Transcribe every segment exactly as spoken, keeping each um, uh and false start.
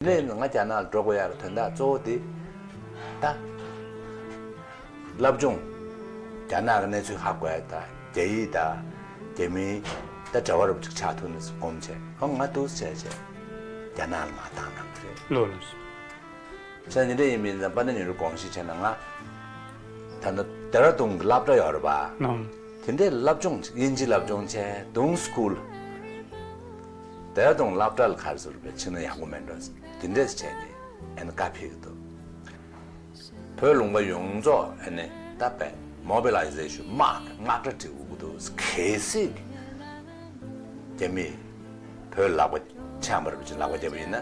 དེ་ནས་ང་རྒྱ་ནག་ལ་འགྲོ་དགོས་ཡག་གི་དོན་དག་གཙོ་བོ་དེ་ད་སློབ་སྦྱོང་། རྒྱ་ནག་གི་གནས་ཚུལ་ཧ་གོ་ཡག་དང་རྒྱ་ཡིག་དང་རྒྱ་མིའི་ད་འབྲེལ་བ་རུ་ཅིག་ཆགས་ཐུབ་ནས་སྒོམ་བྱས། ཨོ་ང་འདུག་བྱས་བྱས་རྒྱ་ནག་ལ་མར་བཏང་གནང་གི་རེད། ལོས་ལོས། ས་ཉིན་རེ་ཡིན་མིན་ཙམ་པ་ན་ཉིན་རུ་དགོངས་བཞེས་བྱས་ན་ང་ད་ནི་ལྡེ་ར་ལྡུན་གྱི་སློབ་གྲྭ་ཡོད་རེད་པ། ནམ། དེ་འདྲའི་སློབ་སྦྱོང་དབྱིན་ཇི་སློབ་སྦྱོང་བྱས་ལྡུན་སི་ཀུལ། ལྡེ་ར་ལྡུན་སློབ་གྲྭ་ལ་ག་རེ་ཟེར་བས་ཕྱིན་ན་ཡག་པོ་མེད་འགྲོ། དེ་འདྲས་བྱས་ནས་ཨ་ནི་བཀའ་ཕེབས་ཀྱི་འདུག་བོད་ལུང་པ་ཡོངས་རྫོགས་ཨ་ནི་ད་པའི་མོ་བི་ལའི་ཟེ་ཤོན་དམག་གི་དམག་གྲ་སྒྲིག་དགོས་ཀྱི་འདུག་གལ་སྲིད་རྒྱ་མིས་བོད་ལག་པ་འཆང་བར་ལག་པ་བརྒྱབ་པ་ཡིན་ན།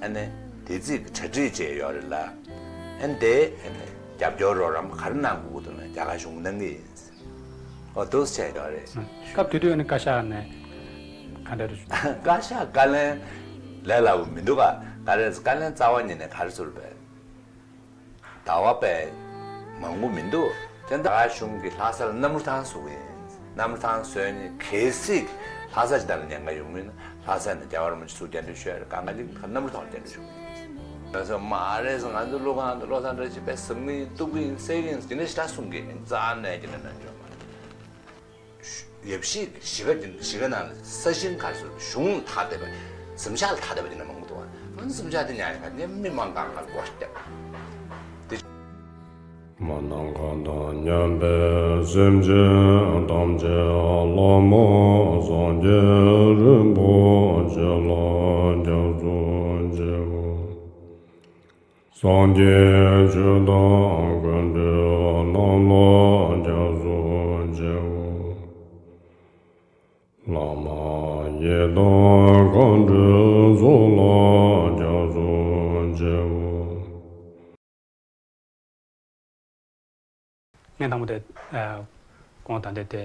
ཨ་ནི་དེ་རྩིས་ཀྱི་གྲ་སྒྲིག་བྱས་ཡོད་རེད་ལ། ཨ་ནི་དེ་ཨ་ནི་རྒྱབ་སྐྱོར་རོགས་རམ་ག་རེ་གནང་དགོས་ཀྱི་འདུག་ན་རྒྱ་གར་གཞུང་གིས་གནང་གི་ཡིན། ཨོ་འདུག་སེ་བྱས་ཡོད་རེད། སྐབས་དེ་དུས་ཨ་ནི་བཀའ་ཤག་ནས་ག་འདྲ་རེད། བཀའ་ཤག་བཀའ་བློན་ལས་སླ་པོ་མི་འདུག་ག་ག་རེ་བཀའ་བློན་རྩ་བ་ཉིད་ནས་ག་རེ་ཟེར་བས། ཟླ་བ་པས་མང་པོ་མི་འདུག་དེ་ཟླ་བ་གཞུང་གིས་ལྷ་སར་གནམ་གྲུ་ཐང་བཟོ་གི་ཡིན། གནམ་གྲུ་ཐང་བཟོས་ནས་གལ་སྲིད་ལྷ་ས་ཅིག་ད་ལ་ཉེན་ཁ་ཡོང་གི་ཡིན་ན་ལྷ་ས་ནས་རྒྱལ་བ་རིན་པོ་ཆེ་ཚུར་སྐྱེལ་འདྲེན་ཞུ་ཡ་རེད། གང་ག་ཅིག་གནམ་གྲུ་ཐོག་སྐྱེལ་འདྲེན་ཞུ་གི་ཡིན། ང་ཚོ་མ་རེད་ཟེར། ང་ཚོ་ཀླུ་ཁང་དུ་བློ་བཟང་བཀྲ་ཤིས་དཔེ་ཟབ་མོ་ཡིན། སྟུག་པོ་ཡིན། སེ་གི་ཡིན། དེ་འདྲ་ཞེ་དྲག་གསུང་གི་ཡིན། རྩ་ནས་ཀྱི་ནས་ནང་འཇོག་མ་རེད། ཡབ་གཞིས་གཞིས་ཀ་གཞིས་ཀ་ནང་ལ་ས་ཞིང་ག་རེ་ཟེར། གཞུང་ལ་ཐ་དད་པ། གཟིམ་ཤག་ལ་ཐ་དད་པ་དེ་འདྲ་མང་པོ་འདུག་ཨ། ང་གཟིམ་ཤག་དེ་ཉར་ཡག་ག་ནས་མི་མང་གང་ག་ལ་སྒོ་བརྒྱབ། དེ། མ་ནམ་མཁའ་དང་མཉམ་པའི་སེམས་ཅན་ཐམས་ཅད་བླ་མ་སངས་རྒྱས་རིན་པོ་ཆེ་ལ་སྐྱབས་སུ་མཆིའོ། སངས་རྒྱས་ཆོས་དང་ཀུན་འདུས་རྣམས་ལ་སྐྱབས་སུ་མཆིའོ། བླ་མ་ཡི་དམ་མཁའ་འགྲོའི་ཚོགས་ལ་སྐྱབས་སུ་མཆིའོ། ངས་དང་པོ་དེ། ཨ། ཁོང་ད་ལྟ་དེ་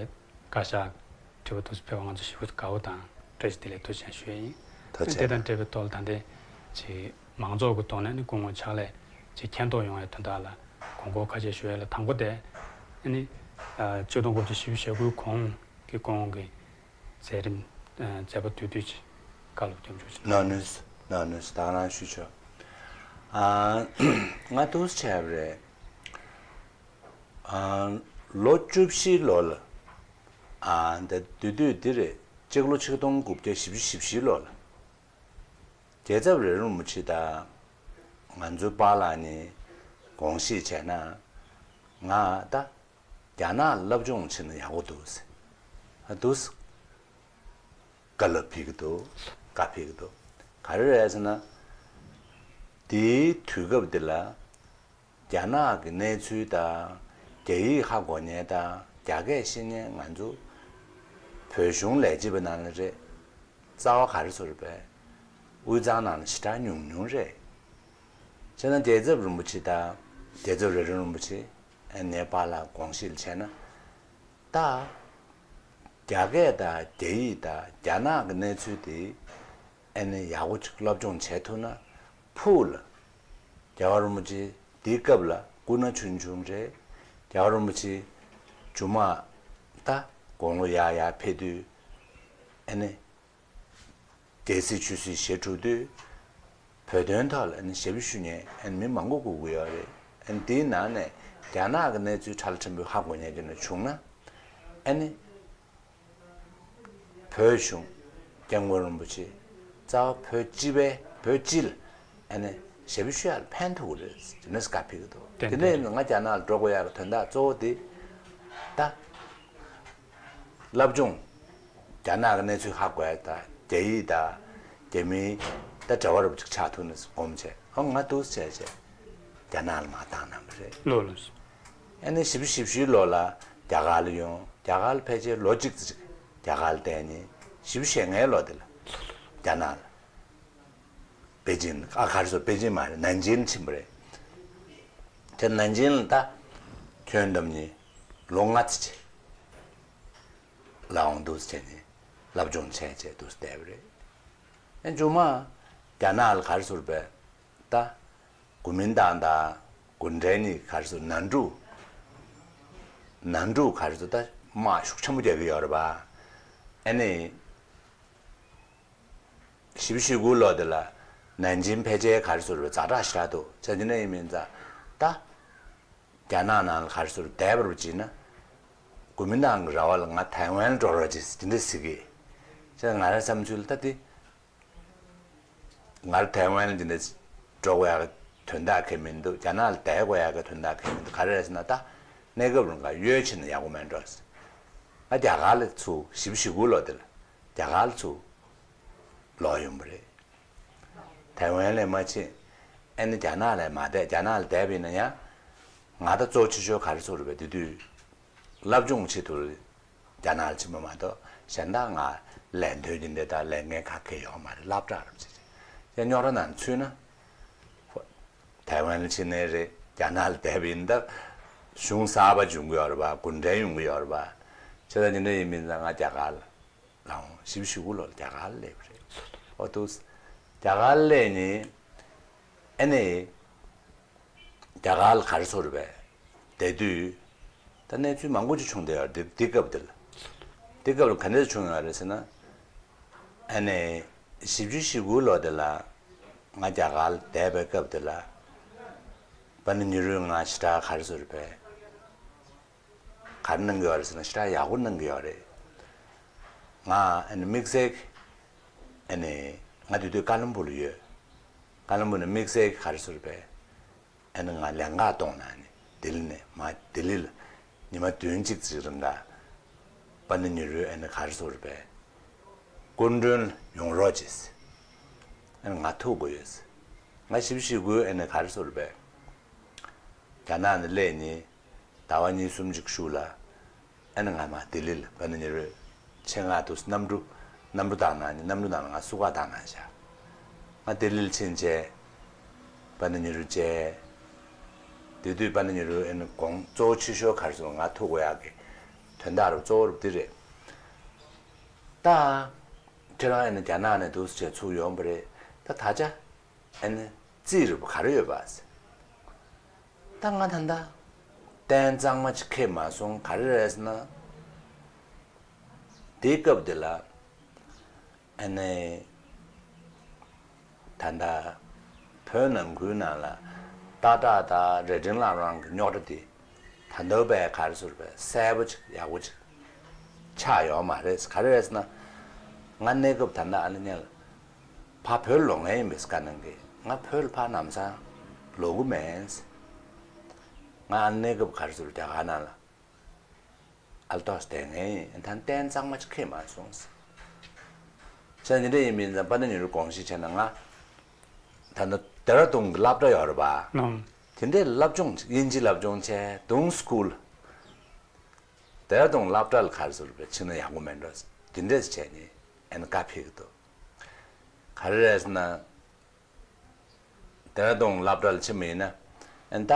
བཀའ་ཤག་དྲི་བ་དུས་སུ་ཕེབས་པ་ང་ཚོ་ཞེ་པོ་དགའ་བོ་དང་བཀྲ་ཤིས་བདེ་ལེགས་ཐུགས་རྗེ་ཆེ་ཞུ་ཡ་ཡིན། ཐུགས་རྗེ་ཆེ། དེ་དང་འབྲེལ་བའི་ཐོག་ལ་ད་ལྟ་ཅིག་མང་ཚོགས་ཀྱི་ཐོག་ནས་ནི་སྐུ་ངོ་ཕྱག་ལས་ཅིག་མཁྱེན་རྟོགས་ཡོང་བའི་དོན་དག་ལ་དགོངས་སྐོར་ཁ་ཤས་ཞུ་ཡ་ལ། དང་པོ་དེ་ནི་ཨ་ཆིག་སྟོང་དགུ་བརྒྱ་བཞི་བཅུ་ཞེ་དགུའི་གོང་གི་སྐུ་ངོ་གི་མཛད་རིམ། ཨ། མཛད་པ་བསྡུས་བསྡུས་ཅིག་བཀའ་སློབ་སྐྱབས་འཇུག་ཅིག་གནང་། ནོ་ནོས། ནོ་ནོས། ད་རང་ཞུ་ཆོག་ཨ། ང་འདུག་སེ་བྱས་པ་རེད། ཨ། ལོ་བཅུ་བཞི་ལོ་ལ། ཨ། འདི་བསྡུས་བསྡུས་འདི་རེད། གཅིག་ལོ་ཆིག་སྟོང་དགུ་བརྒྱ་བཞི་བཅུ་ཞེ་བཞི་ལོ་ལ། རྒྱལ་ཚབ་རིན་པོ་ཆེ་དང་ང་ཚོའི་པཱ་ལགས་གཉིས་དགོངས་བཞེས་བྱས་ན། ང་ད་རྒྱ་ནག་ལ་སློབ་སྦྱོང་བྱེད་ན་ཡག་པོ་འདུག་ཟེར། ཨ། འདུག་སེ་བཀའ་སློབ་ཕེབས་ཀྱི་འདུག་བཀའ་ཕེབས་ཀྱི་འདུག་ག་རེ་རེད་ཟེར་ན། དེའི་དུས་སྐབས་འདི་ལ་རྒྱ་ནག་གི་གནས་ཚུལ་དང་རྒྱ་ཡིག་ཧ་གོ་མཁན་དང་རྒྱ་སྐད་ཤེས་མཁན་ང་ཚོ་བོད་གཞུང་ལས་བྱེད་པ་ནང་ལ་རེད། རྩ་བ་ག་རེ་ཟེར་བས། དབུས་གཙང་ནང་ལ་ཞེ་དྲག་ཉུང་ཉུང་རེད། བྱས་ན་རྒྱལ་ཚབ་རིན་པོ་ཆེ་དང་རྒྱལ་ཚབ་རྭ་སྒྲེང་རིན་པོ་ཆེ། ཨ་ནེ་པཱ་ལགས་དགོངས་བཞེས་བྱས་ན། ད་རྒྱ་སྐད་དང་རྒྱ་ཡིག་དང་རྒྱ་ནག་གི་གནས་ཚུལ་དེ་ཨ་ནི་ཡག་པོ་ཅིག་སློབ་སྦྱོང་བྱེད་ཐུབ་ན། ཕུགས་ལ་རྒྱལ་བ་རིན་པོ་ཆེ་དེའི་སྐབས་ལ་སྐུ་ན་ཆུང་ཆུང་རེད། རྒྱལ་བ་རིན་པོ་ཆེ་མཇུག་མ་ད་དགུང་ལོ་ཡར་ཡར་ཕེབས་དུས་ཨ་ནི། རྒྱལ་སྲིད་ཆོས་སྲིད་ཞེ་དྲུག་དུས་བོད་དོན་ཐོག་ལ་ཨ་ནི་ཞབས་ཞུ་མཁན་ཨ་ནི་མི་མང་པོ་དགོས་ཀྱི་ཡོད་རེད། ཨ་ནི་དེའི་ནང་ནས་རྒྱ་ནག་གི་གནས་ཚུལ་ཕྲ་ལ་ཕྲན་བུ་ཧ་གོ་མཁན་ཅིག་ན་བྱུང་ན། ཨ་ནི་བོད་གཞུང་སྐྱབས་མགོན་རིན་པོ་ཆེ་རྩ་བ་བོད་སྤྱི་པའི་བོད་སྤྱི་ལ་ཨ་ནི་ཞབས་ཞུ་ཡག་ལ་ཕན་ཐོགས་ཀྱི་རེད་ཟེར་ནས་བཀའ་ཕེབས་ཀྱི་འདུག་ཏན་ཏན་དེ་ནས་ང་རྒྱ་ནག་ལ་འགྲོ་དགོས་ཡག་གི་དོན་དག་གཙོ་བོ་དེ་ད། སློབ་སྦྱོང་། རྒྱ་ནག་གི་གནས་ཚུལ་ཧ་གོ་ཡ་དང་རྒྱ་ཡིག་དང་རྒྱ་མིའི་ད་འབྲེལ་བ་རུ་ཅིག་ཆགས་ཐུབ་ནས་སྒོམ་བྱས། ཨོ་ང་འདུག་བྱས་བྱས་རྒྱ་ནག་ལ་མར་བཏང་གནང་བ་རེད། ལོས་ལོས། ཨ་ནི་བཞི་བཅུ་ཞེ་བཞི་ལོ་ལ་རྒྱ་གར་ལ་ཡོང་། རྒྱ་གར་ལ་ཕལ་ཆེར་ལོ་གཅིག་ཙམ་ཅིག་རྒྱ་གར་ལ་བསྡད་ནས་བཞི་བཅུ་ཞེ་ལྔའི་ལོ་དེ་ལ་རྒྱ་ནག་ལ། པེ་ཅིན། ཨ་ག་རེ་ཟེར། པེ་ཅིན་མ་རེད། ནན་ཅིང་ཕྱིན་པ་རེད། དེ་ནན་ཅིང་ལ་ད་ཁྱོན་བསྡོམས་ནས་ལོ་ལྔ་ཙམ་བྱས། ལ་འོང་འདུག་སེ་བྱས་ནས་སློབ་སྦྱོང་བྱས་བྱས་འདུག་སེ་བསྡད་པ་རེད། ཨ་མཇུག་མ་རྒྱ་ནག་ལ་ག་རེ་ཟེར་བས། ད་གོ་མིན་ཏང་དང་གུང་ཁྲན་གཉིས་ག་རེ་ཟེར། ནན་ཀྲུ། ནན་ཀྲུ་ག་རེ་ཟེར། ད་དམག་ཤུགས་ཆེན་པོ་རྒྱག་གི་ཡོད་རེད་པ། ཨ་ནི། བཞི་བཅུ་ཞེ་དགུ་ལོ་དེ་ལ་ ནན་ཅིང་ཕལ་ཆེར་ག་རེ་ཟེར་བའི་ཛ་དྲག་ཞེ་དྲག་འདུག་བྱས་ཙང་འདི་འདྲ་ཡིན་མིན་ཙང་ད། རྒྱ་ནག་ནང་ལ་ག་རེ་ཟེར་བསྡད་པར་བྱས་ན། གོ་མིན་ཏང་གི་ར་བ་ལ་ང་ཐའེ་ཝན་ལ་འགྲོ་རོགས་བྱེད་ཟེར་དེ་འདྲ་ཟེར་གི། བྱས་ཙང་ང་རའི་བསམ་ཚུལ་ལ་ད་དེ། ང་ཐའེ་ཝན་ལ་འདི་འདྲ་འགྲོ་དགོས་ཡག་གི་དོན་དག་གང་ཡང་མི་འདུག་རྒྱ་ནག་ལ་བསྡད་དགོས་ཡག་གི་དོན་དག་གང་ཡང་མི་འདུག་ག་རེ་རེད་ཟེར་ན་ད། གནས་སྐབས་རིང་ག་གཡོལ་ཕྱིན་ན་ཡག་པོ་མེད་འགྲོ་ཟེར། ང་རྒྱ་གར་ལ་ཚུར་བཞི་བཅུ་ཞེ་དགུ་ལོ་དེ་ལ་རྒྱ་གར་ལ་ཚུར་ལོག་ཡོང་པ་རེད། ཐའེ་ཝན་ལ་མ་ཕྱིན། ཨ་ནི་རྒྱ་ནག་ལ་མ་བསྡད། རྒྱ་ནག་ལ་བསྡད་པ་ཡིན་ན་ཡང་། ང་ད་གཙོ་ཆེ་ཤོས་ག་རེ་ཟེར་བ་རེད་པས། དེ་དུས་སློབ་སྦྱོང་ཆེད་དུ་རྒྱ་ནག་ལ་ཕྱིན་པ་མ་གཏོགས་གཞན་དག་ང་ལས་དོན་གྱི་འདི་དག་ལས་འགན་ག་གེ་ཡོད་མ་རེད། སློབ་གྲྭ་རུ་ཕྱིན་ཡང་རྙོག་དྲ་ནང་ཚུད་ན། ཐའེ་ཝན་ལ་ཕྱིན་ནའི་རེད། རྒྱ་ནག་ལ་བསྡད་པ་ཡིན་ད། གཞུང་གསར་པ་འབྱུང་གི་ཡོད་རེད་པ། གུང་ཁྲན་ཡོང་གི་ཡོད་རེད་པ། བྱས་ཙང་འདི་འདྲ་ཡིན་མིན་ཙང་ང་རྒྱ་གར་ལ། ལའང་བཞི་བཅུ་ཞེ་དགུ་ལོར་རྒྱ་གར་ལ་སླེབས་པ་རེད། ཨོ་ཏུ། རྒྱ་གར་ལ་སླེབས་ནས། ཨ་ནི། རྒྱ་གར་ལ་ག་རེ་ཟེར་བ་རེད་པས། བསྡད་དུས། ད་གནས་ཚུལ་མང་པོ་ཅིག་བྱུང་བསྡད་ཡོད་རེད། འདི་འདི་སྐབས་འདི་ལ། འདི་སྐབས་ལ་ག་འདྲ་བྱུང་ཡོད་རེད་ཟེར་ན། ཨ་ནི། བཞི་བཅུ་ཞེ་དགུ་ལོ་དེ་ལ། ང་རྒྱ་གར་ལ་བསྡད་པའི་སྐབས་དེ་ལ། པཎ་ཉི་རུས་ང་ཞེ་དྲག་ག་རེ་ཟེར་བ་རེད་པས། ག་རེ་གནང་གི་ཡོད་རེད་ཟེར་ན་ཞེ་དྲག་ཡག་པོ་གནང་གི་ཡོད་རེད། ང་ཨ་ནི་དམིགས་བསལ་གྱི། ཨ་ནི་ང་དེ་དུས་ཀ་ལམ་བུ་ལ་ཡོད། ཀ་ལམ་བུ་ནས་དམིགས་བསལ་གྱི་ག་རེ་ཟེར་བ་རེད་པས། ཨ་ནི་ང་ལས་འགན་གཏོང་གནང་ནས་ལྡི་ལི་ནས་མར་ལྡི་ལི་ལ་ཉི་མ་བདུན་གཅིག་ཙམ་རིང་ག་པཎ་ཉི་རུས་ཨ་ནི་ག་རེ་ཟེར་བ་རེད་པས། སྐུ་མགྲོན་ལ་ཡོང་རོགས་བྱེད་ཟེར། ཨ་ནི་ང་ཐུག་དགོས་ཡོད་ཟེར། ང་བཞི་བཅུ་ཞེ་དགུ་ཨ་ནི་ག་རེ་ཟེར་བ་རེད་པས། རྒྱ་ནག་ནས་སླེབས་ནས་ཟླ་བ་གཉིས་གསུམ་ཅིག་གཞུག་ལ། ཨ་ནི་ང་མར་ལྡི་ལི་ལ་པཎ་ཉི་རུས་ཆེད་མངགས་འདུག་གནམ་གྲུ། གནམ་གྲུ་བཏང་གནང་ནས་གནམ་གྲུ་ནང་ལ་ང་བསུ་ག་བཏང་གནང་བཞག་ང་ལྡི་ལི་ལ་ཕྱིན་བྱས། པཎ་ཉི་རུས་མཇལ། དེ་དུས་པཎ་ཉི་རུས་ཨ་ནི་དགོངས་གཙོ་བོ་ཆེ་ཤོས་ག་རེ་ཟེར་ང་ཐུག་དགོས་ཡག་གི་དོན་དག་རུ་གཙོ་བོ་རུ་འདི་རེད། ད། ཁྱེད་རང་ཨ་ནི་རྒྱ་ནག་ནས་འདུག་སེ་བྱས་ཚུར་ཡོང་པ་རེད། ད་ད་ཆ། ཨ་ནི་རྩིས་རིག་པ་ག་རེ་ཡོད་པ་ཟེར། ད་ང་ད་ལྟ་གཏན་གཙང་མ་ཅིག་ཁེལ་མ་སོང་། ག་རེ་རེད་ཟེར་ན། དེའི་སྐབས་དེ་ལ་ཨ་ནི་ད་ལྟ་བོད་ནང་ཁུལ་ནང་ལ་སྟག་བྲག་དང་རྭ་སྒྲེང་བླ་བྲང་གི་རྙོག་དྲ་དེ་ད་ལྟ་བས་ག་རེ་ཟེར་བས་གསལ་པོ་ཅིག་ཡག་པོ་ཅིག་ཆགས་ཡོད་མ་རེད། ག་རེ་རེད་ཟེར་ན། ང་གནས་སྐབས་ད་ལྟ་ཨ་ནི་ནས་ལ། ཕར་བོད་ལ་ལོག་མཁན་ཡིན་པས་བཀའ་གནང་གི། ང་བོད་ལ་ཕར་ལམ་སང་ལོག་གི་མེད། ང་ཨ་ནི་གནས་སྐབས་ག་རེ་ཟེར་རྒྱ་གར་ནང་ལ་ཨལ་ཏོག་བསྡད་མཁན་ཡིན། ད་གཏན་གཙང་མ་ཅིག་ཁེལ་མ་སོང་ཟེར། བྱས་ཙང་འདི་འདྲ་ཡིན་པ་ཡིན་ཙང་པཎ་ཉི་རུས་དགོངས་བཞེས་བྱས་ན་ང་ད་ནི་ལྡེ་ར་ལྡུན་གྱི་སློབ་གྲྭ་ཡོད་རེད་པ། ནང་། དེ་འདྲའི་སློབ་སྦྱོང་དབྱིན་ཇི་སློབ་སྦྱོང་བྱས་ལྡུན་སི་ཀུལ། ལྡེ་ར་ལྡུན་སློབ་གྲྭ་ལ་ག་རེ་ཟེར་བས་ཕྱིན་ན་ཡག་པོ་མེད་འགྲོ། དེ་འདྲས་བྱས་ནས་ཨ་ནི་བཀའ་ཕེབས་ཀྱི་འདུག་ག་རེ་རེད་ཟེར་ན། ལྡེ་ར་ལྡུན་སློབ་གྲྭ་ལ་ཕྱིན་པ་ཡིན་ན། ཨ་ནི་ད།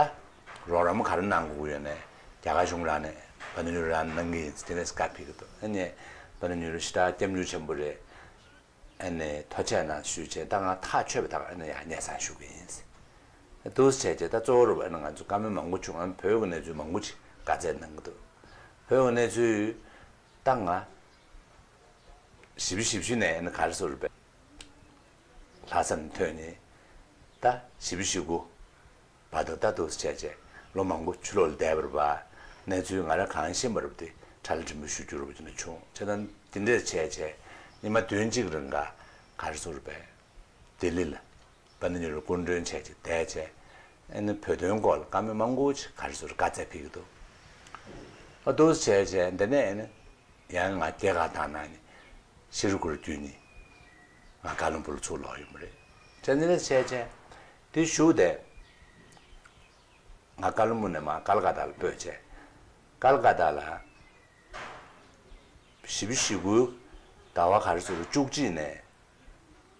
རོགས་རམ་ག་རེ་གནང་དགོས་ཀྱི་ཡོད་ནས་རྒྱ་གར་གཞུང་རང་ནས་པཎ་ཉི་རུ་རང་གནང་གི་ཡིན་ཟེར་དེ་འདྲས་བཀའ་ཕེབས་ཀྱི་འདུག་ཨ་ནི་པཎ་ཉི་རུ་ཞེ་དྲག་སྐྱབས་འཇུག་ཆེན་པོ་རེད། ཨ་ནི་ཐུགས་རྗེ་གནང་ཞུས་བྱས་ད་ང་ཐག་ཆོད་པ་དང་ཨ་ནི་ཡང་སྙན་སེང་ཞུ་གི་ཡིན་ཟེར། འདུག་སེ་བྱས་བྱས་ད་གཙོ་བོ་རུ་ཨ་ནི་ང་ཚོ་བཀའ་མོལ་མང་པོ་བྱུང་། ཨ་ནི་བོད་ཀྱི་གནས་ཚུལ་མང་པོ་ཅིག་བཀའ་སྩལ་གནང་གི་འདུག་བོད་ཀྱི་གནས་ཚུལ་ད་ང་བཞི་བཅུ་ཞེ་བཞི་ནས་ཨ་ནི་ག་རེ་ཟེར་བས་ལྷ་ས་ནས་ཐོན་ནས་ད་བཞི་བཅུ་ཞེ་དགུ་བར་དུ་ད་འདུག་སེ་བྱས་བྱས་ལོ་མང་པོ་ཕྱི་ལོགས་ལ་བསྡད་པ་རེད་པ། གནས་ཚུལ་ང་རང་གང་ཤེས་པ་རེད་པ། དེ་ཁྲ་ལ་འབྲི་མོ་ཞུ་རྒྱུ་རེད་པ། དེ་འདྲ་བྱུང་། བྱས་ཙང་དེ་འདྲས་བྱས་བྱས་ཉི་མ་བདུན་གཅིག་རིང་ག་ག་རེ་ཟེར་བས་ལྡི་ལི་ལ་པཎ་ཉི་རུ་སྐུ་མགྲོན་བྱས་བྱས་བསྡད་བྱས་ཨ་ནི་བོད་དོན་སྐོར་ལ་བཀའ་མོལ་མང་པོ་ཅིག་ག་རེ་ཟེར་བཀའ་སྩལ་ཕེབས་ཀྱི་འདུག་ཨ་འདུག་སེ་བྱས་བྱས་འདི་ནས་ཨ་ནི་ཡང་ང་སྐྱེས་སྐར་དང་ནང་ནས་ཤི་རུ་ཀུ་རུ་བརྒྱུད་ནས་ང་ཀ་ལོན་སྦུག་ལ་ཚུར་ལོག་ཡོང་བ་རེད། བྱས་ཙང་འདི་འདྲས་བྱས་བྱས་དེ་བཞུགས་བསྡད། ང་ཀ་ལོན་སྦུག་ནས་མར་ཀལ་ཀ་ཏ་ལ་སྤོས་བྱས། ཀལ་ཀ་ཏ་ལ་བཞི་བཅུ་ཞེ་དགུའི་ཟླ་བ་ག་རེ་ཟེར་བཅུ་གཅིག་ནས་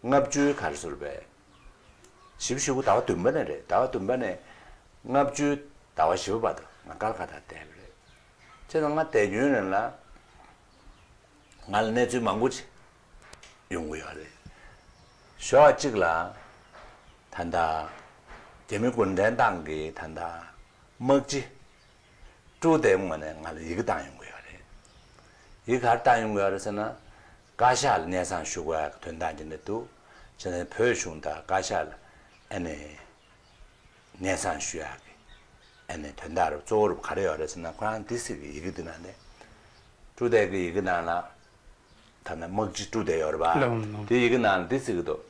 ལྔ་བཅུའི་ག་རེ་ཟེར་བས་བཞི་བཅུ་ཞེ་དགུ་ཟླ་བ་བདུན་པ་ནས་རེད། ཟླ་བ་བདུན་པ་ནས་ལྔ་བཅུའི་ཟླ་བ་བཞི་པ་བར་དུ་ང་ཀལ་ཀ་ཏ་བསྡད་པ་རེད། བྱས་ཙང་ང་བསྡད་རྒྱུའི་རིང་ལ་ང་ལ་གནས་ཚུལ་མང་པོ་ཅིག་ཡོང་གི་ཡོད་རེད། ཞོགས་པ་གཅིག་ལ་ད་ལྟ་རྒྱ་མི་གུང་ཁྲན་ཏང་གི་ད་ལྟ་དམག་སྤྱི་ཀྲུའུ་ཏེ་མོ་ནས་ང་ལ་ཡི་གེ་བཏང་ཡོང་གི་ཡོད་རེད། ཡི་གེ་ག་རེ་བཏང་ཡོང་གི་ཡོད་རེད་ཟེར་ན། བཀའ་ཤག་ལ་སྙན་སེང་ཞུ་དགོས་ཡག་གི་དོན་དག་ཅིག་འདྲ་འདུག་བྱས་ནས་བོད་གཞུང་དང་བཀའ་ཤག་ལ་ཨ་ནི་སྙན་སེང་ཞུ་ཡག་གི་ཨ་ནི་དོན་དག་རུ་གཙོ་བོ་རུ་ག་རེ་ཡོད་རེད་ཟེར་ན། ཁོ་རང་འདི་ཟེར་གི་ཡི་གེ་འདི་ནང་ནས། ཀྲུའུ་ཏེ་གི་ཡི་གེ་ནང་ལ་ད་ནི་དམག་སྤྱི་ཀྲུའུ་ཏེ་ཡོད་རེད་པ། ལགས་འོང་ལགས་འོང་། དེ་ཡི་གེ་ནང་ལ་འདི་ཟེར་གི་འདུག་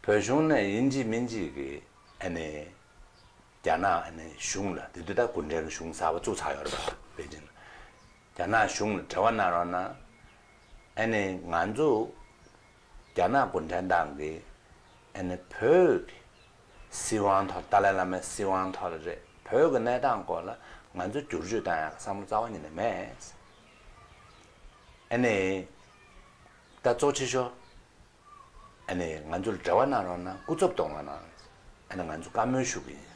བོད་གཞུང་ནས་ཡིན་གཅིག་མིན་གཅིག་གི་ཨ་ནི་རྒྱ་ནག་ཨ་ནི་གཞུང་ལ། དེ་དུས་ད་གུང་ཁྲན་གྱི་གཞུང་གསར་པ་བཙུགས་ཚར་ཡོད་རེད་པ། པེ་ཅིན་ལ། རྒྱ་ནག་གཞུང་ལ་འབྲེལ་བ་གནང་རོགས་གནང་། ཨ་ནི་ང་ཚོ་རྒྱ་ནག་གུང་ཁྲན་ཏང་གིས་ཨ་ནི་བོད་ཀྱི་སྲིད་དབང་ཐོག་ཏཱ་ལའི་བླ་མའི་སྲིད་དབང་ཐོག་ལ་རེད། བོད་ཀྱི་གནས་སྟངས་སྐོར་ལ་ང་ཚོ་བསྒྱུར་བཅོས་བཏང་ཡག་བསམ་བློ་རྩ་བ་ཉིད་ནས་མེད། ཨ་ནི་ད་གཙོ་ཆེ་ཤོས་ཨ་ནི་ང་ཚོར་འབྲེལ་བ་གནང་རོགས་གནང་། སྐུ་ཚབ་གཏོང་རོགས་གནང་། ཨ་ནི་ང་ཚོ་བཀའ་མོལ་ཞུ་གི་ཡིན།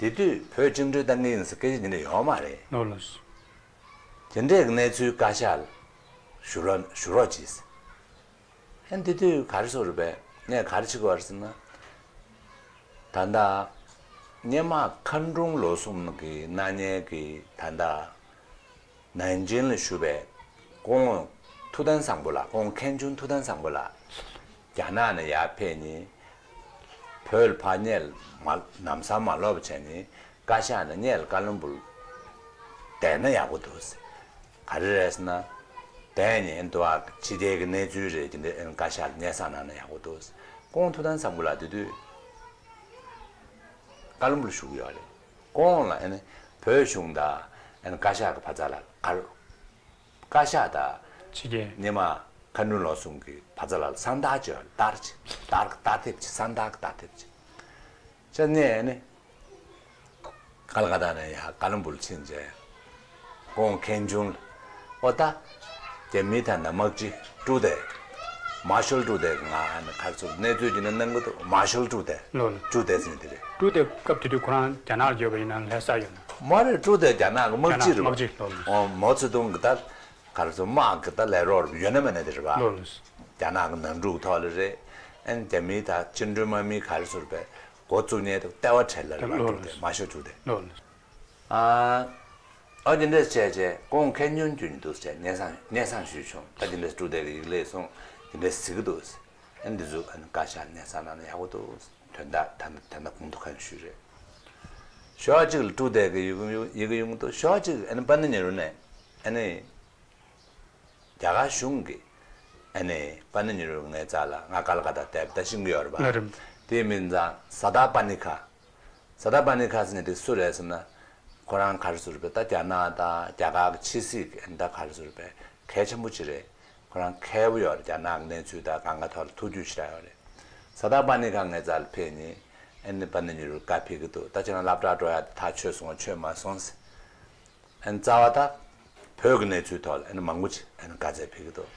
དེ་དུས་བོད་བཅིངས་འགྲོལ་བཏང་གི་ཡིན་ཟེར་སྐད་ཆ་དེ་འདྲ་ཡོད་མ་རེད། ལགས་ལགས། དེ་འདྲའི་གནས་ཚུལ་བཀའ་ཤག་ལ་ཞུ་རོགས་ཞུ་རོགས་གྱིས། ཨ་ནི་དེ་དུས་ག་རེ་ཟེར་དགོས་རེད་པས། ངས་ག་རེ་བྱེད་དགོས་རེད་ཟེར་ན། ད་ལྟ་སྔོན་མ་མཁའ་འགྲོ་ལོ་གསུམ་གྱི་གནང་མཁན་གྱི་ད་ལྟ་ནན་ཅིང་ལ་བཞུགས་པའི་སྐུ་ངོ་ཐུབ་བསྟན་བཟང་པོ་ལགས། སྐུ་ངོ་མཁན་ཆུང་ཐུབ་བསྟན་བཟང་པོ་ལགས་རྒྱ་ནག་ནས་ཡར་ཕེབས་ནས་བོད་ལ་ཕར་གནས་མ་ལམ་སང་མ་ལོག་པ་བྱས་ནས་བཀའ་ཤག་ནས་སྔོན་ལ་ཀ་ལོན་སྦུག་བསྡད་ན་ཡག་པོ་འདུག་ཟེར། ག་རེ་རེད་ཟེར་ན། བསྡད་ནས་འདུག་ཨ། ཕྱི་རྒྱལ་གྱི་གནས་ཚུལ་རེད། དེ་འདྲ་ཨ་ནི་བཀའ་ཤག་ལ་སྙན་སེང་གནང་ན་ཡག་པོ་འདུག་ཟེར། སྐུ་ངོ་ཐུབ་བསྟན་བཟང་པོ་ལགས་དེ་དུས་ཀ་ལོན་སྦུག་ལ་བཞུགས་ཡོད་རེད། ཁོང་ལ་ཨ་ནི་བོད་གཞུང་དང་ཨ་ནི་བཀའ་ཤག་གི་བར་མཚམས་ལ་ག་རེ། བཀའ་ཤག་དང་ཕྱི་རྒྱལ་སྔོན་མ་མཁའ་འགྲོ་ལོ་གསུམ་གྱི་བར་མཚམས་ལ་གསང་བདག་ཅིག་ཡོད་རེད། ལྟར་ཅིག་ལྟར་ལྟར་ཐེབས་ཅིག་གསང་བདག་གི་ལྟར་ཐེབས་ཅིག་བྱས་ནས་ཨ་ནི་ཀལ་ཀ་ཏ་ནས་ཡར་ཀ་ལོན་སྦུག་ཕྱིན་བྱས། སྐུ་ངོ་མཁན་ཆུང་ལ། ཨོ་ད་རྒྱ་མི་ད་ནི་དམག་སྤྱི་ཀྲུའུ་ཏེ། མར་ཤལ་ཀྲུའུ་ཏེ་གི་ང་ཨ་ནི་ག་རེ་ཟེར་གནས་ཚུལ་གྱི་ནི་གནང་གི་འདུག་མར་ཤལ་ཀྲུའུ་ཏེ། ལགས་ལགས། ཀྲུའུ་ཏེ་ཟེར་དེ་རེད། ཀྲུའུ་ཏེ་སྐབས་དེ་དུས་ཁོ་རང་རྒྱ་ནག་ལ་ཡོད་པ་ཡིན་ན་ལྷ་ས་ཡོད་ན། མ་རེད། ཀྲུའུ་ཏེ་རྒྱ་ནག་གི་དམག་སྤྱི་རེད་པ། རྒྱ་ནག་དམག་སྤྱི། ལགས་ལགས། ཨོ་མའོ་ཙེ་ཏུང་གི་ད་ག་རེ་ཟེར་དམག་གི་ད་ལས་རོགས་ཡོད་ན་མེད་ན་དེ་རེད་པ། ལགས་ལགས། རྒྱ་ནག་གི་ནང་འཁྲུག་ཐོག་ལ་རེད། ཨ་ནི་རྒྱ་མིའི་ད་བཅིངས་འགྲོལ་དམག་མི་ག་རེ་ཟེར་པའི་འགོ་བཙུགས་མཁན་དེ་ལྟེ་བ་གྲས་ལ་རེད་པ། ལགས་ལགས། ཀྲུའུ་ཏེ་མར་ཤལ་ཀྲུའུ་ཏེ། ལགས་ལགས། ཨ། ཨ་དེ་འདྲས་བྱས་བྱས་སྐུ་ངོ་མཁན་ཆུང་ཁྱོད་ཀྱིས་འདུག་ཟེར་སྙན་སེང་སྙན་སེང་ཞུས་བྱུང་། ད་དེ་འདྲས་ཀྲུའུ་ཏེ་གི་ཡིག་ལས་སོང་། དེ་འདྲས་ཟེར་གི་འདུག་ཟེར། ཨ་འདི་ཚོ་ཨ་ནི་བཀའ་ཤག་སྙན་སེང་གནང་ན་ཡག་པོ་འདུག་ཟེར། དོན་དག་ད་ད་ད་གོང་དུ་གང་ཞུས་རེད། ཕྱོགས་གཅིག་ལ་ཀྲུའུ་ཏེ་གི་ཡི་གེ་ཡི་གེ་ཡོང་གི་འདུག་ཕྱོགས་གཅིག་ཨ་ནི་པ་ཎི་ཉི་རུ་ནས་ཨ་ནི། རྒྱ་གར་གཞུང་གིས་ཨ་ནི་པ་ཎི་ཉི་རུ་ངའི་རྩ་ལ་ང་ཀལ་ཀ་ཏ་བསྡད་པ་ད་ཤེས་ཀྱི་ཡོད་རེད་པ། ལགས་རེད། དེ་མིན་ཙང་ས་ཏ་པ་ཎི་ཁ། ས་ཏ་པ་ཎི་ཁ་ཟེར་མཁན་དེ་སུ་རེད་ཟེར་ན། ཁོ་རང་ག་རེ་ཟེར་བས་ད་རྒྱ་ནག་དང་རྒྱ་གར་གྱི་ཕྱི་སྲིད་ཀྱི་ཨ་ནི་ད་ག་རེ་ཟེར་བས་གལ་ཆེན་པོ་ཅིག་རེད། ཁོ་རང་མཁས་པོ་ཡོད་རེད། རྒྱ་ནག་གི་གནས་ཚུལ་དང་གང་ག་ཐོག་ལ་ཐུགས་རྒྱུས་ཞེ་དྲག་ཡོད་རེད། ས་ཏ་པ་ཎི་ཁ་ངའི་རྩ་ལ་ཕེབས་ནས་ཨ་ནི་པ་ཎི་ཉི་རུ་བཀའ་ཕེབས་ཀྱི་འདུག་ད་ཁྱེད་རང་སློབ་གྲྭ་འགྲོ་ཡག་ཐག་ཆོད་སོང་ཆོད་མ་སོང་ཟེར། ཨ་ནི་རྩ་བ་ད་བོད་ཀྱི་གནས་ཚུལ་ཐོག་ལ་ཨ་ནི་མང་པོ་ཅིག་ཨ་ནི་བཀའ་སྩལ་ཕེབས་ཀྱི་འདུག་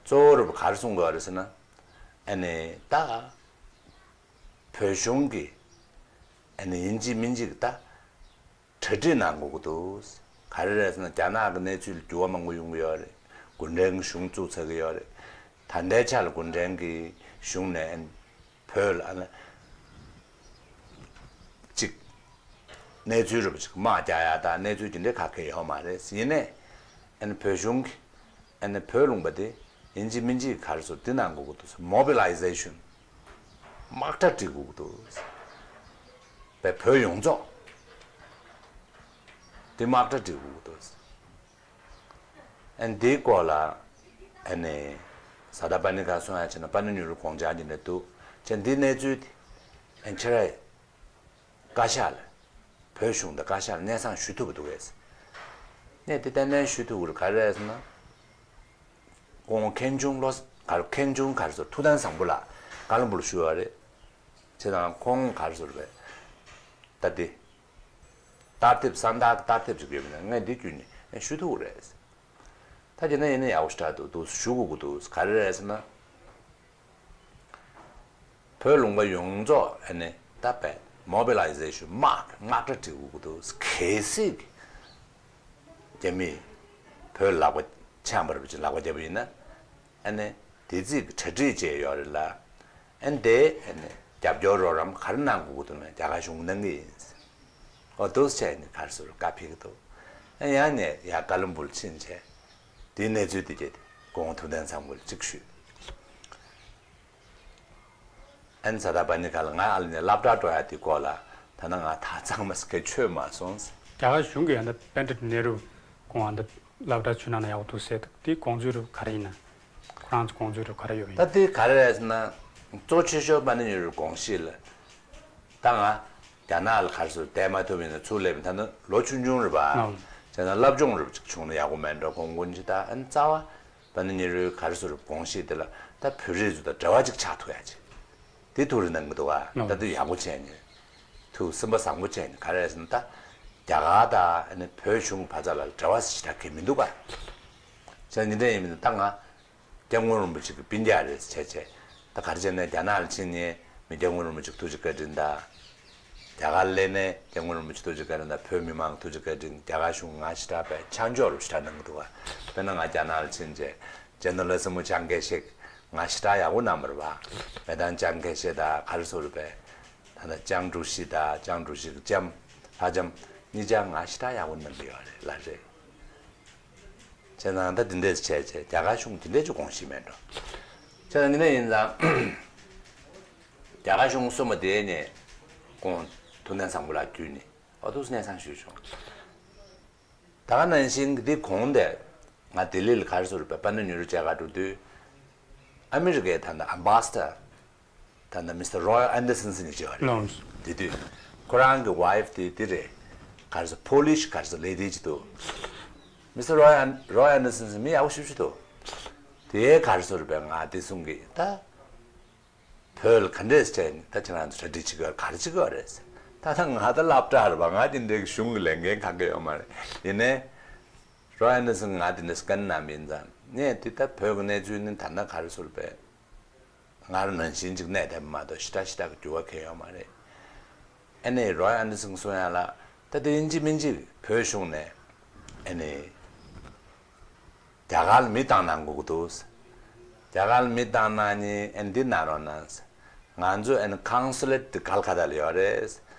གཙོ་བོ་རུ་ག་རེ་གསུང་དགོས་རེད་ཟེར་ན། ཨ་ནི་ད་བོད་གཞུང་གིས་ཨ་ནི་ཡིན་གཅིག་མིན་གཅིག་ད་གྲ་སྒྲིག་གནང་དགོས་ཀྱི་འདུག་ག་རེ་རེད་ཟེར་ན་རྒྱ་ནག་གི་གནས་ཚུལ་ལ་འགྱུར་བ་མང་པོ་ཡོང་གི་ཡོད་རེད། གུང་ཁྲན་གྱི་གཞུང་བཙུགས་ཚར་གྱི་ཡོད་རེད། ད་ལྟའི་ཆ་ལ་གུང་ཁྲན་གྱི་གཞུང་ནས་ཨ་ནི་བོད་ལ་ཨ་ནི་ཅིག་གནས་ཚུལ་རུ་ཅིག་དམག་རྒྱག་ཡག་དང་གནས་ཚུལ་དེ་འདྲའི་ག་གེ་ཡོད་མ་རེད། ཡིན་ནའི་ཨ་ནི་བོད་གཞུང་གིས་ཨ་ནི་བོད་ལུང་པ་དེ་ཡིན་གཅིག་མིན་གཅིག་ག་རེ་ཟེར་འདི་གནང་དགོས་ཀྱི་འདུག་མོ་བི་ལའི་ཟེ་ཤན། དམག་གྲ་སྒྲིག་དགོས་ཀྱི་འདུག་བོད་བོད་ཡོངས་རྫོགས་དེ་དམག་གྲ་སྒྲིག་དགོས་ཀྱི་འདུག་ཨ་ནི་འདིའི་སྐོར་ལ་ཨ་ནི་ས་ཏ་པ་ཎི་ཁ་གསུང་ཡག་བྱས་ན་པ་ཎི་ཉི་རུ་དགོངས་འཆར་གྱི་འདྲ་འདུག་བྱས་འདི་གནས་ཚུལ་དེ་ཨ་ནི་ཁྱེད་རང་བཀའ་ཤག་ལ་བོད་གཞུང་དང་བཀའ་ཤག་ལ་སྙན་སེང་ཞུ་ཐུབ་པ་འདུག་གས། ངས་དེ་ཏན་ཏན་ཞུ་ཐུབ་ཀྱི་རེད། ག་རེ་རེད་ཟེར་ན། སྐུ་ངོ་མཁན་ཆུང་བློ་ག་རེ་མཁན་ཆུང་ག་རེ་ཟེར་ཐུབ་བསྟན་བཟང་པོ་ལགས་ཀ་ལོན་སྦུག་ལ་བཞུགས་ཡོད་རེད། བྱས་ཙང་ཁོང་ག་རེ་ཟེར་བས་ད་དེ་ལྟར་ཐེབས་གསང་བདག་གི་ལྟར་ཐེབས་ཅིག་ཡོད་པ་ཡིན་ན་ངས་འདི་བརྒྱུད་ནས་ཞུ་ཐུབ་ཀྱི་རེད། ད་བྱས་ན་ཡིན་ན་ཡག་པོ་ཞེ་དྲག་འདུག་འདུག་ཞུ་དགོས་ཀྱི་འདུག་ག་རེ་རེད་ཟེར་ན། བོད་ལུང་པ་ཡོངས་རྫོགས་ཨ་ནི་ད་བས་མོ་བི་ལའི་ཟེ་ཤན་དམག་དམག་གྲ་སྒྲིག་དགོས་ཀྱི་འདུག་གལ་སྲིད་རྒྱ་མིས་བོད་ལག་པ་འཆང་བར་བྱེད་ལག་པ་བརྒྱབ་པ་ཡིན་ན་ཨ་ནི་དེ་རྩིས་ཀྱི་གྲ་སྒྲིག་བྱས་ཡོད་རེད་ལ། ཨ་ནི་དེ་ཨ་ནི་རྒྱབ་སྐྱོར་རོགས་རམ་ག་རེ་གནང་དགོས་ཀྱི་འདུག་ན་རྒྱ་གར་གཞུང་གནང་གི་ཡིན། ཨོ་འདུག་སེ་བྱས་ནས་ག་རེ་ཟེར་བཀའ་ཕེབས་ཀྱི་འདུག་ཨ་ཡང་ནས་ཡར་ཀ་ལོན་སྦུག་ཕྱིན་བྱས། དེའི་གནས་ཚུལ་དེ་བརྒྱུད་དེ་སྐུ་ངོ་ཐུབ་བསྟན་བཟང་པོ་ལ་གཅིག་ཞུས། ཨན་ཛ་ད་པ་ནི་ཁ་ལ་ང་ཨ་ལ་ནས་སློབ་གྲྭ་འགྲོ་ཡ་དེ་སྐོར་ལ་ད་ནི་ང་ད་ཚང་མ་སྐད་ཆོད་མ་སོང་། རྒྱ་གར་གཞུང་གིས་ཨ་ནི་པཎྜི་ཏ་ནེ་རུ་ཁོང་ཨ་ནི་སློབ་གྲྭ་ཆུ་ནང་ན་ཡག་པོ་འདུག་ཟེར་འདུག་དེ་དགོངས་ཚུལ་རུ་ག་རེ་ཡིན་ན། ཁོ་རང་ཚོ་དགོངས་ཚུལ་རུ་ག་རེ་ཡོད་ཡིན། ད་དེ་ག་རེ་རེད་ཟེར་ན། གཙོ་ཆེ་ཤོས་པ་ནི་ཡུལ་དགོངས་གཞི་ལ། ད་ང་རྒྱ་ནག་ལ་ག་རེ་ཟེར་བལྟས་མ་ཐུབ་ཡིན་ན་ཚུར་སླེབས་ཡིན། ད་ནི་ལོ་ཆུང་ཆུང་རེད་པ། ཨང་། བྱས་ན་སློབ་སྦྱོང་རུ་ཅིག་བྱུང་ན་ཡག་པོ་མེད་འགྲོ་གོང་གོན་ཅི་ད་ཨན་རྩ་བ། པ་ནི་ཉེ་རུའི་ག་རེ་ཟེར་དགོངས་གཞི་དེ་ལ་ད་བོད་རིགས་ཚོ་དང་འབྲེལ་བ་ཅིག་ཆགས་ཐུབ་ཡ་ཅིག་དེ་ཐུགས་རེ་གནང་གི་འདུག་ག་ད་དུང་ཡག་པོ་བྱས་ནས་ཐུགས་སེམས་པ་བཟང་པོ་བྱས་ནས་ག་རེ་ཟེར་ན་ད་རྒྱ་གར་དང་ཨ་ནི་བོད་གཞུང་བར་ཐག་ལ་འབྲེལ་བ་ཞེ་དྲག་གི་མི་འདུག་ག་བྱས་ཉིན་དེ་ཡིན་མིན་ད་ང་སྐྱབས་མགོན་རིན་པོ་ཆེ་གི་སྤུན་ཀྱག་རེད་བྱས་བྱས་ད་ག་རེ་བྱས་ནས་རྒྱ་ནག་ལ་ཕྱིན་ནས་མི་སྐྱབས་མགོན་རིན་པོ་ཆེ་ཐུགས་རྗེ་བཀའ་དྲིན་ད། རྒྱ་གར་སླེབས་ནས་སྐྱབས་མགོན་རིན་པོ་ཆེ་ཐུགས་རྗེ་བཀའ་དྲིན་དང་བོད་མི་མང་ཐུགས་རྗེ་བཀའ་དྲིན། རྒྱ་གར་གཞུང་ང་ཞེ་དྲག་པའི་ཆ་འཇོག་རུ་ཞེ་དྲག་གནང་གི་འདུག་ག་དཔེར་ན་ང་རྒྱ་ནག་ལ་ཕྱིན་རྗེས་རྗེ་ནོར་ལྷ་སྲས་མོ་ལྕམ་མཁར་ཤེལ་ང་ཞེ་དྲག་ཡག་པོ་གནང་བ་རེད་པ། མེ་ཏང་ལྕམ་མཁར་ཤེལ་དང་ག་རེ་ཟེར་དགོས་རེད་པས། ད་ལྟ་ལྕམ་དྲུག་བཞི་དང་ལྕམ་དྲུག་བཞི་གི་ལྕམ་ལྷ་ལྕམ་གཉིས་ཆ་ང་ཞེ་དྲག་ཡག་པོ་གནང་གི་ཡོད་རེད་ལ་རེད། བྱས་ཙང་ད་འདི་འདྲས་བྱས་བྱས་རྒྱ་གར་གཞུང་འདི་འདྲས་ཀྱི་དགོངས་གཞི་མེད་འགྲོ། བྱས་ཙང་འདི་འདྲས་ཡིན་ཙང་རྒྱ་གར་གཞུང་སོ་མ་དེ་ནས་ཁོང་ཐུབ་བསྟན་བཟང་པོ་ལགས་བརྒྱུད་ནས། ཨོ་ཐུགས་སྙན་སེང་ཞུས་བྱུང་། ད་ག་ནང་བཞིན་གྱི་འདི་གོང་དེ་ང་ལྡི་ལི་ལ་ག་རེ་ཟེར་བའི་པ་ནི་ཉུ་རུ་མཇལ་ཁ་འགྲོ་དུས། ཨ་མི་རི་ཀའི་ད་ལྟ་ཨམ་བྷ་སི་ཌར་ད་ལྟ་མི་སི་ཊར་རོ་ཡལ་ཨན་ཌར་སན་ཟེར་མཁན་ཅིག་ཡོད་རེད། ལོངས། དེ་དུས་ཁོ་རང་གི་ཝའི་ཕི་དེ་འདི་རེད། ག་རེ་ཟེར་ཕོ་ལིཤ་ག་རེ་ཟེར་ལེ་ཌི་ཅིག་འདུག་མི་སི་ཊར་རོ་ཡལ་ཨན་རོ་ཡལ་ཨན་ཌར་སན་ཟེར་མི་ཡག་པོ་ཞེ་པོ་ཅིག་འདུག་དེ་ག་རེ་ཟེར་བའི་ང་དེ་གསུང་གི་ད། བོད་ལ་ག་འདྲས་བྱས་ནས་ད་ཁྱེད་རང་ཚོ་གྲ་སྒྲིག་བྱེད་དགོས་ག་རེ་བྱེད་དགོས་རེད། ད་ད་ང་ད་སློབ་གྲྭ་རེད་པ། ང་དེ་འདྲའི་གཞུང་གི་ལས་འགན་གང་ག་ཡོད་མ་རེད། ཡིན་ནའི་རོ་ཨན་ཌར་སན་ང་དེ་འདྲས་སྐད་ནང་མིན་ཙང་ངས་དེ་ལྟ་བོད་ཀྱི་གནས་ཚུལ་ནི་ད་ལྟ་ག་རེ་ཟེར་བས་ང་རང་ནང་བཞིན་ཅིག་གནས་བསྡད་མ་གཏོགས་ཞེ་དྲག་ཞེ་དྲག་གི་འགྱུར་བ་གང་ཡོད་མ་རེད། ཨ་ནི་རོ་ཨན་ཌར་སན་གསུང་ཡ་ལ་ད་དེ་ཡིན་གཅིག་མིན་གཅིག་བོད་གཞུང་ནས་ཨ་ནི་རྒྱ་གར་ལ་མི་བཏང་གནང་དགོས་ཀྱི་འདུག་རྒྱ་གར་ལ་མི་བཏང་གནང་ནི་ཨ་ནི་འདི་གནང་རོགས་གནང་། ང་ཚོ་ཨ་ནི་ཀོན་སུ་ལེ་ཊི་དེ་ཀལ་ཀ་ཏ་ལ་ཡོད་རེད།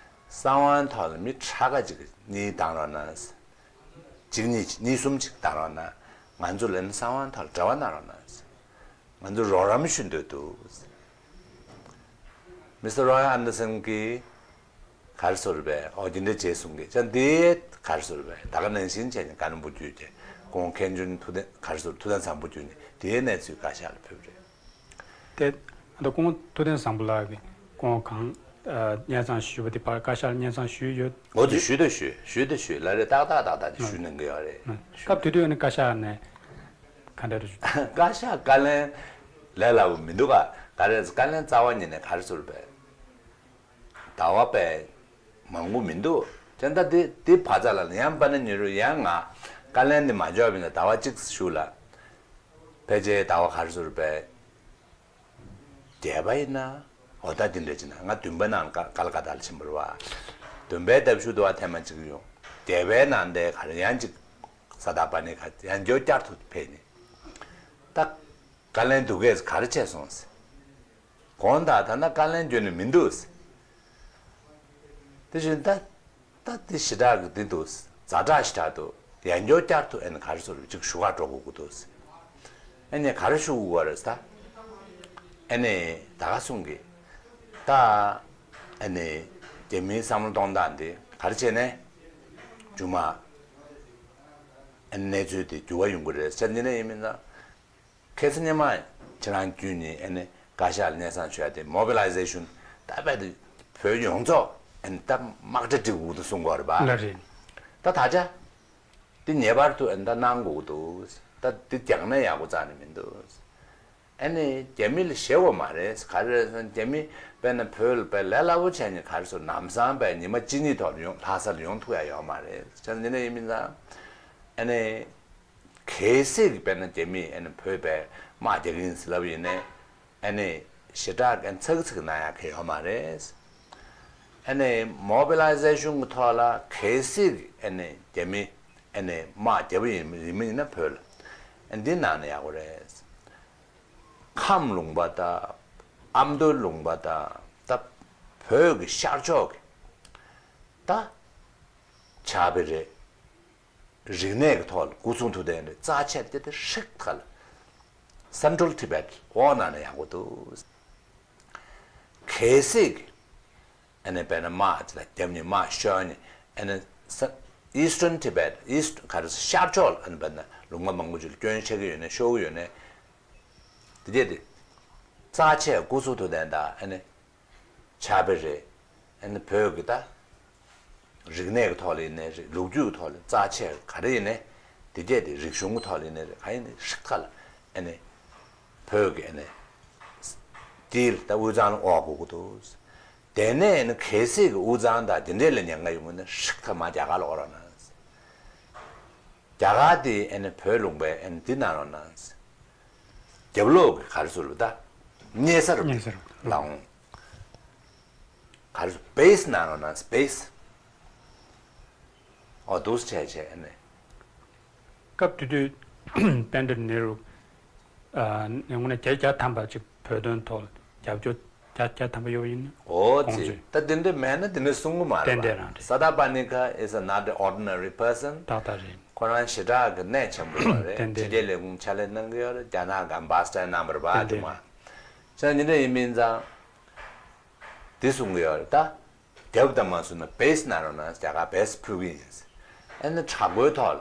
གསང་བའི་ཐོག་ལ་མི་ཁྲ་ཁ་ཅིག་གཉིས་བཏང་རོགས་གནང་། གཅིག་གཉིས་གཉིས་གསུམ་ཅིག་བཏང་རོགས་གནང་། ང་ཚོ་ལ་ཨ་ནི་གསང་བའི་ཐོག་ལ་འབྲེལ་བ་གནང་རོགས་གནང་། ང་ཚོ་རོགས་རམ་ཞུ་འདོད་འདུག་མི་སི་ཊར་རོ་ཡལ་ཨན་ཌར་སན་གྱིས་ག་རེ་ཟེར་བས། ཨོ་འདི་འདྲ་བྱས་གསུང་གི་ཅང་འདི་ག་རེ་ཟེར་བས། ད་ག་ནང་བཞིན་བྱས་ནས་བཀའ་འབུལ་རྒྱུ་བྱས་ཁོང་མཁན་ཆེན་ཐུབ་བསྟན་ག་རེ་ཟེར་ཐུབ་བསྟན་བཟང་པོ་བརྒྱུད་ནས་དེའི་གནས་ཚུལ་བཀའ་ཤག་ལ་ཕེབས་རེད། དེ་ད་ཁོང་ཐུབ་བསྟན་བཟང་པོ་ལགས་ཀྱིས་ཁོང་གང་སྙན་སེང་ཞུས་པ་དེ་བར་བཀའ་ཤག་ལ་སྙན་སེང་ཞུས་ཡོད། འོ་དེ་ཞུས་དང་ཞུས་ཞུས་དང་ཞུས་ལ་རེད། ཏག་ཏག་ཏག་ཏག་དེ་ཞུས་གནང་གི་ཡོད་རེད། སྐབས་དེ་དུས་ནི་བཀའ་ཤག་ནས་ག་འདྲ་རེད། བཀའ་ཤག་བཀའ་ལན་ལས་སླ་པོ་མི་འདུག་ག་ག་རེ་བཀའ་ལན་རྩ་བ་ཉིད་ནས་ག་རེ་ཟེར་བས། ཟླ་བ་པས་མང་པོ་མི་འདུག་དེ་འདྲ་དེ་དེ་བར་ཚ་ལ་ཡང་པ་ནི་ཉེ་རུ་ཡང་ང་བཀའ་ལན་འདི་མ་འབྱོར་བ་ཡིན་ན་ཟླ་བ་གཅིག་ཞུ་ལ། ཕལ་ཆེར་ཟླ་བ་ག་རེ་ཟེར་བས། བརྒྱད་པ་ཡིན་ན། འོ་ད་འདི་འདྲ་ཅིག་ན་ང་བདུན་པ་ནང་ཀ་ཀལ་ཀ་ཏ་ལ་ཕྱིན་པ་རེད་བ། བདུན་པའི་ལྡབ་ཞུ་དུ་བ་ཐེངས་མ་གཅིག་ཡོང་། བརྒྱད་པའི་ནང་དེ་ག་རེ་ཡང་གཅིག་ས་ད་པ་ནི་ཁ་ཡང་བསྐྱར་བསྐྱར་དུ་ཕེབས་ནས། ད་བཀའ་ལན་འདུག་གས་ག་རེ་བྱས་སོང་ཟེར། གོང་དག་ད་ལྟ་བཀའ་ལན་བརྒྱབ་ནས་མི་འདུག་དེ་བཞིན་ད་ད་དེ་ཞེ་དྲག་གི་འདི་འདུག་ཛ་དྲག་ཞེ་དྲག་འདུག་ཡང་བསྐྱར་བསྐྱར་དུ་ཨ་ནི་ག་རེ་ཟེར་ཅིག་ཞུ་ག་འགྲོ་དགོས་ཀྱི་འདུག་ཨ་ནི་ག་རེ་ཞུ་དགོས་རེད་ད། ཨ་ནི་ད་ག་གསུང་གི་ད་ཨ་ནི་རྒྱ་མིའི་བསམ་བློ་གཏོང་སྟངས་འདི་ག་རེ་བྱས་ནས་རྒྱུ་མ་ཨ་ནི་གནས་ཚུལ་དེ་འགྱུར་བ་ཡོང་གི་རེད་ཟེར་འདི་ནས་ཡིན་མིན་ད། ཁ་སང་ཉི་མ་ཁྱེད་རང་བརྒྱུད་ནས་ཨ་ནི་བཀའ་ཤག་ལ་སྙན་སེང་ཞུ་ཡ་དེ་མོ་བི་ལའི་ཟེ་ཤན་ད་རྦད་དེ་བོད་ཡོངས་རྫོགས་ཨ་ནི་ད་དམག་གྲ་སྒྲིག་དགོས་འདུག་གསུང་གི་ཡོད་རེད་པ། ལགས་རེད། ད་ད་ཆ་དེ་ངེས་པར་དུ་ཨ་ནི་ད་གནང་དགོས་འདུག་ད་དེ་རྒྱག་ན་ཡག་པོ་རྩ་ནས་མི་འདུག་ཨ་ནི་རྒྱ་མི་ལ་ཞེ་པོ་མ་རེད། ག་རེ་རེད་ཟེར་ན་རྒྱ་མི་དཔེར་ན་བོད་ལ་དཔེ་ལས་སླ་པོ་བྱས་ནས་ག་རེ་ཟེར་ལམ་སང་དཔེ་ཉི་མ་གཅིག་གཉིས་ཐོག་ལ་ཡོང་ལྷ་ས་ལ་ཡོང་ཐུབ་ཡ་ཡོད་མ་རེད། བྱས་ཙང་འདི་འདྲ་ཡིན་མིན་ཙང་ཨ་ནི། གལ་སྲིད་ཀྱི་དཔེར་ན་རྒྱ་མིས་ཨ་ནི་བོད་པའི་དམག་རྒྱག་གི་ཡིན་ཟེར་ལབ་ཡིན་ནའི་ཨ་ནི་ཞེ་དྲག་གི་ཚ་གི་ཚ་གི་གནང་ཡག་གི་ཡོད་མ་རེད། ཨ་ནི་མོ་བི་ལའི་ཟེ་ཤན་གི་ཐོག་ལ་གལ་སྲིད་ཀྱི་ཨ་ནི་རྒྱ་མི་ཨ་ནི་དམག་རྒྱབ་ཡིན་ཡིན་མིན་ཡིན་ན་བོད་ལ་ཨ་ནི་འདི་གནང་ན་ཡག་པོ་རེད། ཁམས་ལུང་པ་དང་ཨ་མདོ་ལུང་པ་དང་ད་བོད་ཀྱི་ཤར་ཕྱོགས་ཀྱི་ད་ཆགས་པའི་རེད། རིག་གནས་ཀྱི་ཐོག་ལ་སྐུ་གསུང་ཐུགས་རྟེན་རེ་རྩ་ཆེ་དེ་དེ་ཧྲིག་ཐག་ལ་Central Tibet་འོག་ན་ནས་ཡག་པོ་འདུག་གལ་སྲིད་ཀྱི་ཨ་ནི་དཔེར་ན་དམག་ཅིག་ལ་རྒྱབ་ནས་དམག་ཤོར་ནས་ཨ་ནི་ས་Eastern Tibet East ག་རེ་ཟེར་ཤར་ཕྱོགས་ལ་ཨ་ནི་དཔེར་ན་ལུང་པ་མང་པོ་ཅིག་ལ་སྐྱོན་ཆགས་ཀྱི་ཡོད་ནས་ཤོར་གྱི་ཡོད་ནས། དེ་རྗེས་དེ་རྩ་ཆེ་སྐུ་གཟུགས་ཐུགས་ལྡན་དང་ཨ་ནི་ཕྱག་དཔེ་རེད། ཨ་ནི་བོད་ཀྱི་ད་རིག་གནས་ཀྱི་ཐོག་ལ་ཡིན་ནའི་རེད། ལོ་རྒྱུས་ཀྱི་ཐོག་ལ་རྩ་ཆེ་ག་རེ་ཡིན་ནའི་དེ་རྗེས་དེ་རིག་གཞུང་གི་ཐོག་ལ་ཡིན་ནའི་རེད། ག་ཡིན་ནའི་ཧྲིག་ཐག་ལ་ཨ་ནི་བོད་ཀྱི་ཨ་ནི་སྟིལ་ད་དབུས་གཙང་ལ་དབོར་དགོས་ཀྱི་འདུག་དེ་ནས་ཨ་ནི་གལ་སྲིད་ཀྱི་དབུས་གཙང་དང་དེ་འདྲས་ལ་ཉེན་ཁ་ཡོང་གི་ན་ཧྲིག་ཐག་མ་རྒྱ་གར་ལ་དབོར་རོགས་གནང་། རྒྱ་གར་དེ་ཨ་ནི་བོད་ལུང་པའི་ཨ་ནི་འདི་གནང་རོགས་གནང་། རྒྱབ་ལོགས་ཀྱི་ག་རེ་ཟེར་བ་ད། གཉན་ས་རུ་གཉན་ས་རུ་ལའང་། ག་རེ་ཟེར་བེ་སི་གནང་རོགས་གནང་བེ་སི། ཨོ་འདུག་སེ་བྱས་བྱས་ཨ་ནི། སྐབས་དེ་དུས་པཎྜི་ཏ་ནེ་རུ། ཨ་ནི་དངོས་གནས་བརྒྱ་ཆ་བརྒྱ་ཐམ་པ་ཅིག་བོད་དོན་ཐོག་ལ་རྒྱབ་སྐྱོར་བརྒྱ་ཆ་བརྒྱ་ཐམ་པ་ཡོད་པ་ཡིན་ན། ཨོ་ཙི། ད་དེ་འདྲ་མེད་ན་དེ་འདྲ་གསུང་གི་མ་རེད་པ། ཏན་ཏན་རང་རེད། Satapanika is not an ordinary person. ཏག་ཏག་རེད། ཁོ་རང་ཞེ་དྲག་གི་གནད་ཆེན་པོ་ཡོད་རེད། ཏན་ཏན་ཕྱི་རྒྱལ་ལས་ཁུངས་ཕྱག་ལས་གནང་གི་ཡོད་རེད། རྒྱ་ནག་གི་ཨམ་བྷ་སི་ཌར་གནང་བ་རེད་པ། ཏན་ཏན་དེ་མ། ཅང་ཉིན་རེ་ཡིན་མིན་ཙང་། དེ་གསུང་གི་ཡོད་རེད་ད། རྒྱབ་དང་མ་བཟུང་ན་བེ་སི་གནང་རོགས་གནང་། རྒྱ་གར་བེ་སི་ཕུལ་གི་ཡིན། ཨ་ནི་དྲག་པོའི་ཐོག་ལ་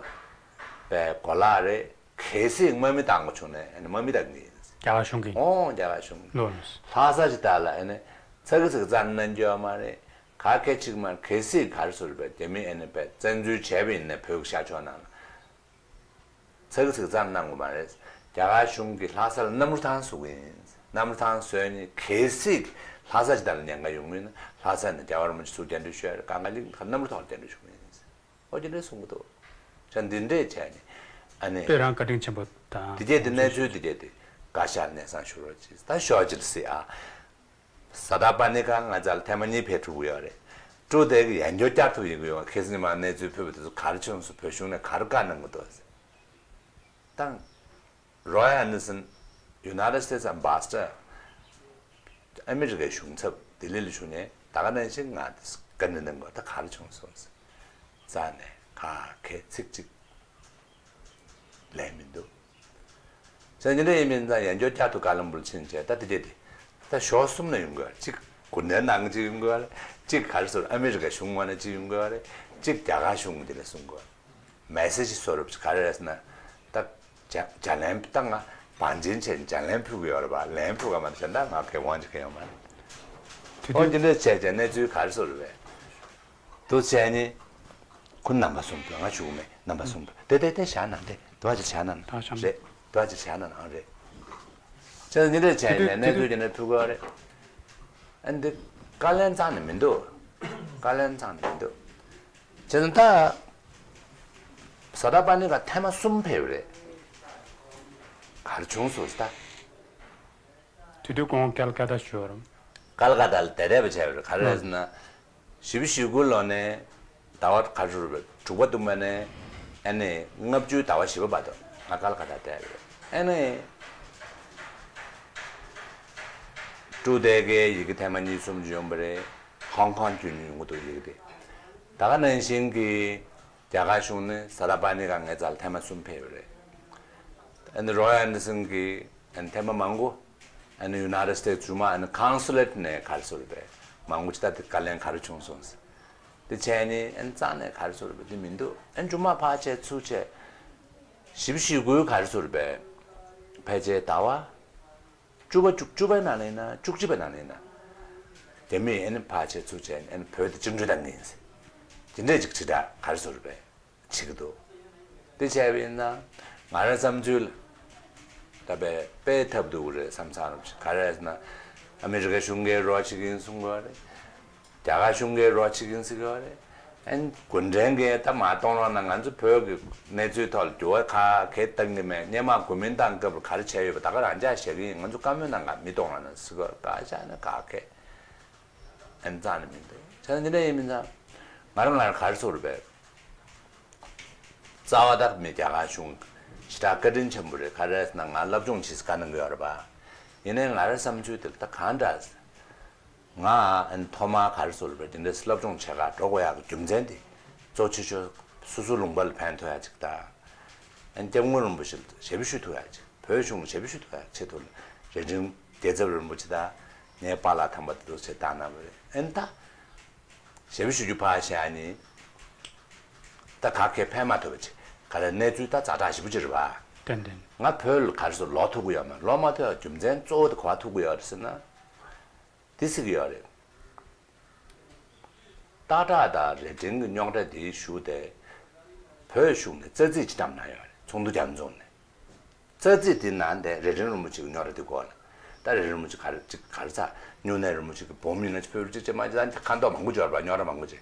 པའི་གོ་ལག་རེད། གལ་སྲིད་དམག་མི་བཏང་དགོས་བྱུང་ན་ཨ་ནི་དམག་མི་བཏང་གི་ཡིན། རྒྱ་གར་གཞུང་གིས། ཨོ་རྒྱ་གར་གཞུང་གིས། ལོ་ལོ། ལྷ་ས་ཅིག་ད་ལ་ཨ་ནི་ཚ་གི་ཚིག་རྩ་གནང་རྒྱུ་ཡོད་མ་རེད། ག་གེ་ཅིག་མ་གལ་སྲིད་ག་རེ་ཟེར་བས་རྒྱ་མི་ཨ་ནི་པའི་བཙན་འཛུལ་བྱས་པ་ཡིན་ན་བོད་ཀྱི་ཤར་ཕྱོགས་ནང་ལ། ཚ་གི་ཚིག་རྩ་གནང་དགོས་མ་རེད། རྒྱ་གར་གཞུང་གིས་ལྷ་ས་ལ་གནམ་གྲུ་ཐང་བཟོ་གི་ཡིན། གནམ་གྲུ་ཐང་བཟོས་ནས་གལ་སྲིད་ལྷ་ས་ཅིག་ད་ལ་ཉེན་ཁ་ཡོང་གི་ཡིན་ན་ལྷ་ས་ནས་རྒྱལ་བ་རིན་པོ་ཆེ་ཚུར་གདན་འདྲེན་ཞུ་ཡ་རེད། གང་ག་ལིང་ག་གནམ་གྲུ་ཐོག་ལ་གདན་འདྲེན་ཞུ་གི་ཡིན། ཨོ་དེ་འདྲས་གསུང་གི་འདུག་ཅང་འདི་འདྲས་བྱས་ནས་ཨ་ནི། དཔེ་རང་བཀའ་དྲིན་ཆེན་པོ་དང་། དེ་རྗེས་དེ་གནས་ཚུལ་དེ་རྗེས་དེ་བཀའ་ཤག་གནས་ཚང་ཞུ་རོགས་གྱིས། ད་ཞོགས་ཅིག་ལ་སྲིད་ཨ། Satapanikaང་ང་ཚོ་ལ་ཐེངས་མ་གཉིས་ཕེབས་ཐུབ་ཀྱི་ཡོད་རེད། ཀྲུའུ་ཏེ་གིས་ཡང་བསྐྱར་བསྐྱར་ཐུབ་ཡིན་གྱི་ཡོད། ཁ་སང་ཉི་མ་གནས་ཚུལ་ཕུལ་བ་དེ་ཚོ་ག་རེ་བྱུང་སོང་། བོད་གཞུང་ནས་ག་རེ་བཀའ་གནང་གི་འདུག་ཟེར། དང་། Roy Anderson United States Ambassador ཨ་མི་རི་ཀའི་གཞུང་ཚབ་ལྡི་ལི་ལ་བཞུགས་ནས་ད་ག་ནང་བཞིན་ང་དེ་བཀའ་འདྲི་གནང་དགོས། ད་ག་རེ་བྱུང་སོང་ཟེར། རྩ་ནས་ག་གེ་ཚིག་གཅིག་ལན་མི་འདུག་ཟེར། ཉིན་རེ་ཡིན་མིན་ཙང་ཡང་བསྐྱར་བསྐྱར་དུ་ཀ་ལམ་བུར་ཕྱིན་བྱས། ད་དེ་དེ་དེ་ད་ཞོགས་གསུམ་ན་ཡོང་དགོས་རེད། གཅིག་གུང་ཁྲན་ཏང་གཅིག་ཡོང་དགོས་རེད། གཅིག་ག་རེ་ཟེར་ཨ་མི་རི་ཀ་གཞུང་ངོས་ནས་གཅིག་ཡོང་དགོས་རེད། གཅིག་རྒྱ་གར་གཞུང་དེ་ལ་གསུང་དགོས་རེད། མེ་སེ་ཇི་བཟོ་རབས་ག་རེ་རེད་ཟེར་ན། ད་བརྒྱ་བརྒྱ་ལན་ད་ང་བང་ཆེན་བྱས་ནས་བརྒྱ་ལན་ཕུལ་གི་ཡོད་རེད་པ། ལན་ཕུལ་ག་མ་ད་གཞན་དག་ང་གའི་དབང་ཆ་གང་ཡང་ཡོད་མ་རེད། དེ་ཨོ་དུས་འདི་འདྲ་བྱས་བྱས་གནས་ཚུལ་ག་རེ་བཟོ་རེད་པས། འདུག་བྱས་ནི། ཁོ་རྣམ་པ་གསུམ་དུ་ང་བཞུགས་མེད། རྣམ་པ་གསུམ་དུ་དེ་དེ་དེ་བཞག་ན་དེ་དུ་བ་ཅིག་བྱས་ན་ད་བྱམས། རེད། དུ་བ་ཅིག་བྱས་ན་ནང་རེད། བྱས་ནི་འདི་འདྲ་བྱས་ནས་གནས་ཚུལ་དེ་འདྲ་ཕུལ་གི་ཡོད་རེད། ཨ་འདི་བཀའ་ལན་ཚང་ནས་མི་འདུག་བཀའ་ལན་ཚང་ནས་མི་འདུག་བྱས་ཙང་ད། Satapanikaཐེངས་མ་གསུམ་ཕེབས་རེད། ག་རེ་བྱུང་སོང་ཟེར་ད། དེ་དུས་ཁོང་ཀལ་ཀ་ཏ་བཞུགས་རེད། ཀལ་ཀ་ཏ་ལ་དེ་རེད་པ་བྱས་པ་རེད། ག་རེ་རེད་ཟེར་ན། བཞི་བཅུ་ཞེ་དགུ་ལོ་ནས་ཟླ་བ་ག་རེ་རེད། དྲུག་པ་བདུན་པ་ནས་ཨ་ནི་ལྔ་བཅུའི་ཟླ་བ་བཞི་པ་བར་དུ་ང་ཀལ་ཀ་ཏ་བསྡད་པ་རེད། ཨ་ནི། ཀྲུའུ་ཏེ་གིས་ཡི་གེ་ཐེངས་མ་གཉིས་གསུམ་ཅིག་ཡོང་པ་རེད། ཧོང་ཀོང་བརྒྱུད་ནས་ཡོང་གི་འདུག་ཡི་གེ་དེ། ད་ག་ནང་བཞིན་གྱི་རྒྱ་གར་གཞུང་ནས་Satapanikaང་ངའི་རྩ་ལ་ཐེངས་མ་གསུམ་ཕེབས་ཡོད་རེད། ཨ་ནི་Roy Andersonགིས་ཨ་ནི་ཐེངས་མ་མང་པོ་ཨ་ནི་United States་རྫུན་མ་ཨ་ནི་Consulateནས་ག་རེ་ཟེར་བས་མང་པོ་ཅིག་ད་དེ་བཀའ་ལན་ག་རེ་བྱུང་སོང་ཟེར། དེ་བྱས་ནས་ཨ་ནི་རྩ་ནས་ག་རེ་ཟེར་བས་དེ་མི་འདུག་ཨ་ནི་རྫུན་མ་ཕར་བྱས་ཚུར་བྱས། བཞི་བཅུ་ཞེ་དགུའི་ག་རེ་ཟེར་བས་ཕལ་ཆེར་ཟླ་བ། བཅུ་པ་བཅུ་བཅུ་པའི་ནང་ལ་ཡིན་ན་བཅུ་གཅིག་པའི་ནང་ལ་ཡིན་ན། རྒྱ་མིས་ཨ་ནི་ཕར་བྱས་ཚུར་བྱས་ཨ་ནི་བོད་དེ་བཅིངས་འགྲོལ་བཏང་གི་ཡིན་ཟེར། དེ་འདྲས་ཅིག་དྲིལ་བསྒྲགས་ག་རེ་ཟེར་བས་བྱེད་ཀྱི་འདུག་དེ་བྱས་པ་ཡིན་ན་ང་རང་བསམ་ཚུལ་ལ། ད་དཔེ་དཔེ་ཐབས་སྡུག་རེད་བསམ་བསམ་རབ་ཅིག་ག་རེ་ཟེར་ན། ཨ་མི་རི་ཀ་གཞུང་གིས་རོགས་བྱེད་ཀྱི་ཡིན་གསུང་གི་ཡོད་རེད། རྒྱ་གར་གཞུང་གིས་རོགས་བྱེད་ཀྱི་ཡིན་ཟེར་གི་ཡོད་རེད། ཨན་གུང་ཁྲན་གྱིས་ད་མ་གཏོང་རོགས་གནང་། ང་ཚོ་བོད་ཀྱི་གནས་ཚུལ་ཐོག་ལ་འགྱུར་བ་ག་གེ་བཏང་གི་མེད། སྔོན་མ་གོ་མིན་ཏང་སྐབས་ལ་ག་རེ་བྱས་ཡོད་པ་ད་ག་རང་འཇགས་བཞག་གི་ཡིན། ང་ཚོ་བཀའ་མོལ་གནང་ག་མི་གཏོང་རོགས་གནང་ཟེར་གི་ཡོད་རེད། བཀའ་ཤག་ནས་ག་གེ་ཨན་རྩ་ནས་མི་འདུག་བྱས་ཙང་འདི་འདྲ་ཡིན་མིན་ཙང་ང་རང་ང་རང་ག་རེ་ཟེར་དགོས་རེད་པས། རྩ་བ་དག་མི་རྒྱ་གར་གཞུང་ཞེ་དྲག་བཀའ་དྲིན་ཆེན་པོ་རེད། ག་རེ་ཟེར་ན་ང་སློབ་སྦྱོང་བྱེད་ས་བཀའ་གནང་གི་ཡོད་རེད་པ། ཡིན་ནའི་ང་རའི་བསམ་ཚུལ་དེ་ལ་ད་གང་འདྲ་ཟེར། ང་ཨན་ཐོག་མར་ག་རེ་ཟེར་དགོས་རེད་པས། དེ་འདྲའི་སློབ་སྦྱོང་བྱེད་གར་འགྲོ་དགོས་ཡག་གི་རྒྱུ་མཚན་དེ་གཙོ་ཆེ་ཤོས་སོ་སོའི་ལུང་པ་ལ་ཕན་ཐོགས་ཡག་ཅིག་དང་། ཨན་སྐྱབས་མགོན་རིན་པོ་ཆེ་ལ་ཞབས་ཞུ་ཞུ་ཐུབ་ཡག་ཅིག་བོད་གཞུང་ལ་ཞབས་ཞུ་ཞུ་ཐུབ་ཡག་ཆེད་དུ་ལ་རྭ་སྒྲེང་རྒྱལ་ཚབ་རིན་པོ་ཆེ་དང་ ངའི་པཱ་ལགས་དམ་པ་དེ་ཚོ་ཆེ་བཏང་གནང་བ་རེད། ཨེ་ནི་ད་ཞེ་པོ་ཞུ་རྒྱུ་ཕར་བཞག་ནི། ད་ག་གེ་ཕན་མ་ཐོགས་པ་ཅིག་ག་རེ་གནས་ཚུལ་ད་ཛ་དྲག་ཞེ་པོ་ཅིག་རེད་བ། ཏན་ཏན། ང་བོད་ལ་ག་རེ་ཟེར་ལོག་ཐུབ་ཀྱི་ཡོད་མ་རེད། ལོག་མ་ཐུབ་ཡ་རྒྱུ་མཚན་གཙོ་བོ་དེ་ག་པར་ཐུག་གི་ཡོད་རེད་ཟེར་ན། འདི་ཟེར་གྱི་ཡོད་རེད། སྟག་བྲག་དང་རྭ་སྒྲེང་གི་རྙོག་དྲ་དེའི་གཞུག་དེ། བོད་གཞུང་ནས་རྩ་རྩིས་ཅིག་བཀྲམ་གནང་ཡོད་རེད། ཚོགས་འདུ་རྒྱབ་ཚོགས་ནས། རྩ་རྩིས་དེ་ནང་དེ་རྭ་སྒྲེང་རིན་པོ་ཆེ་གི་རྙོག་དྲ་དེ་སྐོར་ལ། ད་རྭ་སྒྲེང་རིན་པོ་ཆེ་ག་རེ་ཅིག་ག་རེ་ཚ། སྨྱུང་གནས་རིན་པོ་ཆེ་གི་བུ་མོ་ཡིན་ན་ཅིག་ཕེབས་རོགས་ཅིག་བྱས་མ་ཅིག་ད་ཁ་མདོག་མང་པོ་འབྱོར་བ་རྙོག་དྲ་མང་པོ་ཅིག་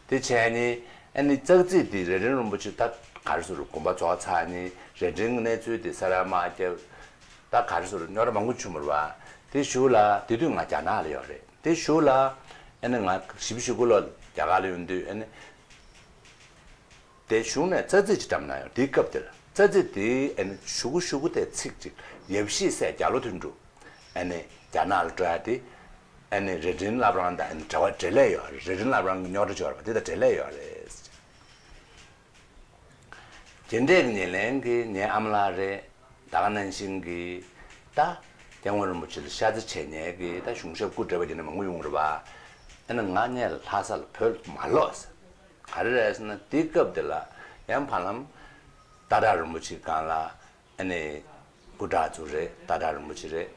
དེ་བྱས་ནི། ཨ་ནི་རྩ་རྩིས་དེ་རྭ་སྒྲེང་རིན་པོ་ཆེ་ད་ག་རེ་ཟེར་དགོངས་པ་རྫོགས་ཚར་ནི་རྭ་སྒྲེང་གི་གནས་ཚུལ་དེ་ས་ར་མ་རྒྱབ། ད་ག་རེ་ཟེར་རྙོག་དྲ་མང་པོ་བྱུང་བ་རེད་བ། དེ་གཞུག་ལ་དེ་དུས་ང་རྒྱ་ནག་ལ་ཡོད་རེད། དེ་གཞུག་ལ་ཨ་ནི་ང་བཞི་བཅུ་ཞེ་དགུ་ལོ་རྒྱ་གར་ལ་ཡོང་དུས་ཨ་ནི། དེ་གཞུང་ནས་རྩ་རྩིས་ཅིག་བཀྲམ་གནང་ཡོད། དེའི་སྐབས་དེར་རྩ་རྩིས་དེའི་ཨ་ནི་ཞུ་གུ་ཞུ་གུ་དེ་ཚིག་ཅིག་ཡབ་གཞིས་སྲས་རྒྱ་ལོ་དོན་གྲུབ། ཨ་ནི་རྒྱ་ནག་ལ་འགྲོ་ཡ་དེ། ཨ་ནི་རྭ་སྒྲེང་བླ་བྲང་དང་ཨ་ནི་འབྲེལ་བ་འབྲེལ་ལས་ཡོད་རེད། རྭ་སྒྲེང་བླ་བྲང་གི་རྙོག་དྲ་འབྱོར་བ་དེ་དང་འབྲེལ་ལས་ཡོད་རེད། དེ་འདྲས་ཀྱི་ཉེར་ལེན་གྱི་ངའི་ཨ་མ་ལགས་རེད། ད་ག་ནང་བཞིན་གྱི་ད་སྐྱབས་མགོན་རིན་པོ་ཆེ་ལ་ཤ་ཚ་བྱེད་མཁན་གྱི་ད་གཞུང་ཞབས་སྐུ་བགྲེས་པ་དེ་འདྲ་མང་པོ་ཡོང་རེད་བ། ཨ་ནི་ང་གཉིས་ལ་ལྷ་ས་ལ་བོད་མ་ལོག་ཟེར། ག་རེ་རེད་ཟེར་ན་དེའི་སྐབས་དེ་ལ་ཡང་བར་ལམ་སྟག་བྲག་རིན་པོ་ཆེ་སྒང་ལ་ཨ་ནི་སྐུ་དྲག་ཚོ་རེད། སྟག་བྲག་རིན་པོ་ཆེ་རེད།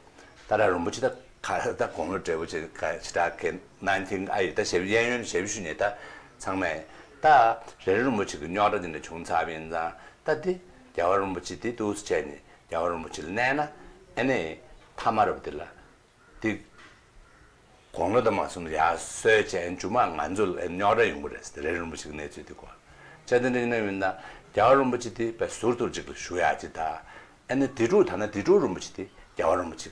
སྟག་བྲག་རིན་པོ་ཆེ་ད་ག་ད་དགུང་ལོ་བགྲེས་པོ་ཆེ་ག་ཞེ་དྲག་གི་གནང་ཐེངས་ཨ་ཡོད། ད་ཞབས་གཡས་གཡོན་ཞབས་ཞུ་ནས་ད་ཚང་མས་ད་རྭ་སྒྲེང་རིན་པོ་ཆེ་གི་རྙོག་དྲ་དེ་འདྲ་བྱུང་ཚར་བ་ཡིན་ཙང་། ད་དེ་རྒྱལ་བ་རིན་པོ་ཆེ་དེ་འདུག་སེ་བྱས་ནས་རྒྱལ་བ་རིན་པོ་ཆེ་ལ་གནས་ན་ཨ་ནི་ཐ་མ་རབ་དེ་ལ་དེ་དགུང་ལོ་དང་མ་སོང་ཡར་སོས་བྱས་མཇུག་མ་ང་ཚོ་ལ་རྙོག་དྲ་ཡོང་གི་རེད་ཟེར། རྭ་སྒྲེང་རིན་པོ་ཆེ་གི་གནས་ཚུལ་དེ་སྐོར་བྱས། དེ་འདྲ་ཡིན་ན་ཡིན་ན་རྒྱལ་བ་རིན་པོ་ཆེ་དེ་དཔེ་ཟུར་དུ་ཅིག་ལ་བཞུགས་ཡག་ཅིག་ད་ཨ་ནི་དེ་འབྲུག་ད་ན་དེ་འབྲུག་རིན་པོ་ཆེ་དེ་རྒྱལ་བ་རིན་པོ་ཆེ་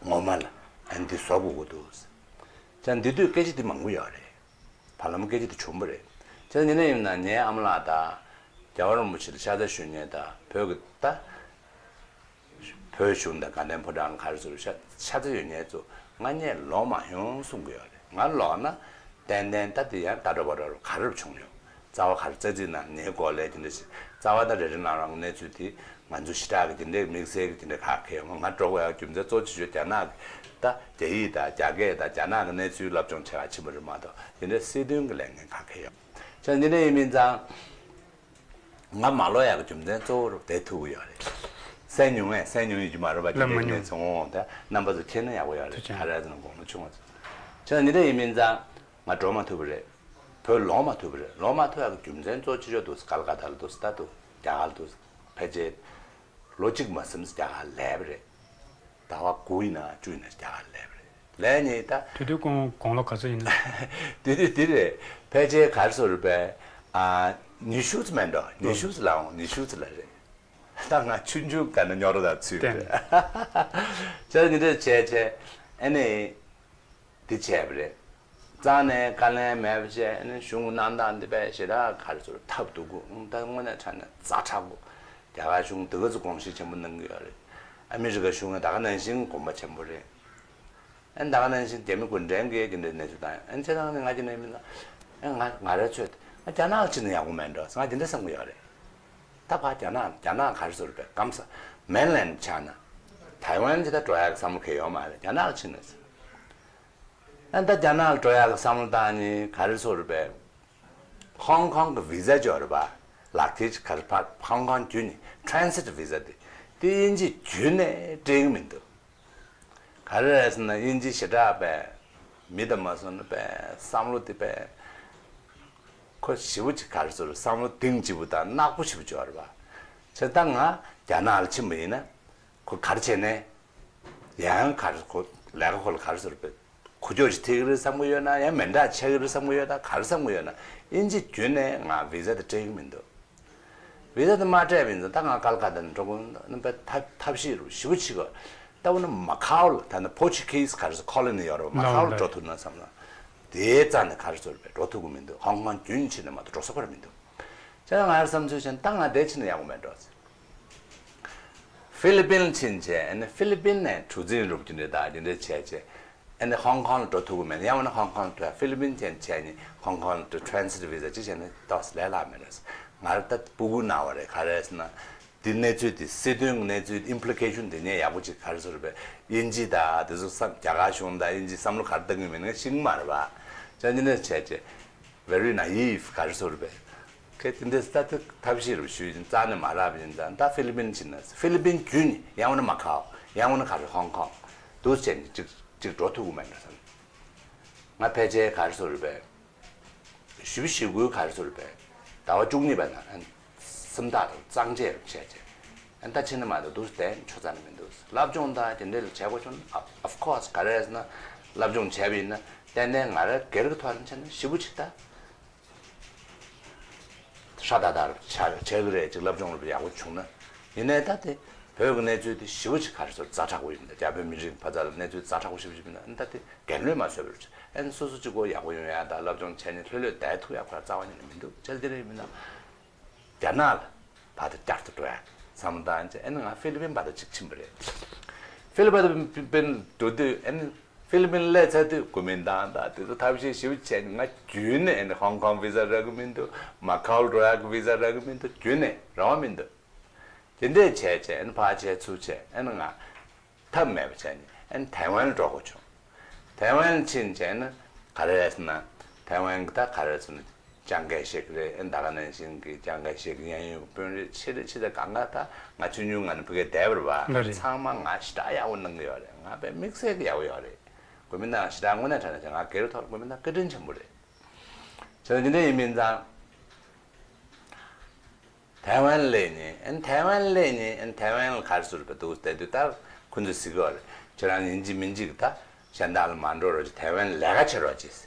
ངོ་མ་ལ་ཨ་ནི་དེ་བཟོ་དགོས་ཀྱི་འདུག་ཟེར། བྱས་འདི་དུས་སྐད་ཆ་དེ་མང་པོ་ཡོད་རེད། བར་ལམ་སྐད་ཆ་དེ་བྱུང་བ་རེད། བྱས་ཡིན་ན་ཡིན་ན་ངའི་ཨ་མ་ལགས་དང་རྒྱལ་བ་རིན་པོ་ཆེ་ལ་ཤ་ཚ་ཞུ་མཁན་དང་བོད་ཀྱི་ད་བོད་གཞུང་དང་དགའ་ལྡན་ཕོ་བྲང་ལ་ག་རེ་ཟེར་ཤ་ཤ་ཚ་ཡོད་མཁན་ཚོ་ང་གཉིས་ལོག་མ་ཡོང་གསུང་གི་ཡོད་རེད། ང་ལོག་ན་ཏན་ཏན་ད་དེ་ཡང་ད་འགྲོ་བ་འགྲོ་རུ་ག་རེ་བྱུང་ཡོད། རྩ་བ་ག་རེ་རྩ་རྩིས་ནང་ངའི་སྐོར་ལས་དེ་འདྲ་ཞིག་རྩ་བ་ད་རྭ་སྒྲེང་བླ་བྲང་གི་གནས་ཚུལ་དེ་ང་ཚོ་ཞེ་དྲག་གི་དེ་འདྲའི་དམིགས་བསལ་གྱི་དེ་འདྲའི་ཁག་ཁེལ་ཡོང་། ང་འགྲོ་དགོས་ཡག་རྒྱུ་མཚན་གཙོ་ཆེ་ཤོས་རྒྱ་ནག་གི་ད་རྒྱ་ཡིག་དང་རྒྱ་སྐད་དང་རྒྱ་ནག་གི་གནས་ཚུལ་སློབ་སྦྱོང་བྱེད་ག་ཕྱིན་པ་རེད་མ་གཏོགས་དེ་འདྲའི་སྲིད་དོན་གྱི་ལས་འགན་ཁག་ཁེལ་ཡོང་། བྱས་ཙང་འདི་འདྲ་ཡིན་མིན་ཙང་། ང་མ་ལོག་ཡག་གི་རྒྱུ་མཚན་གཙོ་བོ་རུ་བསྡད་ཐུབ་ཀྱི་ཡོད་རེད། གསན་མྱོང་ངས་གསན་མྱོང་ཡོད་ཀྱི་མ་རེད་པ། ལབ་མ་དེ་འདྲའི་མྱོང་། གནས་ཚུལ་འོང་དེ་རྣམ་པ་ཚོ་མཁྱེན་ན་ཡག་པོ་ཡོད་རེད། ཐུགས་རྗེ་ཆེ། ག་རེ་ཟེར་ན་དགུང་ལོ་ཆུང་བ་ཚོ། བྱས་ཙང་འདི་འདྲ་ཡིན་མིན་ཙང་ང་འགྲོ་མ་ཐུབ་པ་རེད། བོད་ལོག་མ་ཐུབ་པ་རེད། ལོག་མ་ཐུབ་ཡག་གི་རྒྱུ་མཚན་གཙོ་ཆེ་ཤོས་འདུག་སེ་ཀལ་ཀ་ཏ་ལ་འདུག་སེ་ད་འདུག་རྒྱ་གར་ལ་འདུག་སེ་ཕལ་ཆེར་ལོ་གཅིག་མ་ཟིན་ཙམ་རྒྱ་གར་ལ་སླེབས་པ་རེད། ཟླ་བ་དགུ་ཡིན་ན་བཅུ་ཡིན་ན་རྒྱ་གར་ལ་སླེབས་པ་རེད། ལས་ནི་ད། དེ་དུས་ཁོང་དགུང་ལོ་ག་ཚོད་ཡིན་ན། དེ་དུས་དེ་རེད། ཕལ་ཆེར་ག་རེ་ཟེར་དགོས་རེད་པས། ཨ། ཉི་ཤུ་ཙམ་མེད་འགྲོ། ཉི་ཤུ་ཙམ་ལ་འོང་། ཉི་ཤུ་ཙམ་ལ་རེད། ད་ང་ཆུང་ཆུང་སྒང་ནས་རྙོག་དྲ་དང་ཚུད་པས། བྱས་ཙང་འདི་འདྲ་བྱས་བྱས་ཨ་ནི། འདི་བྱས་པ་རེད། རྩ་ནས་བཀའ་ལན་མེད་པ་བྱས་ཨ་ནི་གཞུང་གི་གནང་སྟངས་འདི་དཔེ་ཞེ་དྲག་ག་རེ་ཟེར་ཐབས་སྡུག་གོ། ཨང་། ད་དངོས་གནས་དྲང་གནས་ཛ་དྲག་གོ། རྒྱ་གར་གཞུང་འདི་ག་ཚོད་དགོངས་བཞེས་ཆེན་པོ་གནང་གི་ཡོད་རེད། ཨ་མི་རི་ཀ་གཞུང་ཡང་ད་ག་ནང་བཞིན་དགོངས་པ་ཆེན་པོ་རེད། ཨ་ནི་ད་ག་ནང་བཞིན་རྒྱ་མི་གུང་ཁྲན་གྱིས་དེ་འདྲའི་གནས་ཚུལ་བཏང་ཡོད། ཨ་ནི་བྱས་ཙང་ནི་ང་ཅི་ནས་མིན་ན། ཨ་ང་ང་རང་ཚོས་ཨ་རྒྱ་ནག་ལ་ཕྱིན་ན་ཡག་པོ་མེད་འགྲོ་ང་དེ་འདྲ་བསམ་གྱི་ཡོད་རེད། ད་ཕར་རྒྱ་ནག་རྒྱ་ནག་ག་རེ་ཟེར་བའི་སྐམ་ས་མེན་ལན་ཆགས་ན། ཐའེ་ཝན་ཅི་ད་འགྲོ་ཡག་གི་བསམ་བློ་གང་ཡོད་མ་རེད། རྒྱ་ནག་ལ་ཕྱིན་ན་ཟེར། ཨ་ནི་ད་རྒྱ་ནག་ལ་འགྲོ་ཡག་གི་བསམ་བློ་བཏང་ནི་ག་རེ་ཟེར་བའི། ཧོང་ཀོང་གི་བི་ཟ་ཅིག་ཡོད་རེད་པ། ལག་ཁྱེར་ག་རེ་ཕར་ཧོང་ཀོང་བརྒྱུད་ནས་ཊེ་རན་སིཊ་བི་ཟ་དེ། དེ་དབྱིན་ཇི་བརྒྱུད་ནས་སྤྲད་ཀྱི་མི་འདུག་ག་རེ་རེད་ཟེར་ན་དབྱིན་ཇི་ཞེ་དྲག་པས་མི་དང་མ་སོང་ན་པས་བསམ་བློ་དེ་པས་ཁོ་ཞེ་པོ་ཅིག་ག་རེ་ཟེར་བསམ་བློ་གཏིང་ལྗིད་པོ་དང་ནག་པོ་ཞེ་པོ་ཅིག་ཡོད་རེད་པ། བྱས་ཙང་ང་རྒྱ་ནག་ལ་ཕྱིན་པ་ཡིན་ན་ཁོ་ག་རེ་བྱས་ནས་ཡང་ག་རེ་ཁོ་ལས་ཀ་ཁོ་ལ་ག་རེ་ཟེར་བས། ཁུ་བྱུག་ཅིག་ཐེབས་ཀྱི་རེད་བསམ་གྱི་ཡོད་ན། ཡང་མི་འདྲ་ཆགས་ཀྱི་རེད་བསམ་གྱི་ཡོད་ན། ག་རེ་བསམ་གྱི་ཡོད་ན། དབྱིན་ཇི་བརྒྱུད་ནས་ང་བི་ཟ་དེ་སྤྲད་ཀྱི་མི་འདུག་བི་ཟ་དེ་མ་སྤྲད་པ་ཡིན་ཙང་ད་ང་ཀལ་ཀ་ཏ་ནས་འགྲོ་དགོས་ན་པ་ཐབས་ཐབས་ཤེས་རུ་ཞེ་པོ་ཅིག་གོ། ད་འོ་ན་མ་ཁའོ་ལ་ད་ནི་པོ་ཆུ་ཀི་ཟི་ག་རེ་ཟེར་ཁོ་ལོ་ནི་ཡོད་རེད། མ་ཁའོ་ལ་འགྲོ་ཐུབ་ན་བསམ་ན། དེའི་རྩ་ནས་ག་རེ་ཟེར་བས་འགྲོ་ཐུབ་ཀྱི་མི་འདུག་ཧོང་ཀོང་བརྒྱུད་ཕྱིན་ནས་མ་གཏོགས་འགྲོ་ས་ཁོ་ར་མི་འདུག་བྱས་ཙང་ང་རང་བསམ་ཚུལ་བྱས་ན་ད་ང་འདིར་ཕྱིན་ན་ཡག་པོ་མེད་འགྲོ། ཧྥི་ལི་པིན་ཕྱིན་བྱས་ཨ་ནི་ཧྥི་ལི་པིན་ནས་གྲུ་འཛིན་རུབ་ཀྱི་འདྲ་དང་འདི་འདྲ་བྱས་བྱས་ཨ་ནི་ཧོང་ཀོང་ལ་འགྲོ་ཐུབ་ཀྱི་མེད། ཡང་འོ་ན་ཧོང་ཀོང་ལ་འགྲོ་ཡ་ཧྥི་ལི་པིན་ཅན་བྱས་ནས་ཧོང་ཀོང་ལ་འགྲོ་ཊེ་རན་སིཊ་བི་ཟ་ཅིག་བྱས་ནས་ཏོག་ཙམ་ལས་སླ་མེད་རེད། ང་རང་ད་སྤུ་གུ་ན་བ་རེད། ག་རེ་ཟེར་ན་ འདི་གནས་ཚུལ་དེ་སྲིད་དོན་གྱི་གནས་ཚུལ་implication་དེ་ཉན་ཡག་པོ་ཅིག་ག་རེ་ཟེར་བས་དབྱིན་ཇི་དང་དེ་ཚོ་བསམ་རྒྱ་གར་གཞུང་དང་དབྱིན་ཇི་བསམ་བློ་ག་རེ་བཏང་གི་མིན་ང་ཤེས་ཀྱི་མ་རེད་པ། ཅང་ཅི་འདྲ་བྱས་བྱས་very naive་ག་རེ་ཟེར་བས་ཁྱེད་དེ་འདྲ་ལྟ་དུས་ཐབས་ཤེས་རུ་ཞུས་ཡིན་རྩ་ནས་མ་རག་པ་ཡིན་ཙང་ད་ཧྥི་ལི་པིན་ཕྱིན་ན་ཧྥི་ལི་པིན་བརྒྱུད་ནས་ཡང་འོ་ན་མ་ཁའོ་ཡང་འོ་ན་ག་རེ་ཧོང་ཀོང་འདུག་བྱས་ནས་ཅིག་ཅིག་འགྲོ་ཐུབ་ཀྱི་མེད་འགྲོ་བསམ། ང་ཕལ་ཆེར་ག་རེ་ཟེར་བས། ཞེ་པོ་ཞེ་དགུའི་ག་རེ་ཟེར་བས། ཟླ་བ་བཅུ་གཉིས་པ་ན་སེམས་ཐག་དང་གཙང་བཅད་བྱས་བྱས། ཨ་ད་ཕྱིན་ན་མ་གཏོགས་འདུག་བསྡད་ཆོག་ཙམ་མི་འདུག་སློབ་སྦྱོང་དང་དེ་འདྲ་ལ་བྱས་པ་བྱུང་ན་of course་ག་རེ་ཟེར་ན་སློབ་སྦྱོང་བྱས་པ་ཡིན་ན་ཏན་ཏན་ང་རང་སྒེར་གྱི་ཐོག་ནས་བྱས་ན་ཞེ་པོ་ཅིག་ད་ཧྲ་ད་ད་བྱ་བྱས་གི་རེད་ཅིག་སློབ་སྦྱོང་ལ་ཡག་པོ་བྱུང་ན་ཡིན་ནའི་ད་དེ་བོད་ཀྱི་གནས་ཚུལ་དེ་ཞེ་པོ་ཅིག་ག་རེ་ཟེར་ཛ་དྲག་པོ་ཡིན་ད་རྒྱ་བོད་མི་རིགས་ཕ་ཚ་ལ་གནས་ཚུལ་ཛ་དྲག་པོ་ཞེ་པོ་ཅིག་ཡིན་ན་ད་དེ་རྒན་ལོས་མ་བཟོད་པར་ཨན་སོ་སོ་གཅིག་པོ་ཡག་པོ་ཡོང་ཡ་དང་སློབ་སྦྱོང་བྱས་ནས་ལྷོད་ལྷོད་བསྡད་ཐུབ་ཡག་པར་རྩ་བ་ཉིད་ནས་མི་འདུག་བྱས་ལ་དེ་རེད་མིན་ན། རྒྱ་ནག་ལ་བར་དུ་བསྐྱར་དུ་འགྲོ་ཡ་བསམ་བློ་བཏང་ཡིན་ཙང་ཨན་ང་ཧྥི་ལི་པིན་བར་དུ་གཅིག་ཕྱིན་པ་རེད། ཧྥི་ལི་པིན་འགྲོ་དུས་ཨན་ཧྥི་ལི་པིན་སླེབས་ཚར་དུས་གོ་མིན་ཏང་དང་དེ་ཚོ་ཐབས་ཤེས་ཞེ་པོ་བྱས་ནས་ང་རྒྱུན་ནས་ཨན་ཧོང་ཀོང་བི་ཟ་རག་གི་མི་འདུག་མ་ཁའོ་འགྲོ་ཡག་གི་བི་ཟ་རག་གི་མི་འདུག་རྒྱུན་ནས་རང་དབང་མི་འདུག་དེ་འདྲས་བྱས་བྱས་ཨན་ཕར་བྱས་ཚུར་བྱས་ཨན་ང་ཐབས་མེད་པ་བྱས་ནས་ཨན་ཐའེ་ཝན་ལ་འགྲོ་དགོས་བྱུང་། ཐའེ་ཝན་ཕྱིན་བྱས་ན་ག་རེ་རེད་ཟེར་ན། ཐའེ་ཝན་གྱི་ད་ག་རེ་ཟེར་ན་ཅང་གའི་ཤེག་རེད་ཨེ་ད་ག་ནང་བཞིན་གྱི་ཅང་གའི་ཤེག་གི་གཡས་གཡོན་གྱི་དཔོན་རིགས་ཆེ་རིགས་ཆེ་ཚད་གང་ག་ད་ང་ཆུང་ཆུང་ང་ནི་ཕ་གིར་བསྡད་པ་རེད་པ། ལགས་རེད། ཚང་མ་ང་ཞེ་དྲག་ཡག་པོ་གནང་གི་ཡོད་རེད། ང་དཔེ་དམིགས་བསལ་གྱི་ཡག་པོ་ཡོད་རེད། གོ་མིན་ཏང་ཞེ་དྲག་དངོས་གནས་དྲང་གནས་བྱས་ང་སྒེར་ཐོག་ལ་གོ་མིན་ཏང་བཀའ་དྲིན་ཆེན་པོ་རེད། བྱས་ཙང་འདི་འདྲ་ཡིན་མིན་ཙང་། ཐའེ་ཝན་སླེབས་ནས་ཨན་ཐའེ་ཝན་སླེབས་ནས་ཨན་ཐའེ་ཝན་ལ་ག་རེ་ཟེར་བ་འདུག་བསྡད་དུས་ད་ཁོ་ཚོས་ཟེར་གི་ཡོད་རེད། ཁྱེད་རང་ཡིན་གཅིག་མིན་གཅིག་ད་གཞན་དག་ལ་མ་འགྲོ་རོགས་གྱིས་ཐའེ་ཝན་ལ་ལས་ཀ་བྱེད་རོགས་གྱིས།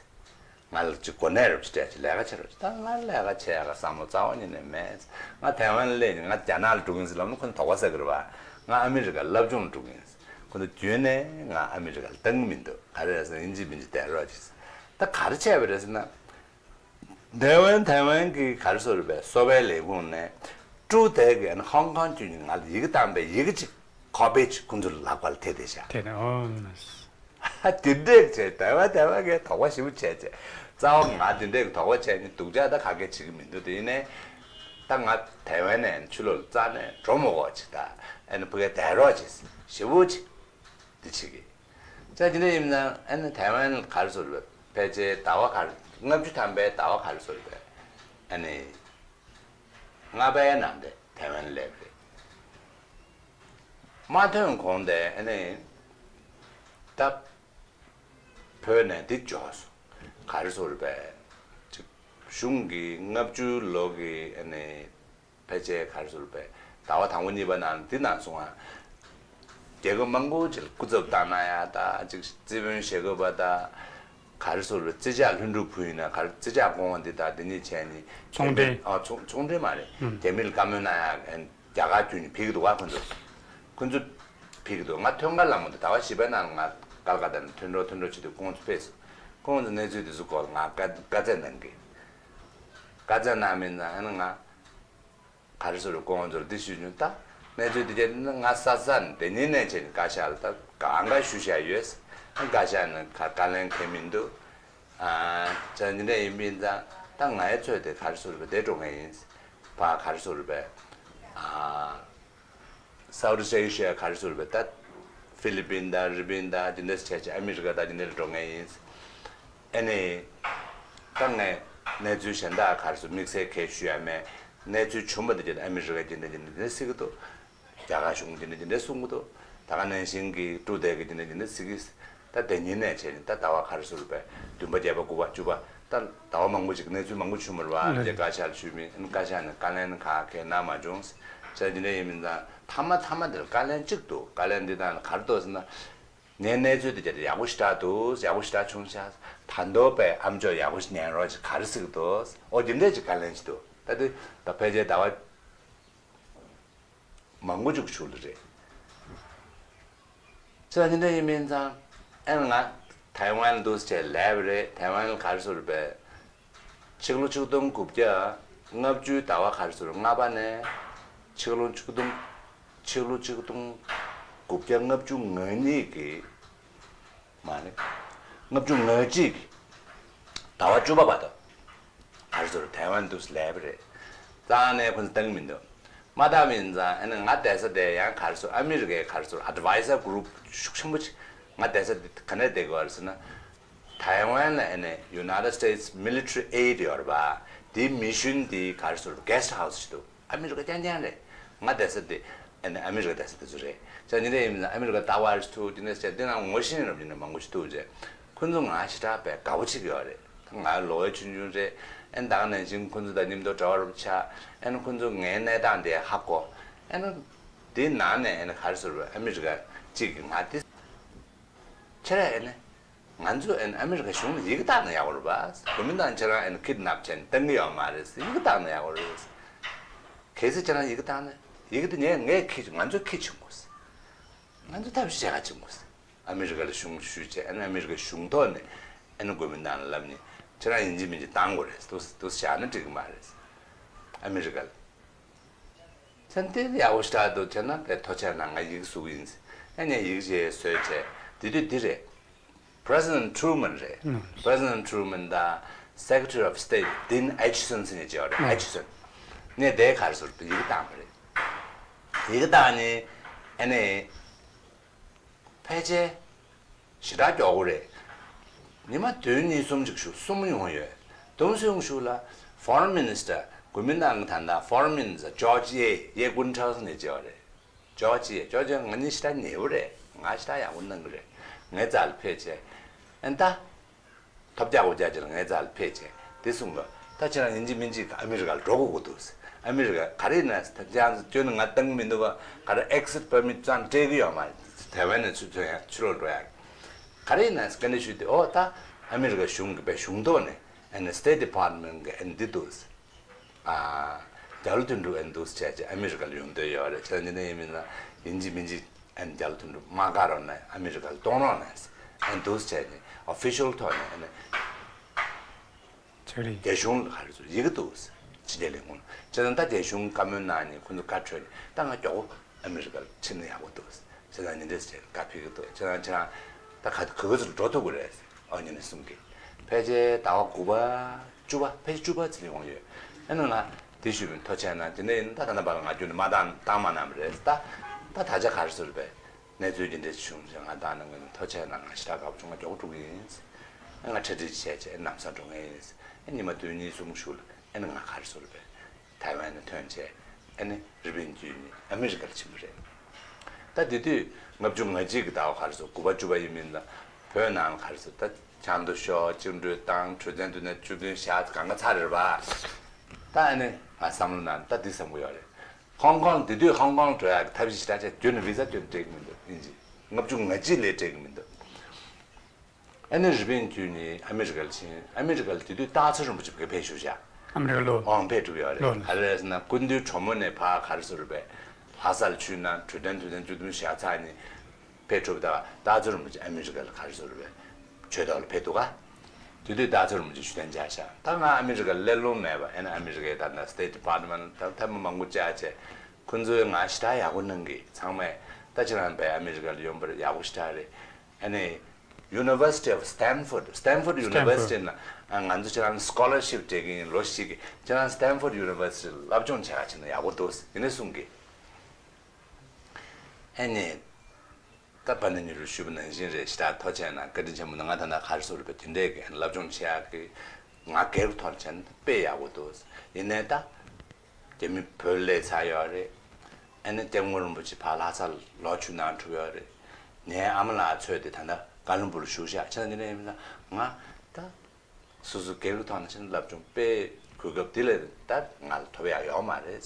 ང་ལ་ཅིག་གོ་གནས་རོགས་གྱིས་སྤྲད་ཀྱིས་ལས་ཀ་བྱེད་རོགས་གྱིས། ད་ང་ལས་ཀ་བྱེད་ཡག་བསམ་བློ་རྩ་བ་ཉིད་ནས་མེད། ང་ཐའེ་ཝན་སླེབས་ནས་ང་རྒྱ་ནག་ལ་འགྲོ་གི་ཡིན་ཟེར་ལབ་ན་ཁོ་ཚོ་དོགས་པ་ཟ་གི་རེད་པ། ང་ཨ་མི་རི་ཀ་ལ་སློབ་སྦྱོང་ལ་འགྲོ་གི་ཡིན། ཁོ་ཚོ་རྒྱུན་ནས་ང་ཨ་མི་རི་ཀ་ལ་བཏང་གི་མི་འདུག་ག་རེ་རེད་ཟེར་ན་ཡིན་གཅིག་མིན་གཅིག་བསྡད་རོགས་གྱིས། ད་ག་རེ་བྱས་པ་རེད་ཟེར་ན། ཐའེ་ཝན་ཐའེ་ཝན་གྱི་ག་རེ་ཟེར་བའི་གསོ་བའི་ལས་ཁུངས་ནས་ཀྲུའུ་ཏེག་གི་ཧོང་ཀོང་ཁྱོན་ནས་ང་ལ་ཡི་གེ་བཏང་པའི་ཡི་གེ་གཅིག་ཁོ་པེ་གཅིག་ཁོང་ཚོ་ལ་ལག་པ་ལ་ཐེབས་བསྡད་ཤག་དེ་ནས་ཨོ་ན། དེ་འདྲས་བྱས་ཐའེ་ཝན་ཐའེ་ཝན་གྱི་དོགས་པ་ཞེ་པོ་བྱས་བྱས་རྩ་བ་ང་དེ་འདྲས་ཀྱི་དོགས་པ་བྱས་ནས་སྡུག་ཅག་ད་ག་གེ་བྱེད་ཀྱི་མི་འདུག་དེ་ཡིན་ནའི་ད་ང་ཐའེ་ཝན་ནས་ཕྱི་ལོགས་ལ་རྩ་ནས་འགྲོ་མི་དགོས་ཅིག་ད་ཨ་ནི་ཕ་གིར་བསྡད་རོགས་བྱེད་ཞེ་པོ་ཅིག་འདི་བྱེད་ཀྱི། ཙང་དེ་འདྲ་ཡིན་ན་ཨ་ནི་ཐའེ་ཝན་ག་རེ་ཟེར་བས་ཕལ་ཆེར་ཟླ་བ་ག་རེ་ལྔ་བཅུ་ཐམ་པའི་ཟླ་བ་ག་རེ་ཟེར་བས་ཨ་ནི་ལྔ་པའི་ནང་དེ་ཐའེ་ཝན་སླེབས་རེད། མ་ཐོན་གོང་དེ་ཨ་ནི་ད་བོད་ནས་འདི་འབྱོར་སོང་ག་རེ་ཟེར་བས་ཅིག་གཞུང་གི་ལྔ་བཅུ་ལོ་གི་ཨ་ནི། ཕལ་ཆེར་ག་རེ་ཟེར་བས་ཟླ་བ་དང་པོ་གཉིས་པ་ནང་འདི་ནང་སོང་ང་། རྒྱལ་ཁབ་མང་པོ་ཅིག་ལ་སྐུ་ཚབ་བཏང་གནང་ཡ་ད་ཅིག་རྩིས་དཔོན་ཞལ་འཁོར་བ་ད་ག་རེ་ཟེར་བས་རྩིས་ཕྱག་ལྷུན་གྲུབ་ཕུལ་ཡིན་ན་ག་རེ་རྩིས་ཕྱག་སྐུ་ངོ་འདི་ད་འདི་གཉིས་བྱས་ནི་ཚོང་འབྲེལ། ཨ་ཚོང་ཚོང་འབྲེལ་མ་རེད། ཨུམ། རྒྱ་མི་ལ་བཀའ་མོལ་གནང་ཡ་རྒྱ་གར་བརྒྱུད་ནས་ཕེབས་ཀྱི་འདུག་བ་ཁོ་ཚོ། ཁོ་ཚོ་ཕེབས་ཀྱི་འདུག་ང་ཐོན་ཁ་ལ་མོ་འདི་ཟླ་བ་བཞི་པའི་ནང་ལ་ང་ཀལ་ཀ་ཏ་ནས་ཐོན་འགྲོ་ཐོན་འགྲོ་བྱེད་དུས་ཁོང་ཚོ་ཕེབས་སོང་། ཁོང་ཚོ་གནས་ཚུལ་འདི་ཚོ་སྐོར་ལ་ང་བཀའ་བཀའ་སྩལ་གནང་གི། བཀའ་སྩལ་གནང་མིན་ཙང་ཨ་ནི་ང་། ག་རེ་ཟེར་རུ་ཁོང་ཚོར་འདི་ཞུས་བྱུང་ད། གནས་ཚུལ་འདི་བྱས་ན་ང་ས་ས་ནས་དེ་ཉིན་ནས་བྱས་ནས་བཀའ་ཤག་ལ་ད་གང་ག་ཞུ་བཞག་ཡོད། བཀའ་ཤག་ནས་ག་བཀའ་ལན་གང་མི་འདུག་ཨ་ཅག་འདི་འདྲ་ཡིན་པ་ཡིན་ཙང་ད་ང་ཡི་ཚོད་དེ་ག་རེ་ཟེར་རུ་བས་དེ་འགྲོ་ངེས་ཡིན། ཕ་ག་རེ་ཟེར་རུ་བས་ཨ། Southeast Asia་ག་རེ་ཟེར་བས་ད་ཧྥི་ལི་པིན་དང་རི་པིན་དང་འདི་འདྲ་བྱས་བྱས་ཨ་མི་རི་ཀ་དང་འདི་འདྲ་ལ་འགྲོ་ངེས་ཡིན། ཨ་ནི། ད་ངས་གནས་ཚུལ་གཞན་དག་ག་རེ་ཟེར་དམིགས་བསལ་གས་ཞུ་ཡ་མེད། གནས་ཚུལ་བྱུང་བ་འདི་བརྒྱུད་ཨ་མི་རི་ཀ་འདི་འདྲ་འདི་འདྲ་འདི་འདྲ་ཟེར་གི་འདུག་རྒྱ་གར་གཞུང་འདི་འདྲ་འདི་འདྲ་གསུང་གི་འདུག་ད་ག་ནང་བཞིན་གྱི་ཀྲུའུ་ཏེག་གི་འདི་འདྲ་འདི་འདྲ་ཟེར་གི། ད་དེ་ཉིན་ནས་བྱས་ནས་ད་ཟླ་བ་ག་རེ་ཟེར་བས་བདུན་པ་བརྒྱད་པ་དགུ་པ་བཅུ་པ་ད་ཟླ་བ་མང་པོ་ཅིག་གནས་ཚུལ་མང་པོ་བྱུང་བ་རེད་བ། ཨ་ནི་བཀའ་ཤག་ལ་ཞུས་མིན་ཨ་ནི་བཀའ་ཤག་ནས་བཀའ་ལན་ག་གས་གནང་མ་བྱུང་། ཟེར་འདི་འདྲ་ཡིན་མིན་ཙང་མཐའ་མ་མཐའ་མ་འདིར་བཀའ་ལན་གཅིག་འདུག་བཀའ་ལན་འདི་ནང་ལ་ག་རེ་འདུག་ཟེར་ན། ངའི་གནས་ཚུལ་དེ་ཁྱེད་ཡག་པོ་ཞེ་དྲག་འདུག་ཡག་པོ་ཞེ་དྲག་བྱུང་ཤག་ད་མདོ་པའི་ཨ་མཆོག་ཡག་པོ་ཞིག་ཉན་རོགས་ཅིག་ག་རེ་ཟེར་གི་འདུག་ཨོ་དེ་འདྲས་ཅིག་བཀའ་ལན་ཞིག་འདུག་ད་དེ་ད་ཕལ་ཆེར་ཟླ་བ་མང་པོ་ཅིག་ཞུ་ལ་རེད། ཚེ་དེ་འདྲ་ཡིན་མིན་ཙང་ཨེ་ང་ཐའེ་ཝན་འདུག་ཟེར་ལབ་རེད། ཐའེ་ཝན་ལ་ག་རེ་ཟེར་བས། ཕྱི་ལོ་ཆིག་སྟོང་དགུ་བརྒྱ་ལྔ་བཅུའི་ཟླ་བ་ག་རེ་ཟེར་ལྔ་པ་ནས་ཕྱི་ལོ་ཆིག་སྟོང་ཕྱི་ལོ་ཆིག་སྟོང་དགུ་བརྒྱ་ལྔ་བཅུ་ང་གཉིས་ཀྱི་མ་རེད། ལྔ་བཅུ་ང་གཅིག་གི་ཟླ་བ་བཅུ་པ་བར་དུ་ག་རེ་ཟེར་ཐའེ་ཝན་དུ་སླེབས་པ་རེད། རྩ་ནས་ཁོ་ཚོ་བཏང་མི་འདུག་མ་བཏང་བ་ཡིན་ཙང་ཨ་ནི་ང་བསྡད་ས་དེ་ཡང་ག་རེ་ཟེར། ཨ་མི་རི་ཀའི་ག་རེ་ཟེར་ཨེ་ཌི་ཝའི་ཛར་གུ་རུབ་ཤུགས་ཆེན་པོ་ཅིག་ང་བསྡད་ས་དེ་ག་ནས་བསྡད་དགོས་རེད་ཟེར་ན། ཐའེ་ཝན་ལ་ཨ་ནི་United States Military Aid ཡོད་རེད་པ། དེའི་མི་ཤུན་དེའི་ག་རེ་ཟེར་གྷེ་སི་ཊི་ཧའུ་སི་ཞིག་འདུག་ཨ་མི་རི་ཀ་རྐྱང་རྐྱང་རེད། ང་བསྡད་ས་དེ་ཨ་ནི་ཨ་མི་རི་ཀ་བསྡད་ས་དེ་ཚོ་རེད། ཅང་ཉིན་རེ་ཡིན་ན་ཨ་མི་རི་ཀ་ལྟ་བ་རེ་ཐུག་དེ་ནས་བྱས་དེ་ན་ངོ་ཤེས་རབ་ཡིན་ན་མང་པོ་ཞིག་འདུག་ཅེས། ཁོ་ཚོ་ང་ཞེ་དྲག་པའི་དགའ་པོ་བྱེད་ཀྱི་ཡོད་རེད། ང་ལོ་ཡ་ཆུང་ཆུང་རེད། ཨན་ད་ག་ནང་བཞིན་ཁོ་ཚོ་དང་མཉམ་དུ་འབྲེལ་བ་རོབ་ཆགས། ཨན་ཁོ་ཚོ་ངའི་གནས་སྟངས་དེ་ཧ་གོ། ཨན་དེ་ནང་ནས་ཨན་ག་རེ་ཟེར་བ་ཨ་མི་རི་ཀ་གཅིག་གིས་ང་དེ། ཁྱེད་རང་ཨན་ང་ཚོ་ཨན་ཨ་མི་རི་ཀ་གཞུང་ལ་ཡི་གེ་བཏང་ན་ཡག་པོ་རེད་པ། གོ་མིན་ཏང་ཁྱེད་རང་ཨན་ཁིད་ནབ་བྱས་ནས་བཏང་གི་ཡོད་མ་རེད། ཡི་གེ་བཏང་ན་ཡག་པོ་རེད། གལ་སྲིད་ཁྱེད་རང་ཡི་གེ་བཏང་ན་ཡི་གེ་དེ་ངས་ངས་ཁྱེར་ང་ཚོས་ཁྱེར་བྱུང་དགོས། ང་ཚོས་ཐབས་ཤེས་བྱེད་ག་བྱུང་དགོས། ཨ་མི་རི་ཀ་ལ་གཞུང་ཞུས་བྱས་ཨ་ནི་ཨ་མི་རི་ཀའི་གཞུང་ཐོག་ནས་ཨ་ནི་གོ་མིན་ཏང་ལ་ལབ་ནས་ཁྱེད་རང་ཡིན་གཅིག་མིན་གཅིག་བཏང་དགོས་རེད། འདུག་འདུག་བཞག་ན་འགྲིག་གི་མ་རེད། ཨ་མི་རི་ཀ་ལ། ཚན་དེ་ཡག་པོ་ཞེ་དྲག་འདུག་བྱས་ན་དེ་ཐོ་ཆད་ན་ང་ཡི་གེ་བཟོ་གི་ཡིན། ཨ་ནི་ཡི་གེ་བྱས་བཟོས་བྱས་དེ་དུས་འདི་རེད། President Truman རེད། President Truman དང་Secretary of State Dean Acheson ཟེར་ནས་བྱས་པ་རེད། Acheson ནས་དེ་ག་རེ་ཟེར་ཡི་གེ་བཏང་བ་རེད། ཡི་གེ་བཏང་ནས་ཨ་ནི། ཕལ་ཆེར་ཞེ་དྲག་མགྱོགས་པོ་རེད། ཉི་མ་བདུན་གཉིས་གསུམ་ཅིག་བཞུགས། གསུམ་ཡོང་ཡོད། དུང་སེང་བཞུགས་ལ་Foreign Minister གོ་མིན་ཏང་གི་ད་ལྟ་Foreign Minister George Ye Ye Guntao ནས་བྱས་པ་རེད། George Ye George Ye ང་གཉིས་ཞེ་དྲག་ཉེ་པོ་རེད། ང་ཞེ་དྲག་ཡག་པོ་གནང་གི་རེད། ངའི་རྩ་ལ་ཕེབས་བྱས་ཨན་ད། ཐོབ་རྒྱག་འོ་རྒྱག་ཅིག་ལ་ངའི་རྩ་ལ་ཕེབས་བྱས་དེ་གསུངས་པ། ད་ཁྱེད་རང་ཡིན་གཅིག་མིན་གཅིག་ཨ་མི་རི་ཀ་ལ་འགྲོ་དགོས་ཀྱི་འདུག་ཨ་མི་རི་ཀ་ག་རེ་ཡིན་ན་ད་ཅང་ཁྱོད་ནི་ང་བཏང་མི་འདུག་བ། ག་རེ་Exit Permit ཅང་སྤྲད་ཀྱི་ཡོད་མ་རེད། ཐའེ་ཝན་ནས་ཚུར་ཐོན་ཡ་ཕྱི་ལོགས་འགྲོ་ཡ། ག་རེ་ཡིན་ན་བཀའ་འདྲི་ཞུས་ཏེ་ཨོ་ད་ཨ་མི་རི་ཀ་གཞུང་གི་པའི་གཞུང་ཐོག་ནས་ཨ་ནི་State Department གི་ཨ་ནི་འདི་འདུག་ཨ། རྒྱ་ལོ་དོན་གྲུབ་ཨན་འདུག་བྱས་བྱས་ཨ་མི་རི་ཀ་ལ་ཡོང་འདོད་ཡོད་རེད། བྱས་ཙང་འདི་ནས་ཡིན་མིན་ན་ཡིན་གཅིག་མིན་གཅིག་ཨན་རྒྱ་ལོ་དོན་གྲུབ་མ་དགའ་རོགས་ན་ཨ་མི་རི་ཀ་ལ་གཏོང་རོགས་ན་ཨན་འདུག་བྱས་ནས་ཨོ་ཕི་ཤལ་ཐོག་ནས་ཨན་ཆ་རེད། རྒྱ་གཞུང་ལ་ག་རེ་ཚོ་ཡི་གེ་འདུག་ཕྱི་རྒྱལ་ལས་ཁུངས་ལ། བྱས་ཙང་ད་རྒྱ་གཞུང་བཀའ་མོལ་གནང་ནས་ཁོ་ཚོ་བཀའ་འཁྲོལ་ནས་ད་ང་མགྱོགས་པོ་ཨ་མི་རི་ཀ་ལ་ཕྱིན་ན་ཡག་པོ་འདུག་བྱས་ཙང་ཉིན་རེ་བྱས་བཀའ་ཕེབས་ཀྱི་འདུག་བྱས་ཙང་ཁྱེད་རང་ད་ག་ག་ག་ཚོད་འགྲོ་ཐུབ་ཀྱི་རེད། ཨོ་ཉིན་རེ་གསུམ་གྱི། ཕལ་ཆེར་ཟླ་བ་དགུ་པ། བཅུ་པ། ཕལ་ཆེར་བཅུ་པ་ཙམ་ཡོང་ཡོད། ཨ་ནི་ང་དེ་ཞུས་པའི་ཐོ་ཆད་ན་དེ་འདྲ་ཡིན་ད་ད་ལྟ་བར་ང་ཁྱོད་ནི་མ་བཏང་བཏང་མ་གནང་བ་རེད་ད། ད་ད་ཆ་ག་རེ་ཟེར་བས། གནས་ཚུལ་འདི་འདྲ་བྱུང་ཚེ་ང་བཏང་ན་ངོས་ནས་ཐོ་ཆད་ན་ང་ཞེ་དྲག་དགའ་པོ་བྱུང་། ང་མགྱོགས་པོ་འགྲོ་གི་ཡིན། ཨ་ང་གྲ་སྒྲིག་བྱས་བྱས་ལམ་སང་འགྲོ་ངེས་ཡིན། ཨ་ཉི་མ་བདུན་གཉིས་གསུམ་ཞུགས་ལ་ཨ་ནི་ང་ག་རེ་ཟེར་བས། ཐའེ་ཝན་ནས་ཐོན་བྱས་ཨ་ནི་རི་པིན་བརྒྱུད་ནས་ཨ་མི་རི་ཀ་ལ་ཕྱིན་པ་རེད། ད་དེ་དུས་ལྔ་བཅུ་ང་གཅིག་གི་ཟླ་བ་ག་རེ་ཟེར་དགུ་པ་བཅུ་པ་ཡིན་མིན་ལ་བོད་ནང་ལ་ག་རེ་ཟེར་ད་ཆང་དུ་ཤོག་བཅིངས་འགྲོལ་བཏང་གྲོས་མཐུན་དུ་ནས་བཅུ་བདུན་བཞག་གང་ག་ཚར་རེད་པ། ད་ཨ་ནི་ང་བསམ་བློ་ནང་ད་འདི་བསམ་གི་ཡོད་རེད། ཧོང་ཀོང་དེ་དུས་ཧོང་ཀོང་འགྲོ་ཡག་གི་ཐབས་ཤེས་ཞེ་དྲག་བྱས་བརྒྱུད་ནས་བི་ཟ་བརྒྱུད་ནས་སྤྲད་གི་མི་འདུག་ཨིན་ཇི་ལྔ་བཅུ་ང་གཅིག་ལས་སྤྲད་གི་མི་འདུག་ཨ་ནི་རི་པིན་བརྒྱུད་ནས་ཨ་མི་རི་ཀ་ལ་ཕྱིན། ཨ་མི་རི་ཀ་ལ་དེ་དུས་སྟག་འཚེར་རིན་པོ་ཆེ་ཕེབས་བཞུགས་བཞག་ཨ་མི་རི་ཀ་ལོ། ཨོང་ཕེབས་གྲུབ་ཡོད་རེད། ལོ་ལ། ག་རེ་རེད་ཟེར་ན་སྐུ་མདུན་གྲོ་མོ་ནས་ཕར་ག་རེ་ཟེར་རེད་པས། ལྷ་ས་ལ་ཆུ་ནང་གྲོས་དོན་དོན་ཚན་བཅུ་བདུན་བཞག་ཚར་ནས་ཕེབས་གྲུབ་ད་སྟག་འཚེར་རིན་པོ་ཆེ་ཨ་མི་རི་ཀ་ལ་ག་རེ་ཟེར་རེད་པས། ཆོས་ཐོག་ལ་ཕེབས་འདུག་ག་དེ་དུས་སྟག་འཚེར་རིན་པོ་ཆེ་ཞུ་དན་བྱ་ཤག་ད་ང་ཨ་མི་རི་ཀ་ལ་སླེབས་ལོང་མེད་པ་ཨ་ནི་ཨ་མི་རི་ཀའི་ད་ལྟ་State Department ད་ཐབས་མང་པོ་བཅར་བྱས་ཁོ་ཚོས་ང་ཞེ་དྲག་ཡག་པོ་གནང་གི་ཚང་མས་ད་ཁྱེད་རང་བས་ཨ་མི་རི་ཀ་ལ་ཡོང་པར་ཡག་པོ་ཞེ་དྲག་རེད། ཨ་ནི། University of Stanford Stanford University ན་ཨ་ང་ཚོ་ཁྱེད་རང་scholarship སྤྲད་ཀྱི་ཡིན། ལོ་གཅིག་གི་ཁྱེད་རང་Stanford University ལ་སློབ་སྦྱོང་བྱེད་ག་ཕྱིན་ན་ཡག་པོ་འདུག་ཡིན་ནའི་གསུང་གི་ཨ་ནི། ད་པ་ནི་ཉི་རུ་ཞུས་པ་ནང་བཞིན་རེད། ཞེ་དྲག་ཐོ་ཆད་ན་བཀའ་དྲིན་ཆེན་པོ་ནི་ང་ད་ལྟ་ག་རེ་ཟེར་རེད་པས་དེ་འདྲས་ཀྱི་སློབ་སྦྱོང་བྱེད་ཡག་གི་ང་སྒེར་ཐོག་ནས་བྱས་ན་དཔེ་ཡག་པོ་འདུག་ཡིན་ནའི་ད། རྒྱ་མི་བོད་སླེབས་ཚར་ཡོད་རེད། ཨ་ནི་སྐྱབས་མགོན་རིན་པོ་ཆེ་ཕར་ལྷ་ས་ལོག་ཆུ་ནང་གྲུབ་ཡོད་རེད། ངའི་ཨ་མ་ལགས་ཚོས་དེ་ད་ལྟ་ཀ་ལོན་སྦུག་ལ་བཞུགས་ཤག་ཁྱེད་རང་འདི་ནས་ཡིན་ན་ང་ད་སོ་སོ་སྒེར་གྱི་ཐོག་ནས་ཕྱིན་སློབ་སྦྱོང་དཔེ་གོ་སྐབས་འདི་ལས་ད་ང་ལ་ཐོབ་ཡག་ཡོད་མ་རེད།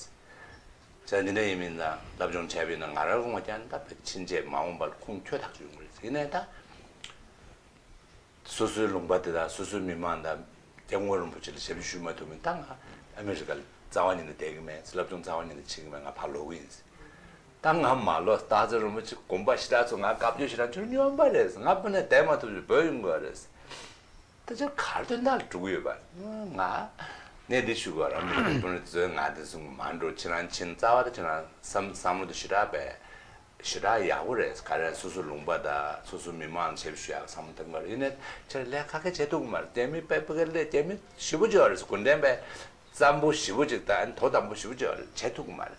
ཁྱེད་རང་འདི་འདྲ་ཡིན་མིན་ན་སློབ་སྦྱོང་བྱས་པ་ཡིན་ན་ང་རང་དགོངས་པ་བརྒྱབ་ན་ད་ཕྱིན་ཆད་མ་འོངས་པར་ཁུངས་འཁྱོལ་ཐག་ཆོད་ཡོང་གི་རེད། ཡིན་ནའི་ད། སོ་སོའི་ལུང་པ་དེ་དང་སོ་སོའི་མི་མང་དང་སྐྱབས་མགོན་རིན་པོ་ཆེ་ལ་ཞབས་ཕྱི་ཞུ་མ་ཐུབ་མིན་ད་ང་ཨ་མི་རི་ཀ་ལ་རྩ་བ་ཉིད་ནས་བསྡད་ཀྱི་མེད། སློབ་སྦྱོང་རྩ་བ་ཉིད་ནས་བྱེད་ཀྱི་མེད། ང་ཕར་ལོག་གི་ཡིན། ད་ང་མ་ལོག་སྟག་འཚེར་རིན་པོ་ཆེ་དགོངས་པ་ཞེ་དྲག་ཚོ་ང་བཀའ་བཀྱོན་ཞེ་དྲག་ཁྱོད་སྨྱོན་པ་རེད། ང་དཔེར་ན་བསྡད་མ་ཐུབ་ཅིག་བོད་ཡོང་དགོས་རེད། ད་ཆ་གར་དོན་དག་ལ་འགྲོ་གི་ཡོད་པ། ང་གནས་འདི་ཞུ་དགོས་རང་མི་རིགས་དཔོན་རིགས་ཚོས་ང་དེ་གསུང་མ་འགྲོ། ཁྱེད་རང་ཕྱིན་རྩ་བ་དེ་ཁྱེད་རང་བསམ་བསམ་བློ་དེ་ཞེ་དྲག་པས། ཞེ་དྲག་ཡག་པོ་རེད། ག་རེ་སོ་སོ་ལུང་པ་དང་སོ་སོ་མི་མང་ལ་ཞབས་ཞུ་ཡག་བསམ་བློ་བཏང་གི་རེད། ཡིན་ནའི་ཁྱེད་ལས་ཁ་ཁ་བྱེད་ཐུབ་ཀྱི་མ་རེད། རྒྱ་མི་དཔེ་དཔེ་ལས་རྒྱ་མི་ཞེ་པོ་ཅིག་ཡོད་རེད། གུང་ཁྲན་པའི་ ཙམ་པོ་ཞེ་པོ་ཅིག་དང་དོ་དམ་པོ་ཞེ་པོ་ཅིག་བྱེད་ཐུབ་ཀྱི་མ་རེད།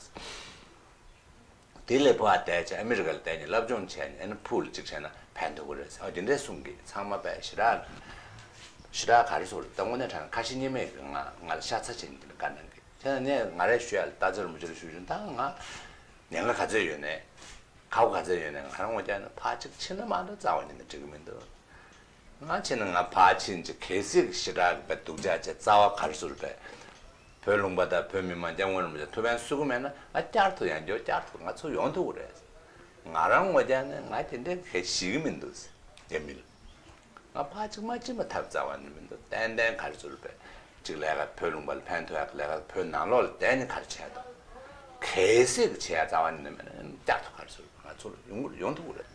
དེ་ལས་ཕར་བསྡད་བྱས་ཨ་མི་རི་ཀ་ལ་བསྡད་ནས་སློབ་སྦྱོང་བྱས་ནས་ཨ་ནི་ཕུགས་ལ་ཅིག་བྱས་ན་ཕན་ཐོགས་ཀྱི་རེད་ཟེར། ཨ་དེ་འདྲའི་གསུང་གི་ཚང་མ་པས་ཞེ་དྲག་ཞེ་དྲག་ག་རེ་ཟེར་ད་དངོས་གནས་དྲང་ཁ་ཞེ་གཉིས་མེད་ཀྱི་ང་ང་ལ་ཤ་ཚ་བྱས་ནས་དེ་ལ་བཀའ་གནང་གི། བྱས་ན་ངས་ང་རའི་ཞུ་ཡ་ལ་རྟ་ཚེ་རིན་པོ་ཆེ་ལ་ཞུ་བྱུང་ད་ང་ཉེན་ཁ་ག་ཚོད་ཡོད་ནས། ཁག་པོ་ག་ཚོད་ཡོད་ནས་ང་རང་ངོ་རྒྱག་ན་ཕར་ཅིག་ཕྱིན་ན་མ་གཏོགས་རྩ་བ་ཉིད་ནས་འགྲིག་གི་མི་འདུག་ང་ཕྱིན་ན་ང་ཕར་ཕྱིན་ཅིག་གལ་སྲིད་ཞེ་དྲག་པའི་སྡུག་ཅག་བྱས་རྩ་བ་ག་རེ་ཟེར་པས། བོད་ལུང་པ་དང་བོད་མི་མང་སྐྱབས་མགོན་རིན་པོ་ཆེ་ཐུགས་ཕན་གསོས་ཀྱི་མེད་ན་ང་བསྐྱར་དུ་ཡང་བསྐྱར་བསྐྱར་དུ་ང་ཚུར་ཡོང་ཐུབ་ཀྱི་རེད། ང་རང་ངོ་རྒྱག་ན་ང་དེ་འདྲའི་གལ་ཞིག་གི་མི་འདུག་ཟེར་རྒྱ་མི་ལ། ང་ཕར་ཅིག་མ་ཕྱིན་པ་ཐབས་རྩ་བ་ནས་མི་འདུག་ཏན་ཏན་ག་རེ་ཟེར་པས། ཅིག་ལས་ཀ་བོད་ལུང་པ་ལ་ཕན་ཐོགས་ཡག་ལས་ཀ་བོད་ནང་ལོགས་ལ་བསྡད་ནས་ག་རེ་བྱས་དང་། གལ་སྲིད་ཀྱི་བྱེད་ཡག་རྩ་བ་ནས་མེད་ན་བསྐྱར་དུ་ག་རེ་ཟེར་པས་ང་ཚོ་ལ་ཡོང་གི་ཡོང་ཐུབ་ཀྱི་རེད།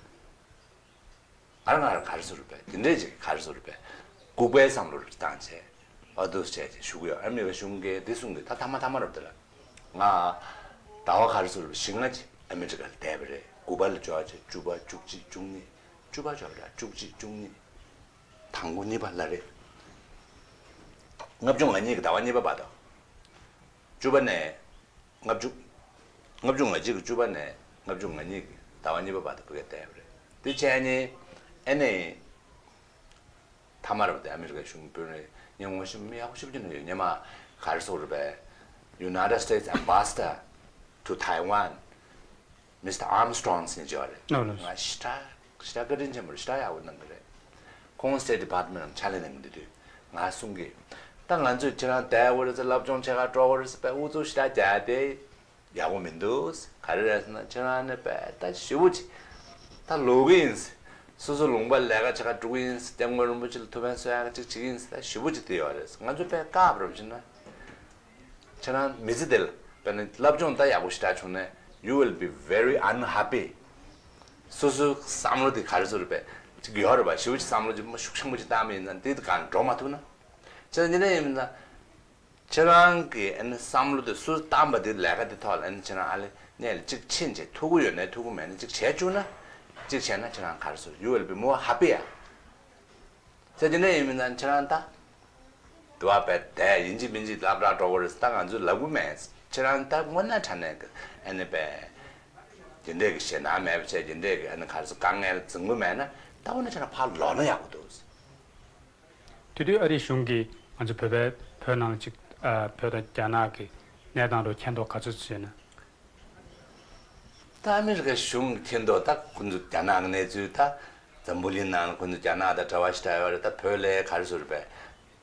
ང་རང་ང་རང་ག་རེ་ཟེར་པས་དེ་འདྲས་ཅིག་ག་རེ་ཟེར་པས། ལྐུགས་པའི་བསམ་བློ་རེ་བཏང་བྱས་ཨ་འདུག་བྱས་བྱས་ཞུ་གི་ཡོད། ཨ་མི་རི་ཀ་གཞུང་གིས་འདི་གསུང་གི་ད་ཐ་མ་ཐ་མ་རབ་དེ་ལ་ང་ཟླ་བ་ག་རེ་ཟེར་པས་བཞི་ལྔ་ཅིག་ཨ་མི་རི་ཀ་ལ་བསྡད་པ་རེད། དགུ་པ་ལ་འབྱོར་བྱས་བཅུ་པ་བཅུ་གཅིག་བཅུ་གཉིས། བཅུ་པ་ཆོག་ར་བཅུ་གཅིག་བཅུ་གཉིས། དང་པོ་གཉིས་པ་ལ་རེད། ལྔ་བཅུ་ང་གཉིས་ཀྱི་ཟླ་བ་གཉིས་པ་བར་དུ། བཅུ་པ་ནས་ལྔ་བཅུ། ལྔ་བཅུ་ང་གཅིག་གི་བཅུ་པ་ནས་ལྔ་བཅུ་ང་གཉིས་ཀྱི་ཟླ་བ་གཉིས་པ་བར་དུ་བོད་སྐད་བསྡད་པ་རེད། དེ་བྱས་ནས་ཨ་ནི་ཐ་མ་རེད་པ། དེ་ཨ་མི་རི་ཀའི་གཞུང་དཔོན་རེད། ངས་ངོ་ཤེས་མི་ཡག་པོ་ཤོད་ཀྱི་ནི་ཡོད། སྔོན་མ་ག་རེ་ཟེར་དགོས་རེད་པས། United States Ambassador to Taiwan Mister Armstrong ཟེར་མཁན་ཅིག་ཡོད་རེད། ལགས་ལགས། ང་ཞེ་དྲག་ཞེ་དྲག་བཀའ་དྲིན་ཆེན་པོ་རེད། ཞེ་དྲག་ཡག་པོ་གནང་གི་རེད། ཁོང་State Department ནང་ཕྱག་ལས་གནང་གི་འདུག་དུས་ང་གསུང་གི། ད་ང་ཚོས་ཁྱེད་རང་བསྡད་དགོས་རེད་ཟེར་སློབ་སྦྱོང་བྱེད་ག་འགྲོ་དགོས་རེད་ཟེར་པའི་ཨུ་ཚུགས་ཞེ་དྲག་རྒྱག་དེ་ཡག་པོ་མི་འདུག་ག་རེ་རེད་ཟེར་ན་ཁྱེད་རང་ནི་དཔེ་ད་ཞེ་པོ་ཅིག་ད་ལོག་གི་ཡིན། སོ་སོ་ལུང་པ་ལས་ཀ་བྱེད་ག་འགྲོ་གི་ཡིན། སྐྱབས་མགོན་རིན་པོ་ཆེ་ལ་ཐུགས་ཕན་གསོ་ཡག་ཅིག་བྱེད་ཀྱི་ཡིན་ཟེར་ད་ཞེ་པོ་ཅིག་དེ་ཡོད་རེད། ང་ཚོ་དཔེ་བཀག་པ་རེད་བྱས་ན། ཁྱེད་རང་མི་ཚེ་འདི་ལ་དཔེར་ན་སློབ་སྦྱོང་ད་ཡག་པོ་ཞེ་དྲག་བྱུང་ནས་you will be very unhappy། སོ་སོའི་བསམ་བློ་དེ་ག་རེ་ཟེར་རེད་པས། ཅིག་ཡོད་རེད་པ། ཞེ་པོ་ཅིག་བསམ་བློ་ཅིག་མ་ཤུགས་ཆེན་པོ་ཅིག་བཏང་བ་ཡིན་ཙང་དེ་གང་འགྲོ་མ་ཐུབ་ན། ཁྱེད་རང་འདི་འདྲ་ཡིན་མིན་ཙང་། ཁྱེད་རང་གིས་ཨ་ནི་བསམ་བློ་དེ་སུ་བཏང་པ་དེ་ལས་ཀ་དེ་ཐོག་ལ་ཨ་ནི་ཁྱེད་རང་ཨ་ལེ་གནས་ལ་ཅིག་ཕྱིན་བྱས་ཐུགས་ཁུར་ཡོད་ནའི་ཐུགས་ཁུར་མེད་ནའི་ཅིག་བྱས་བཅུག་ན། ཅིག་བྱས་ན་ཁྱེད་རང་ག་རེ་ཟེར། you will be more happier། ཟེར་དེ་འདྲ་ཡིན་མིན་ཙང་ཁྱེད་རང་ད། དུ་བ་བས་དེ་ཡིན་གཅིག་མིན་གཅིག་སློབ་གྲྭ་འགྲོ་དགོས་རེད་ཟེར་ད་ང་ཚོས་ལབ་གི་མེད། ཁྱེད་རང་ད་དངོས་གནས་དྲང་གནས་ཀྱི་ཨ་ནི་བས། དེ་འདྲས་ཀྱི་ཞེད་སྣང་མེད་པ་བྱས་དེ་འདྲས་ཀྱི་ཨ་ནི་ག་རེ་ཟེར་དཀའ་ངལ་འཛིན་གི་མེད་ན་ད་འོ་ན་ཁྱེད་རང་ཕར་ལོག་ན་ཡག་པོ་འདུག་དེ་དུས་ཨ་རིའི་གཞུང་གིས་ང་ཚོ་བོད་པའི་བོད་ནང་གཅིག་ཨ་བོད་དང་རྒྱ་ནག་གི་གནས་སྟངས་ཐོག་མཁྱེན་རྟོགས་ག་ཚོད་བྱས་ན། ད་ཨ་མི་རི་ཀའི་གཞུང་མཁྱེན་རྟོགས་ད་ཁོ་ཚོ་རྒྱ་ནག་གི་གནས་ཚུལ་ད་འཛམ་བུ་གླིང་ནང་ལ་ཁོ་ཚོ་རྒྱ་ནག་དང་འབྲེལ་བ་ཞེ་དྲག་ཡོད་རེད། ད་བོད་ལ་ག་རེ་ཟེར་བས་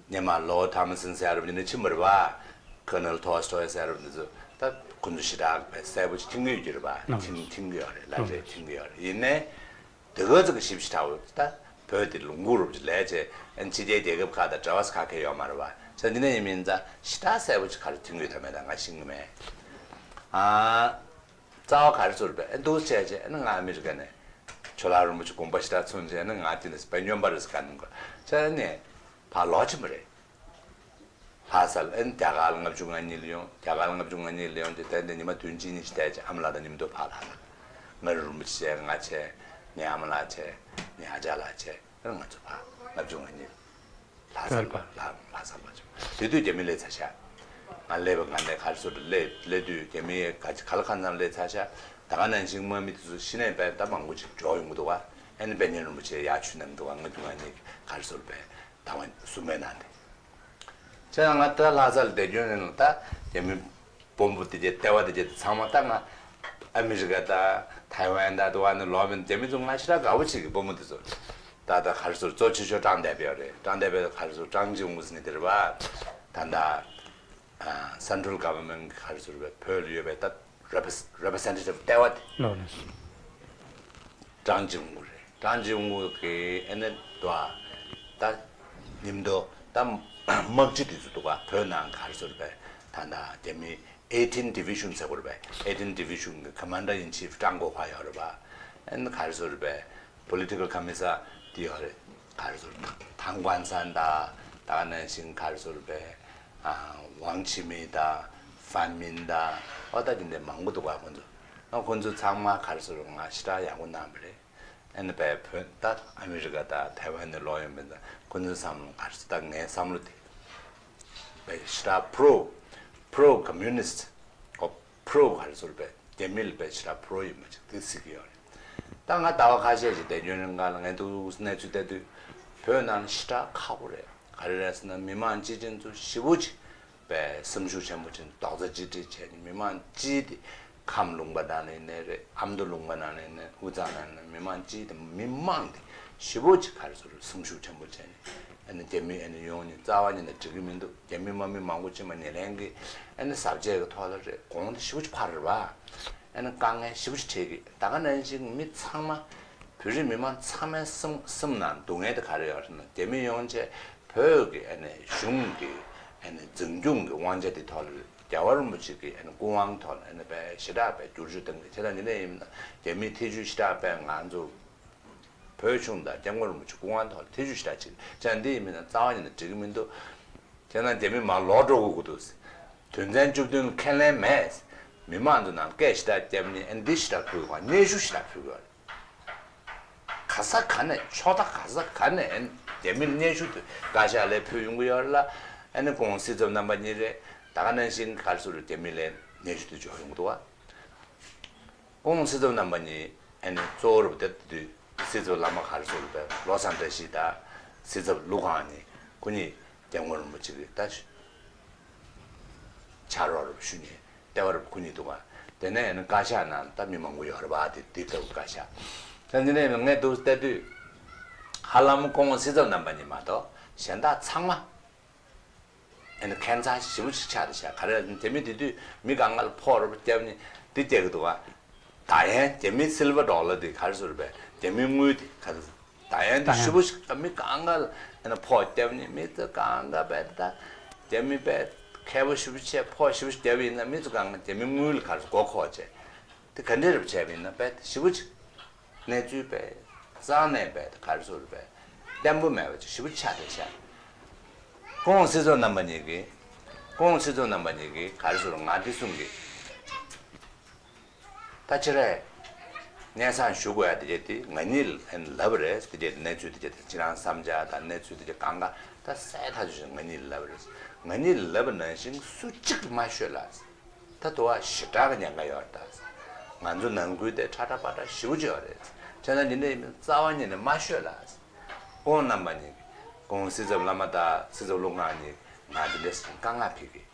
སྔོན་མ་Lord Palmerston ཟེར་ཡ་རབས་ཉིན་ནས་ཕྱིན་པ་རེད་པ། Colonel Tolstoy ཟེར་ཡ་རབས་འདི་ཚོ་ད་ཁོ་ཚོ་ཞེ་དྲག་བས་གསལ་པོ་ཅིག་མཁྱེན་གྱི་ཡོད་ཀྱི་རེད་པ། མཁྱེན་མཁྱེན་གྱི་ཡོད་རེད། ལབ་རེད། མཁྱེན་གྱི་ཡོད་རེད། ཡིན་ནའི། དེ་ག་ཚོད་ཀྱི་ཞིབ་ཞིབ་ཐག་ད་བོད་དེ་ལུང་ཁུག་རུབ་ཀྱི་ལས་བྱས་ཨན་ཕྱི་རྒྱལ་རྒྱལ་ཁབ་ཁག་དང་འབྲེལ་བ་ཁ་ཁེ་ཡོད་མ་རེད་པ། ས་འདི་ནས་ཡིན་མིན་ཙང་ཞེ་དྲག་གསལ་པོ་ཅིག་ག་རེ་ཐོན་གྱི་ཡོད་ད་མེད་ད་ང་ཤེས་ཀྱི་མེད། ཨ། རྩ་བ་ག་རེ་ཟེར་བས་ཨ་འདུག་བྱས་བྱས་ཨ་ནི་ང་ཨ་མི་རི་ཀ་ནས་ཆོས་ལྷ་རིན་པོ་ཆེ་དགོངས་པ་ཞེ་དྲག་ཚོམས་བྱས་ཨ་ནི་ང་དེ་ནས་དཔེ་སྨྱོན་པ་རེད་ཟེར་ག་འདུག་ག་ཆ་ནས་ཕར་ལོག་ཕྱིན་པ་རེད། ལྷ་ས་ལ་ཨན་རྒྱ་གར་ལ་ལྔ་བཅུ་ང་གཉིས་ལ་ཡོང་། རྒྱ་གར་ལ་ལྔ་བཅུ་ང་གཉིས་ལ་ཡོང་དེ་ཏན་ཏན་ཉི་མ་བདུན་གཅིག་གཉིས་ཤིག་བསྡད་བྱས་ཨ་མ་ལགས་དང་མཉམ་དུ་ཕར་ལྷ་ས་ལ། ང་རུ་རིན་པོ་ཆེ་བྱས། ང་བྱས། ངའི་ཨ་མ་ལགས་བྱས། ངའི་ཨ་ཅག་ལགས་བྱས། ཨ་ང་ཚོ་ཕར་ལྔ་བཅུ་ང་གཉིས་ལྷ་ས་ལ་ཕར་ལྷ་ལྷ་ས་ལ་བྱུང་། དེ་དུས་རྒྱ་མི་སླེབས་ཚར་ཤག་ང་སླེབས་པ་ང་ནས་ག་རེ་ཟེར་སླེབས་སླེབས་དུས་རྒྱ་མི་ག་ག་ལ་གང་འཚམ་སླེབས་ཚར་ཤག་ད་ག་ནང་བཞིན་དམག་མི་དེ་ཚོ་ཤི་ནས་བས་ད་མང་པོ་ཅིག་འབྱོར་ཡོང་གི་འདུག་ག་ཨ་ནི་དཔལ་ལྡན་རིན་པོ་ཆེ་ཡར་ཆུ་ནང་འདུག་ག་ང་རྒྱུ་ང་གཉིས་ག་རེ་ཟེར་བས་ད་བ་སུ་མེད་ནང་དེ། བྱས་ཙང་ང་ད་ལྷ་ས་ལ་བསྡད་རྒྱུ་ནི་ད་རྒྱ་མི་དཔོན་པོ་དེ་གྱད་ལྟེ་བ་དེ་གྱད་ཚང་མ་ད་ང་ཨ་མི་རི་ཀ་དང་ཐའེ་ཝན་དང་དུ་བ་ནི་ལོག་མིན་རྒྱ་མི་ཚོ་ང་ཞེ་དྲག་དགའ་བོ་བྱེད་ཀྱི་དཔོན་པོ་དེ་ཚོ་ད་ད་ག་རེ་ཟེར་གཙོ་ཆེ་ཤོས་ཀྲང་ཏེ་པེ་རེད། ཀྲང་ཏེ་པེ་ག་རེ་ཟེར་ཀྲང་ཅིང་ཝུ་ཟེར་ནི་དེ་རེད་པ། ད་ད་Central Government ག་རེ་ཟེར་བའི་བོད་ལ་ཡོད་པའི་ད་Repres- Representative ལྟེ་བ་དེ། ལགས་ལགས། ཀྲང་ཅིང་ཝུ་རེད། ཀྲང་ཅིང་ཝུ་གི་ཨ་ནི་དུ་བ་ད་མཉམ་དུ་ད་དམག་སྤྱི་དེ་ཚོ་འདུག་ག་བོད་ནང་ག་རེ་ཟེར་བས་ད་ད་རྒྱ་མི་eighteen Division ཟེར་དགོས་རེད་པས། eighteen Division གི་Commander in Chief ཀྲང་གོ་ཧྭ་ཡོད་རེད་པ། ཨ་ནི་ག་རེ་ཟེར་བས་Political Commissar དེ་ཡོད་རེད། ག་རེ་ཟེར་ཐང་ཀོན་སན་དང་ད་ག་ནང་བཞིན་ག་རེ་ཟེར་བས་ཝང་ཆི་མི་དང་ཧྥན་མིན་དང་ཨོ་ད་དེ་འདྲ་མང་པོ་འདུག་ག་ཁོང་ཚོ། ཨ་ཁོང་ཚོ་ཚང་མ་ག་རེ་ཟེར་ང་ཞེ་དྲག་ཡག་པོ་གནང་བ་རེད། ཨ་ནི་བས་བོད་ད་ཨ་མི་རི་ཀ་དང་ཐའེ་ཝན་ནས་ལོག་ཡོང་བ་ཡིན་ཙང་ཁོང་ཚོའི་བསམ་བློ་ག་རེ་ཟེར་ད་ངའི་བསམ་བློ་དེ་བས་ཞེ་དྲག་pro pro communist ཨོ། pro ག་རེ་ཟེར་བས། རྒྱ་མི་ལ་བས་ཞེ་དྲག་pro ཡིན་པ་ཅིག་དེ་གཟིགས་ཀྱི་ཡོད་རེད། ད་ང་ཟླ་བ་ཁ་ཤས་ཤིག་བསྡད་རྒྱུན་རིང་ག་ལ་ངས་འདུག་གནས་ཚུལ་བལྟ་དུས། བོད་ནང་ཞེ་དྲག་ཁག་པོ་རེད། ག་རེ་རེད་ཟེར་ན། མི་མང་སྤྱི་བྱེ་ཚོ་ཞེ་པོ་ཅིག་བས་སེམས་ཤུགས་ཆེན་པོ་བྱས་ནས་རྡོག་རྩ་གཅིག་སྒྲིལ་བྱས་ནས། མི་མང་སྤྱི་དེ་ཁམས་ལུང་པ་ནང་ནས་ཡིན་ནའི་རེད། ཨ་མདོ་ལུང་པ་ནང་ནས་ཡིན་ནའི་དབུས་གཙང་ནང་ནས་མི་མང་སྤྱི་དེ། མི་མང་དེ་ཞེ་པོ་ཅིག་ག་རེ་ཟེར། སེམས་ཤུགས་ཆེན་པོ་བྱས་ནས། ཨ་ནི་རྒྱ་མི་ཨ་ནི་ཡོང་ནས་རྩ་བ་ཉིད་ནས་འགྲིག་གི་མི་འདུག་རྒྱ་མི་དམག་མི་མང་པོ་ཕྱིན་པ་ཉེར་ལྔ་གི་ཨ་ནི་ཟབ་རྒྱས་ཀྱི་ཐོག་ལ་རེད། གོང་དེ་ཞེ་པོ་ཅིག་འཕར་རེད་བ། ཨ་ནི་དཀའ་ངལ་ཞེ་པོ་ཅིག་འཕྲད་ཀྱི། ད་ག་ནང་བཞིན་མི་ཚང་མ། བོད་རིགས་མི་མང་ཚང་མའི་སེམས་སེམས་ནང་སྡུག་བསྔལ་དེ་ག་རེ་ཡོད་རེད་ན། རྒྱ་མི་ཡོང་བྱས་བོད་ཀྱི་ཨ་ནི་གཞུང་གི་ཨ་ནི་འཛིན་སྐྱོང་གི་དབང་ཆ་དེ་ཐོག་ལ་རྒྱལ་བ་རིན་པོ་ཆེ་གི་ཨ་ནི་སྐུ་དབང་ཐོག་ལ་ཨ་ནི་བས་ཞེ་དྲག་བས་བསྒྱུར་བཅོས་བཏང་གི། དེ་དང་དེ་ནས་ཡིན་ན་རྒྱ་མིའི་ཐེ་བྱུས་ཞེ་དྲག་བས་ང་ཚོ་བོད་གཞུང་དང་སྐྱབས་མགོན་རིན་པོ་ཆེ་སྐུ་དབང་ཐོག་ལ་ཐེ་བྱུས་ཞེ་དྲག་ཅིག་བྱས། འདི་ཡིན་མིན་ན་རྩ་བ་ཉིད་ནས་འགྲིག་གི་མི་འདུག་བྱས་ན་རྒྱ་མི་མར་ལོག་འགྲོ་དགོས་ཀྱི་འདུག་དོན་ཚན་བཅུ་བདུན་ལ་ཁས་ལེན་མེད། མི་མང་ཚོ་ནང་སྐད་ཞེ་དྲག་བརྒྱབ་ནས་ཨ་འདི་ཞེ་དྲག་ཕུལ་དགོས། སྙན་ཞུ་ཞེ་དྲག་ཕུལ་དགོས། ག་ས་ག་ནས། ཕྱོགས་མཐའ་ག་ས་ག་ནས་ཨ་རྒྱ་མི་ལ་སྙན་ཞུ་དེ་བཀའ་ཤག་ལ་ཕུལ་ཡོང་གི་ཡོད་རེད་ལ། ཨ་ནི་སྐུ་ངོ་སྲིད་ཚབ་རྣམ་པ་གཉིས་རེད། ད་ག་ནང་བཞིན་ག་རེ་ཟེར། རྒྱ་མི་ལ་སྙན་ཞུ་དེ་འབྱོར་ཡོང་གི་འདུག་བ། སྐུ་ངོ་སྲིད་ཚབ་རྣམ་པ་གཉིས་ཨ་ནི་གཙོ་བོར་བསྡད་དུས། སྲིད་ཚབ་བླ་མ་ག་རེ་ཟེར་བས། བློ་བཟང་བཀྲ་ཤིས་དང་སྲིད་ཚབ་ཀླུ་ཁང་གཉིས། ཁོ་གཉིས་སྐྱབས་མགོན་རིན་པོ་ཆེ་གི་ད་ཕྱག་རོགས་རེད་ཞུ་ནས་ལྟེ་བ་རེད། ཁོ་གཉིས་འདུག་ག་དེ་ནས་ཨ་ནི་བཀའ་ཤག་ནང་ད་མི་མང་པོ་ཡོད་རེད་བ། དེ་དེ་ལྟ་བུ་བཀའ་ཤག་ད་འདི་ནས་ངས་འདུག་བལྟ་དུས། ཧ་ལམ་སྐུ་ངོ་སྲིད་ཚབ་རྣམ་པ་གཉིས་མ་གཏོགས་གཞན་དག་ཚང་མ་ཨ་ནི་ཁྱད་མཚར་ཞེ་པོ་ཅིག་ཆགས་བསྡད་ཤག་ག་རེ་ལབ་ན། རྒྱ་མི་དེ་དུས་མི་སྒང་ག་ལ་ཕོགས་རེད་བརྒྱབ་ནས་འདི་བསྡད་ཀྱི་འདུག་ག་ད་ཡན་རྒྱ་མིའི་སིལ་བ་ཌོ་ལར་དེ་ག་རེ་ཟེར་བས། རྒྱ་མིའི་དངུལ་དེ་ག་རེ་ཟེར། ད་ཡན་དེ་ཞེ་པོ་ཞིག་མི་སྒང་ག་ལ་ཨ་ནི་ཕོགས་བརྒྱབ་ནས། མི་དེ་སྒང་ག་བས་ད་རྒྱ་མི་བས་མཁས་པོ་ཞེ་པོ་བྱས། ཕོགས་ཞེ་པོ་ཞིག་བརྒྱབ་ཡིན་ན། མི་ཚོ་སྒང་ག་རྒྱ་མིའི་དངུལ་ལ་ག་རེ་ཟེར། མགོ་འཁོར་བྱས། དེ་ག་འདྲས་རེད་བྱས་པ་ཡིན་ན་བས་ཞེ་པོ་ཅིག་གནས་ཚུལ་བས་རྩ་ནས་བས་ག་རེ་ཟེར་བས་བརྟན་པོ་མེད་པ་ཅིག་ཞེ་པོ་ཆགས་བསྡད་ཤག་སྐུ་ངོ་སྲིད་ཚབ་རྣམ་པ་གཉིས་ཀྱིས། སྐུ་ངོ་སྲིད་ཚབ་རྣམ་པ་གཉིས་ཀྱིས་ག་རེ་ཟེར། ང་འདི་གསུང་གི། ད་ཕྱིར་རེད། སྙན་སེང་ཞུ་དགོས་ཡ་དེ་གྱད་དེ་ང་གཉིས་ལ་ལབ་པ་རེད། དེ་གྱད་གནས་ཚུལ་དེ་གྱད་དེ་ཁྱེད་རང་བསམ་འཆར་དང་གནས་ཚུལ་དེ་གྱད་གང་ག་ད་གསལ་ཐག་ཆོད་ཆོད་ང་གཉིས་ལ་ལབ་པ་རེད། ང་གཉིས་ལ་ལབ་པ་ནང་བཞིན་སུ་གཅིག་གིས་མ་ཤོད་ལ། ད་དུ་བ་ཞེ་དྲག་གི་ཉེན་ཁ་ཡོད་རེད་ད། ང་ཚོ་ནང་ཁུལ་དེ་ཁྲ་ཁྲ་པ་ཏྲ་ཞེ་པོ་ཅིག་ཡོད་རེད། བྱས་ན་འདི་འདྲ་ཡིན་མིན་རྩ་བ་ཉིད་ནས་མ་ཤོད་ལ། སྐུ་ངོ་རྣམ་པ་གཉིས། སྐུ་ངོ་སྲིད་ཚབ་བླ་མ་དང་སྲིད་ཚབ་ཀླུ་ཁང་གཉིས་ང་འདི་འདྲ་ཞིག་དཀའ་ངལ་འཕྲད་ཀྱི།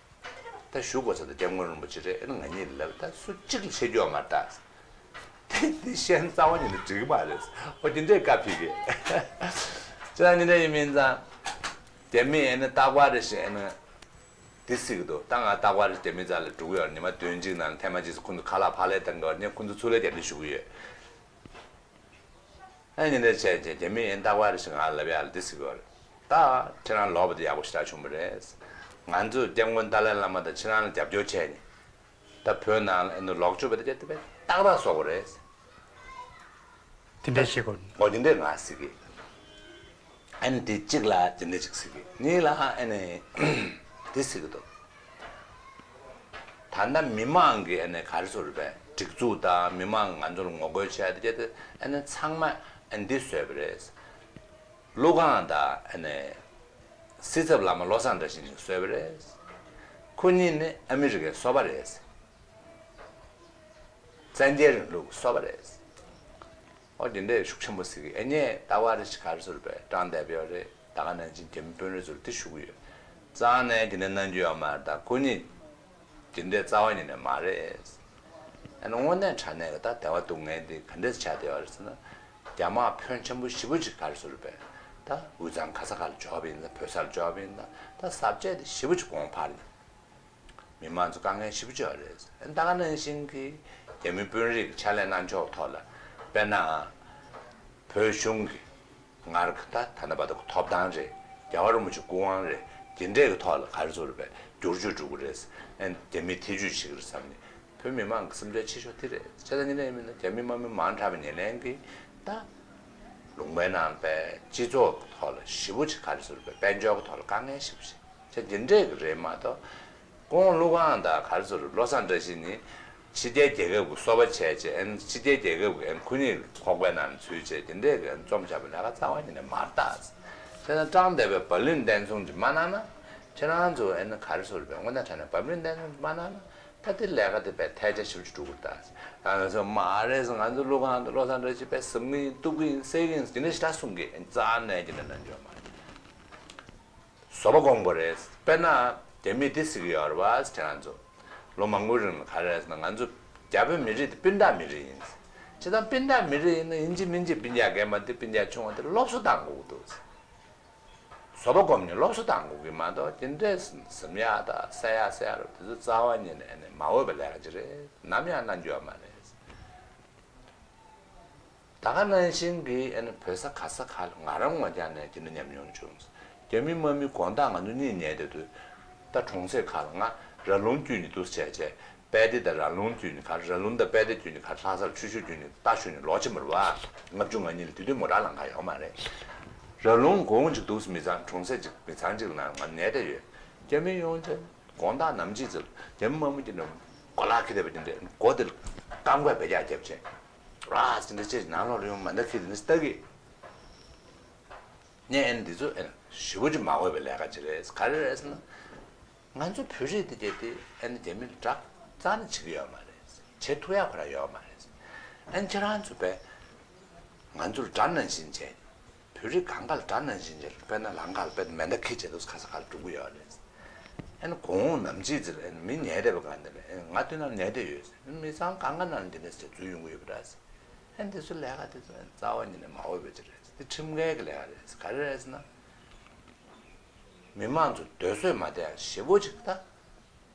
ད་ཞུ་དགོས་ས་དེ་སྐྱབས་མགོན་རིན་པོ་ཆེ་རེད། ཨ་ནི་ང་གཉིས་ལ་ལབ། ད་སུ་གཅིག་ལ་བཤད་རྒྱུ་ཡོད་མ་རེད་ད། དེ་འདི་ཤན་རྩ་བ་ཉིད་ནས་འགྲིག་གི་མ་རེད། ཨོ་དེ་འདྲས་བཀའ་ཕེབས་ཀྱི། ཅི་ལ་འདི་འདྲས་ཡིན་མིན་ཙང་། རྒྱ་མི་ཨ་ནི་རྟག་པར་རེ་བཞིན་ཨ་ནི་འདི་ཟེར་གྱི་འདུག་ད་ང་རྟག་པར་རེ་རྒྱ་མི་རྩ་ལ་འགྲོ་གི་ཡོད་རེད། ཉི་མ་བདུན་གཅིག་ནང་ལ་ཐེངས་མ་གཅིག་ཁོང་ཚོ་ཁ་ལག་ཕར་ལེན་བཏང་གི་ཡོད་རེད། ངས་ཁོང་ཚོ་ཚུར་ལེན་རྒྱབ་འདི་ཞུ་གི་ཡོད། ཨ་ནི་འདི་འདྲས་བྱས་བྱས་རྒྱ་མི་ཨ་ནི་རྟག་པར་རེ་བཞིན་ང་ལ་ལབ་ཡ་ལ་འདི་ཟེར་གྱི་ཡོད་རེད། ད་ཁྱེད་རང་ལོག་པ་དེ་ཡག་པོ་ཞེ་དྲག་བྱུང་བ་རེད། ང་ཚོ་སྐྱབས་མགོན་ཏཱ་ལའི་བླ་མ་དང་ཁྱེད་རང་ལ་རྒྱབ་སྐྱོར་བྱས་ནས། ད་བོད་ནང་ལ་ཨ་ནི་ལོག་བཅུག་པ་དེ་གྱད་དེ་བས་ཏག་ཏག་བཟོ་དགོས་རེད། དེ་འདྲས་བྱེད་དགོས། འོ་དེ་འདྲས་ང་ཟེར་གི། ཨ་ནི་དེ་གཅིག་ལ་དེ་འདྲས་གཅིག་ཟེར་གི། གཉིས་ལ་ཨ་ནི་དེ་ཟེར་གི་འདུག་ད་ལྟ་མི་མང་གི་ཨ་ནི་ག་རེ་ཟེར་བས་སྒྲིག་འཛུགས་དང་མི་མང་ང་ཚོ་ལ་ངོ་རྒོལ་བྱས་དེ་གྱད་དེ་ཨ་ནི་ཚང་མ་ཨ་ནི་འདི་བཟོས་པ་རེད། ཀླུ་ཁང་དང་ཨ་ནི་སྲིད་ཚབ་བླ་མ་བློ་བཟང་བཀྲ་ཤིས་གཉིས་བཟོས་པ་རེད། ཁོ་གཉིས་ནི་ཨ་མི་རི་ཀའི་སོ་པ་རེད། བཙན་རྒྱལ་རིང་ལུགས་སོ་པ་རེད། ཨོ་དེ་འདྲས་ཤུགས་ཆེན་པོ་ཟེར་གི། ཨ་ནི་ད་བར་ཞིག་ག་རེ་ཟེར་བས་ཀྲང་ཏེ་པེ་རེད། ད་ག་ནང་བཞིན་རྒྱ་མི་དཔོན་རིགས་ཚོར་དེ་ཞུ་གི་ཡོད། རྩ་ནས་དེ་འདྲས་གནང་རྒྱུ་ཡོད་མ་རེད། ད་ཁོ་གཉིས་དེ་འདྲས་རྩ་བ་ཉིད་ནས་མ་རེད། ཨ་ནི་དངོས་གནས་དྲང་གནས་ཀྱི་ད་དེ་བ་སྡུག་བསྔལ་འདི་ག་འདྲས་ཆགས་བསྡད་པ་རེད་ཟེར་ན། རྒྱ་དམག་ཕོན་ཆེན་པོ་ཞེ་པོ་ཅིག་ག་རེ་ཟེར་བས་ད་དབུས་གཙང་ག་ས་ག་ལ་འབྱོར་བ་ཡིན་ན། བོད་ས་ལ་འབྱོར་བ་ཡིན་ན། ད་ཟབ་རྒྱས་དེ་ཞེ་པོ་ཅིག་གོང་འཕར་ནས། མི་མང་ཚོ་དཀའ་ངལ་ཞེ་པོ་ཅིག་ཡོད་རེད། ད་ག་ནང་བཞིན་གྱི་རྒྱ་མི་དཔོན་རིགས་ཕྱག་ལས་གནང་ཕྱོགས་ཐོག་ལ། དཔེར་ན་བོད་གཞུང་གི་སྔར་གྱི་ད་ད་ལྟ་བར་དུ་ཐོབ་ཐང་རེད། རྒྱལ་བ་རིན་པོ་ཆེ་སྐུ་དབང་རེད། དེ་འདྲས་ཀྱི་ཐོག་ལ་ག་རེ་ཟེར་བས་བསྒྱུར་བཅོས་འགྲོ་གི་རེད། ཨ་ནི་རྒྱ་མིས་ཐེ་བྱུས་བྱེད་ཀྱི་རེད་བསམ་ནས། བོད་མི་མང་གི་སེམས་ཁྲལ་ཆེ་ཤོས་དེ་རེད། བྱས་ཙང་ཉིན་ནས་ཡིན་མིན་ན་རྒྱ་མི་དམག་མི་མང་དྲགས་པའི་ཉེར་ལེན་གྱིས་ད་ལུང་པའི་ནང་པའི་སྤྱི་ཚོགས་ཀྱི་ཐོག་ལ་ཞེ་པོ་ཅིག་ག་རེ་ཟེར་བས་དཔལ་འབྱོར་གྱི་ཐོག་ལ་དཀའ་ངལ་ཞེ་པོ་ཅིག་བྱས། འདི་འདྲས་ཀྱི་རེད་མ་གཏོགས། ཁོང་ཀླུ་ཁང་དང་ག་རེ་ཟེར་བློ་བཟང་བཀྲ་ཤིས་ནི་ཕྱི་རྒྱལ་རྒྱལ་ཁབ་ཀྱི་སོ་པ་བྱས་བྱས། ཨ་ནི་ཕྱི་རྒྱལ་རྒྱལ་ཁབ་ཀྱི་ཨ་ནི་ཁོ་གཉིས་ཁོག་པའི་ནང་ཚུད་བྱས། འདི་འདྲས་ཀྱི་ཨ་ནི་རྩོམ་བྱ་བའི་ལས་ཀ་རྩ་བ་ཉིད་ནས་མ་རེད་ད། བྱས་ན་ཀྲང་ཏེ་པེ་བྷར་ལིན་བསྟན་སྲུང་ཅིག་མ་གནང་ན། ཁྱེད་རང་ཚོ་ཨེ་ནི་ག་རེ་ཟེར་བས་དངོས་གནས་དྲང་གནས་བབ་བརླིང་ལྡན་མ་གནང་ན་ད་དེ་ལས་ཀ་དེ་དཔེ་ཐལ་ཆ་ཞེ་པོ་ཅིག་འགྲོ་གི་རེད་ད། ཨ་ང་ཚོ་མ་རེད་ཟེར། ང་ཚོ་ཀླུ་ཁང་དང་བློ་བཟང་བཀྲ་ཤིས་དཔེ་ཟབ་གི་ཡིན། གཏུབ་གི་ཡིན། བསད་གི་ཡིན། དེ་འདྲ་ཞེ་དྲག་གསུང་གི་རྩ་ནས་ཀྱི་ནས་གནང་རྒྱུ་མ་རེད། བཟོ་པ་གོང་པོ་རེད། དཔེར་ན་རྒྱ་མིས་འདི་ཟེར་གི་ཡོད་རེད་བ། ཁྱེད་རང་ཚོ་ལོ་མང་པོའི་རིང་ལ་ག་རེ་རེད་ཟེར་ན། ང་ཚོ་རྒྱ་བོད་མི་རིགས་དེ་སྤུན་ཟླ་མི་རིགས་ཡིན། བྱས་ཙང་སྤུན་ཟླ་མི་རིགས་ཡིན་ན་ཡིན་གཅིག་མིན་གཅིག་སྤུན་ཀྱག་རྒན་པ་འདི་སྤུན་ཀྱག་ཆུང་བ་འདི་ལ་སློབ་གསོ་བཏང་དགོས་ཀྱི་འདུག། བཟོ་པ་སྒོམ་ནས་སློབ་གསོ་བཏང་དགོས་ཀྱི་མ་གཏོགས་དེ་འདྲས་ཟིན་ཡག་དང་བསད་ཡག་བསད་ཡག་རུ་དེ་ཚོ་རྩ་བ་ཉིད་ནས་ཨ་ནི་མ་འོས་པའི་ལས་ཀ་ཅིག་རེད། ནམ་ཡང་གནང་རྒྱུ་ཡོད་མ་རེད། ད་ག་ནང་བཞིན་གྱི་ཨ་ནི་བོད་ས་ག་ས་ག་ལ་ང་རང་ངོ་རྒྱག་ནས་དེ་འདྲ་ཉམས་མྱོང་བྱུང་། རྒྱ་མི་དམག་མི་དགོང་དག་ང་ཚོ་གཉིད་ཉལ་བསྡད་དུས་ད་གྲོང་གསེབ་ཁག་ལ་ང་ར་ལུང་བརྒྱུད་ནས་འདུག་སེ་བྱས་བྱས། དཔལ་ལྡེ་དང་ར་ལུང་བརྒྱུད་ནས་ག་ར་ལུང་དང་དཔལ་ལྡེ་བརྒྱུད་ནས་ག་ར་ལྷ་སར་ཆུ་ཤུར་བརྒྱུད་ནས་རྟ་ཞོན་ནས་ལོག་ཕྱིན་པ་རེད་བ། ལྔ་བཅུ་ང་གཉིས་ལ་དེ་དུས་མོ་ཊ་ལམ་ཁ་ཡོད་མ་རེད། ར་ལུང་གོང་ཅིག་འདུག་སེ་མི་ཚང་གྲོང་གསེབ་ཅིག་མི་ཚང་ཅིག་ལ་ང་ཉལ་བསྡད་ཡོད། རྒྱ་མི་ཡོང་བྱས་དགོང་དག་ནམ་ཕྱེད་ཙམ་རྒྱ་མི་དམག་མི་དེ་འདྲ་གོ་ལག་ཁྱེར་བསྡད་པ་དེ་འདྲས་སྒོ་དེ་ལ་རྐང་པས་བེ་རྒྱག་བརྒྱབ་བྱས། ར་དེ་འདྲ་བྱས་ནང་ལོགས་ལ་ཡོང་མ་མཐའ་འཁྱེར་དེ་འདྲ་ལྟ་གི། ངས་ཨེ་ནི་འདི་ཚོ་ཨེ་ནི་ཞེ་པོ་ཅིག་མ་འོས་པའི་ལས་ཀ་ཅིག་རེད། ག་རེ་རེད་ཟེར་ན། ང་ཚོ་བོད་རིགས་འདི་གས་དེ་ཨེ་ནི་རྒྱ་མི་ལ་དགྲ་རྩ་ནས་བྱེད་ཀྱི་ཡོད་མ་རེད། བྱེད་ཐུབ་ཡག་ཁོ་རང་ཡོད་མ་རེད། ཨེ་ནི་ཁྱེད་རང་ཚོ་དཔེ་ང་ཚོ་ལ་དགྲ་ནང་བཞིན་བྱས། བོད་རིགས་གང་ག་ལ་དགྲ་ནང་བཞིན་བྱས། དཔེར་ན་ལམ་ཁ་ལ་དཔེ་མེ་མདའ་འཁྱེར་བྱས་འདུག་ག་ས་ག་ལ་འགྲོ་གི་ཡོད་རེད། ཨེ་ནི་གོང་འོག་ནམ་ཕྱེད་ཙམ་ཨེ་ནི་མི་ཉལ་བསྡད་པ་གང་འདི་ལ་ཨེ་ནི་ང་མདུན་ལ་ཉལ་བསྡད་ཡོད། མི་ཚང་གང་ག་ནང་ལ་འདི་འདྲ་ཟེར་འཛུལ་ཡོང་གི་ཡོད་པ་འདྲ་ཟེར། ཨེ་ནི་དེ་ཚོ་ལས་ཀ་དེ་ཚོ་ཨེ་ནི་རྩ་བ་ཉིད་ནས་མ་འོས་པ་ཅིག་རེད། དེ་ཁྲིམས་འགལ་གྱི་ལས་ཀ་རེད། ག་རེ་རེད་ཟེར་ན། མི་མང་ཚོ་སྡོད་སྲོལ་མ་བསྡད་ཡག་ཞེ་པོ་ཅིག་ད་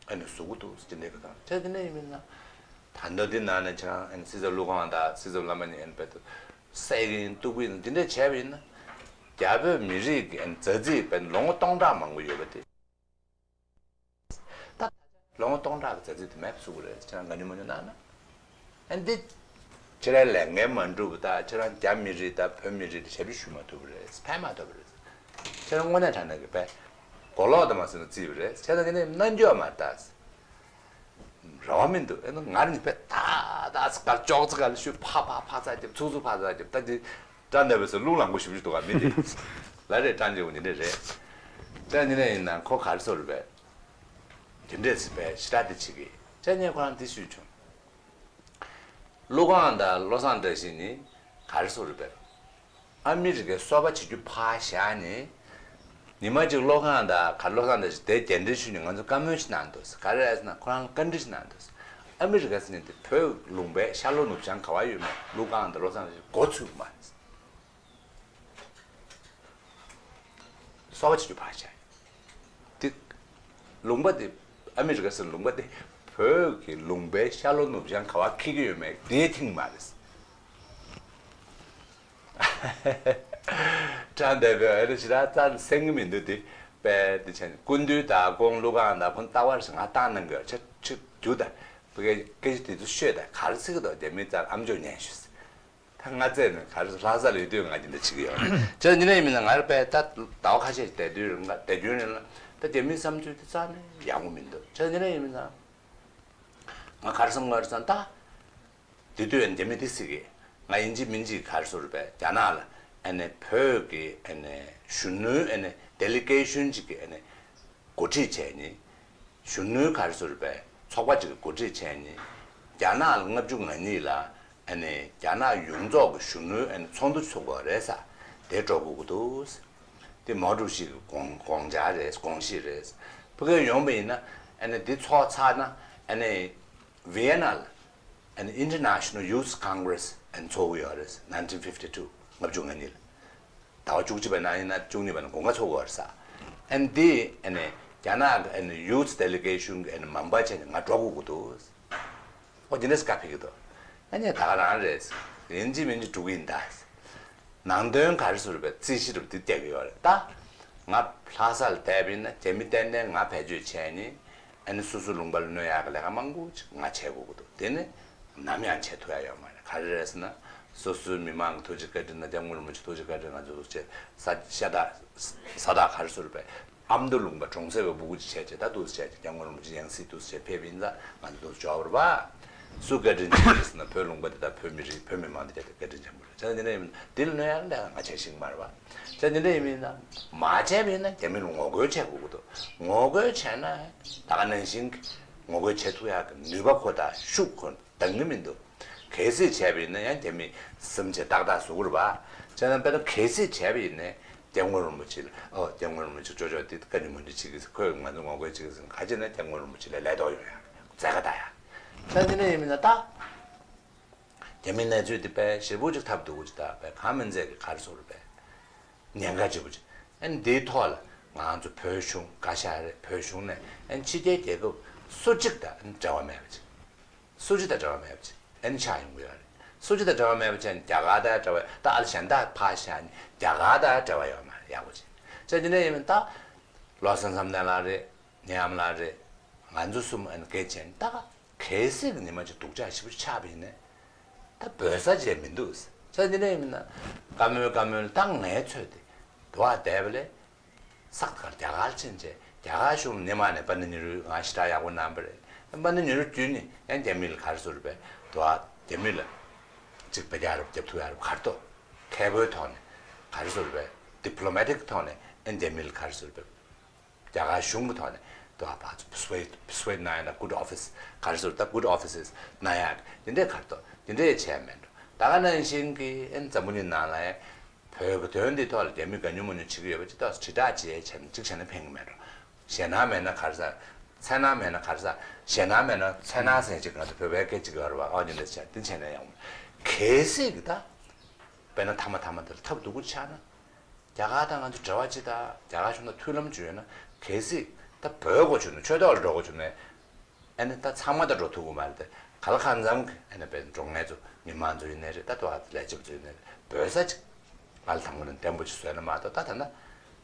ཨ་ནི་བཟོ་གི་འདུག་ཟེར། དེ་འདྲའི་གི་དང་ཆ་དེ་འདྲ་ཡིན་མིན་ན། ད་ལྟ་འདི་ནང་ནས་ཁྱེད་རང་ཨ་ནི་སྲིད་ཚབ་ཀླུ་ཁང་དང་སྲིད་ཚབ་བླ་མ་གཉིས་ཨ་ནི་བེད་དུ་བསད་ཀྱི་ཡིན། གཏུབ་ཀྱི་ཡིན། འདི་འདྲ་བྱས་པ་ཡིན་ན། རྒྱ་བོད་མི་རིགས་ཀྱི་ཨ་ནི་མཛའ་བརྩེ་བེད་ལོ་ངོ་སྟོང་ཕྲག་མང་པོ་ཡོད་པ་དེ། ད་ལོ་ངོ་སྟོང་ཕྲག་གི་མཛའ་བརྩེ་དེ་མེད་པ་བཟོ་གི་རེད། ཁྱེད་རང་ག་ཉུང་མ་ཉུང་གནང་ན། ཨ་འདི། ཁྱེད་རང་ལས་འགན་མ་འགྲུབ་པ་དང་ཁྱེད་རང་རྒྱ་མི་རིགས་དང་བོད་མི་རིགས་དེ་ཞབས་ཕྱི་ཞུ་མ་ཐུབ་པ་རེད། ཕན་མ་ཐོགས་པ་རེད། ཁྱེད་རང་དངོས་གནས་དྲང་གནས་ཀྱི་དཔེ་མགོ་ལོག་དང་མ་ཟེར་ན་རྩིས་པ་རེད། ཁྱེད་རང་གི་ནི་གནང་རྒྱུ་ཡོད་མ་རེད་ད། རེ་བ་མི་འདུག་ཨེ་ནི་ང་རང་ནི་དཔེ་ད་ད་ཙི་གར་ཅོག་ཙི་གར་ལ་ཤུ་ཕ་ཕ་ཕ་ཚ་རྒྱབ་ཚུགས་ཚུགས་ཕ་ཚ་རྒྱབ་ད་འདི། ཀྲང་འདས་པའི་སུ་རླུང་ལངས་པོ་ཞིབ་ཞིབ་འདུག་ག་མི་དེ། ལ་རེ་ཀྲང་ཅེ་བོ་ཉིན་རེ་རེད། ཀྲང་ཉིན་རེ་ཡིན་ན་ཁོ་ག་རེ་ཟེར་རེད་པས། དེ་འདྲས་སི་པས་ཞི་དྲག་དེ་བྱེད་ཀྱི། ཀྲང་ཉིན་ཁོ་རང་དེ་ཞུས་བྱུང་། ཀླུ་ཁང་དང་བློ་བཟང་བཀྲ་ཤིས་ནི་ག་རེ་ཟེར་རེད་པས། ཨ་མི་རི་ཀའི་སོ་པ་བྱེད་རྒྱུ་ཕར་བཞག་ནས། ཉི་མ་གཅིག་བློ་ཁང་དང་ག་བློ་བཟང་བཀྲ་ཤིས་དེ་རྒྱ་འདྲེ་ཞུས་ནས་ང་ཚོ་བཀའ་མོལ་ཞིག་གནང་འདུག་ཟེར། ག་རེ་རེད་ཟེར་ན་ཁོ་རང་ལ་བཀའ་འདྲི་ཞིག་གནང་འདུག་ཟེར། ཨ་མི་རི་ཀ་ཟེར་ནས་དེ་བོད་ལུང་པའི་ཤར་ལྷོ་ནུབ་བྱང་ག་བ་ཡོད་མེད་ཀླུ་ཁང་དང་བློ་བཟང་བཀྲ་ཤིས་མགོ་ཚོས་ཀྱི་མ་རེད། སོ་པ་བྱེད་རྒྱུ་ཕར་བཞག་དེ། ལུང་པ་དེ། ཨ་མི་རི་ཀ་ཟེར་ལུང་པ་དེ། བོད་ཀྱི་ལུང་པའི་ཤར་ལྷོ་ནུབ་བྱང་ག་བ་འཁེལ་གྱི་ཡོད་མེད་དེ་ཐིག་མ་རེད། ཀྲང་འདས་པའི་ཨ་རི་ཞི་ར་རྩ་སེང་གི་མི་འདུག་དེ། པས་དེ་ཆ་ནི་སྐུ་མདུན་དང་ཁོང་ཀླུ་ཁང་དང་ཁོང་ལྟ་བར་ང་བཏང་གནང་དགོས་ཆ་ཆུ་རྒྱུ་དང་། བོད་སྐད་ཆ་དེ་ཚོ་ཤོད་དང་ག་རེ་ཟེར་གི་འདུག་རྒྱ་མི་རྩར་ཨམ་ཅོག་ཉན་ཤོད་ཟེར། ད་ང་བཙལ་ནས་ག་རེ་ལྷ་ས་ལ་ཡོད་དུས་ང་འདི་འདྲ་བྱེད་ཀྱི་ཡོད་རེད། ཁྱེད་འདི་འདྲ་ཡིན་མིན་ན་ང་རེ་པས་ད་ཟླ་བ་ཁ་ཤས་ཤིག་བསྡད་དུས་རིང་ལ་བསྡད་རྒྱུན་རིང་ལ་ད་རྒྱ་མིའི་བསམ་ཚུལ་དེ་རྩ་ནས་ཡག་པོ་མི་འདུག་ཁྱེད་འདི་འདྲ་ཡིན་མིན་ན་ང་ག་རེ་བསམ་ག་རེ་བསམ་ད། དེ་དུས་རྒྱ་མི་དེ་ཟེར་གི། ང་ཡིན་གཅིག་མིན་གཅིག་ག་རེ་ཟེར་རེད་པས་རྒྱ་ནག་ལ་ཨ་ནི་བོད་ཀྱི་ཨ་ནི་གཞོན་ནུའི་ཨ་ནི་ཌེ་ལི་གེ་ཤོན་ཅིག་གི་ཨ་ནི་འགོ་ཁྲིད་བྱས་ནི། གཞོན་ནུའི་ག་རེ་ཟེར་རེད་པས་ཚོགས་པ་ཅིག་གི་འགོ་ཁྲིད་བྱས་ནི། རྒྱ་ནག་ལ་ལྔ་བཅུ་ང་གཉིས་ལ་ཨ་ནི་རྒྱ་ནག་ཡོངས་རྫོགས་ཀྱི་གཞོན་ནུའི་ཨ་ནི་ཚོགས་འདུ་ཚོགས་དགོས་རེད་ས། དེ་འགྲོ་དགོས་ཀྱི་འདུག་དེ་མའོ་ཀྲུའུ་ཞི་གི་དགོངས་དགོངས་འཆར་རེད། དགོངས་གཞི་རེད། ཕ་གིར་ཡོང་པ་ཡིན་ན་ཨ་ནི་འདི་ཚོགས་ཚར་ན་ཨ་ནི་ཝི་ཡེ་ན་ལ་ཨ་ནི་International Youth Congress ཨ་ནི་ཚོགས་ཀྱི་ཡོད་རེད། nineteen fifty two ལྔ་བཅུ་ང་གཉིས་ལ། ཟླ་བ་བཅུ་གཅིག་པའི་ནང་ཡིན་ན་བཅུ་གཉིས་པའི་ནང་དགུན་ཁ་ཚོགས་ཀྱི་ཡོད་རེད་ས། ཨ་ནི་འདི་ཨ་ནི་རྒྱ་ནག་གི་ཨ་ནི་Youth Delegation གི་ཨ་ནི་མེམ་བར་བྱས་ནས་ང་འགྲོ་དགོས་ཀྱི་འདུག་ཨོ་དེ་འདྲས་བཀའ་ཕེབས་ཀྱི་འདུག་ཨ་ནི་ད་ག་རང་རེད། ཡིན་གཅིག་མིན་གཅིག་འགྲོ་གི་ཡིན་ད། ནང་དོན་ག་རེ་ཟེར་བའི་རྩིས་གཞི་རུ་འདི་བལྟས་ཀྱི་ཡོད་རེད་ད། ང་ལྷ་ས་ལ་བསྡད་པ་ཡིན་ན་རྒྱ་མི་ཏན་ཏན་ང་བེད་སྤྱོད་བྱས་ནི། ཨ་ནི་སོ་སོའི་ལུང་པ་ལ་གནོད་ཡག་གི་ལས་ཀ་མང་པོ་ཅིག་ང་བྱེད་དགོས་ཀྱི་འདུག་དེ་ནི་ནམ་ཡང་བྱེད་ཐུབ་ཡག་ཡོད་མ་རེད། ག་རེ་རེད་ཟེར་ན། སོ་སོའི་མི་མང་གི་ཐུགས་རྗེ་བཀའ་དྲིན་དང་སྐྱབས་མགོན་རིན་པོ་ཆེ་ཐུགས་རྗེ་བཀའ་དྲིན་ང་ཚོ་ཚོ་བྱས་ས་ཤ་སྟག་ས་ཐག་ག་རེ་ཟེར་བའི། ཨ་མདོ་ལུང་པ་གྲོང་གསེབ་པའི་སྤུ་གུ་ཅིག་བྱས་བྱས་ད་འདུག་སེ་བྱས་བྱས་སྐྱབས་མགོན་རིན་པོ་ཆེ་ཡང་སྲིད་འདུག་སེ་བྱས་ཕེབས་ཡིན་ཙང་ང་ཚོ་འདུག་སེ་འབྱོར་བ་རེད་པ། སུ་བཀའ་དྲིན་ཆེ་ཟེར་ན་བོད་ལུང་པ་འདི་དང་བོད་མི་རིགས་བོད་མི་མང་འདི་དག་བཀའ་དྲིན་ཆེན་པོ་རེད། བྱས་ཙང་འདི་འདྲ་ཡིན་ན་འདི་ལ་གནོད་ཡག་འདྲ་ང་བྱས་ཤེས་ཀྱི་མ་རེད་པ། བྱས་ཙང་འདི་འདྲ་ཡིན་ན་མ་བྱས་པ་ཡིན་ན་རྒྱ་མི་ལ་ངོ་རྒོལ་བྱེད་དགོས་ཀྱི་འདུག་ངོ་རྒོལ་བྱས་ན་ད་ག་ནང་བཞིན་གྱི་ངོ་རྒོལ་བྱེད་ཐུབ་ཡག་གི་ནུས་པ་ཁོ་དང་ཤུགས་ཁོ་འདང་གི་མི་འདུག་གལ་སྲིད་བྱས་པ་ཡིན་ན་ཡང་རྒྱ་མི་སེམས་ཅན་ཏག་ཏག་བཟོ་གི་རེད་པ། བྱས་ཙང་དཔེར་ན་གལ་སྲིད་བྱས་པ་ཡིན་ན་སྐྱབས་མགོན་རིན་པོ་ཆེ་ལ་ཨོ་སྐྱབས་མགོན་རིན་པོ་ཆེ་ཅོ་ཅོ་འདི་བཀའ་འགྱུར་མ་འདྲི་བྱེད་ཀྱི་ཟེར་ཁོས་ང་ཚོ་ངོ་རྒོལ་བྱེད་ཀྱི་ཟེར་ག་བྱས་ན་སྐྱབས་མགོན་རིན་པོ་ཆེ་ལ་ལས་ཐོག་ཡོང་ཡག་རྩལ་ཁ་ལྟ་ཡག་ད་འདི་འདྲ་ཡིན་མིན་ན་ད། རྒྱ་མིའི་གནས་ཚུལ་འདི་དཔེ་ཞེ་པོ་ཅིག་ཐབས་སྡུག་པོ་ཅིག་དང་དཔེ་གང་མིན་ཚད་ཀྱི་ག་རེ་ཟེར་དགོས་རེད་པས། ཉེན་ཁ་ཆེ་པོ་ཅིག་ཨ་ནི་འདིའི་ཐོག་ལ་ང་ཚོ་བོད་གཞུང་བཀའ་ཤག་རེད། བོད་གཞུང་ནས་ཨ་ནི་ཕྱི་རྒྱལ་རྒྱལ་ཁབ་སུ་གཅིག་དང་ཨ་ནི་འབྲེལ་བ་མེད་པ་ཅིག་སུ་གཅིག་དང་འབྲེལ་བ་མེད་པ་ཅིག་ཨ་ནི་ཆགས་ཡོང་གི་ཡོད་རེད། སུ་གཅིག་དང་འབྲེལ་བ་མེད་པ་ཅིག་ཨ་ནི་རྒྱ་གར་དང་འབྲེལ་བ་ད་ཨ་ལ་གཞན་དག་ཕར་བཞག་ནས་རྒྱ་གར་དང་འབྲེལ་བ་ཡོད་མ་རེད། ཡག་པོ་ཅིག་བྱས་ཙང་འདི་འདྲ་ཡིན་མིན་ད་བློ་བཟང་བསམ་གཏན་ལགས་རེད། ཉེ་ལམ་ལགས་རེད། ང་ཚོ་གསུམ་ཨ་ནི་སྐད་ཆ་ནི་ད་གལ་སྲིད་ཀྱི་ཉི་མ་ཅིག་སྡུག་ཅག་ཞེ་པོ་ཆགས་པ་ཡིན་ན་ད་འབོད་ས་ཅིག་མི་འདུག་ཟེར་ཙང་འདི་འདྲ་ཡིན་མིན་ན་བཀའ་མོལ་བཀའ་མོལ་ད་ངས་ཚོད་དེ་འགྲོ་བ་བསྡད་པ་ལས་ས་ག་རྒྱ་གར་ཕྱིན་བྱས་རྒྱ་གར་གཞུང་སྔོན་མ་ནས་པཎྜི་ཏ་ཉི་རུ་ང་ཞེ་དྲག་ཡག་པོ་གནང་པ་རེད། པཎྜི་ཏ་ཉི་རུ་བརྒྱུད་ནས་ཡང་རྒྱ་མི་ལ་ག་རེ་ཟེར་དགོས་རེད་པས། འགྲོ་བ་རྒྱ་མི་ལ་ཅིག་བེད་རྒྱག་རོགས་རྒྱབ་ཐུབ་ཡག་རོགས་ག་རེ་འདུག་མཁས་པོའི་ཐོག་ནས་ག་རེ་ཟེར་དགོས་རེད་པས། ཌི་པི་ལོ་མེ་ཊིག་ཐོག་ནས་ཡང་རྒྱ་མི་ལ་ག་རེ་ཟེར་དགོས་རེད་པས། རྒྱ་གར་གཞུང་གི་ཐོག་ནས་དུ་བ་ཕར་ཚུར་persuade persuade གནང་ཡ་ན་good office ག་རེ་ཟེར་ད་good offices གནང་ཡ་དེ་འདྲས་ག་རེ་འདུག་དེ་འདྲས་བྱས་མེད་འགྲོ། ད་ག་ནང་བཞིན་གྱི་ཨན་འཛམ་བུ་གླིང་ནང་ལ་ཡང་བོད་ཀྱི་དོན་འདི་ཐོག་ལ་རྒྱ་མི་ག་ཉུང་མ་ཉུང་བྱེད་ཀྱི་ཡོད་པ་ཅིག་ཏོག་ཙམ་དྲིལ་བསྒྲགས་བྱེད་ཡ་བྱས་ན་གཅིག་བྱས་ན་ཕན་གྱི་མེད་འགྲོ། ཞེད་སྣང་མེད་ན་ག་རེ་ཟ། འཚེར་སྣང་མེད་ན་ག་རེ་ཟ། ཞེད་སྣང་མེད་ན་འཚེར་སྣང་ཟེར་ཅིག་ང་ཚོ་བོད་པའི་སྐད་ཅིག་ཡོད་རེད་བ། ཨོ་ཉི་འདྲ་བྱས་འདི་བྱས་ན་ཡང་གལ་སྲིད་ཀྱི་ད། དཔེར་ན་མཐའ་མ་མཐའ་མ་དེ་ལ་ཐབས་སྡུག་པོ་ཆགས་ན། རྒྱ་གར་དང་ང་ཚོ་འབྲེལ་བ་ཅི་དང་རྒྱ་གར་གཞུང་དང་མཐུན་ལམ་བྱུང་ཡོད་ན་གལ་སྲིད་ད་བོད་དགོས་བྱུང་ན་ཆོས་ཐོག་ལ་འགྲོ་དགོས་བྱུང་ན། ཨ་ནི་ད་ཚང་མ་ད་འགྲོ་ཐུབ་ཀྱི་མ་རེད་དེ། ག་ལ་གང་འཚམ་གྱི་ཨ་ནི་དཔེ་འགྲོ་ངེས་ཚོ་མི་མང་ཚོ་ཡིན་ནའི་རེད། ད་དུ་ཨ་ལས་བྱེད་པ་ཚོ་ཡིན་ནའི་རེད། བོད་ས་ཅིག་ང་ལ་དང་པོ་ནས་བརྟན་པོ་ཅིག་བཟོས་ན་མ་གཏོགས་ད་ད་ན་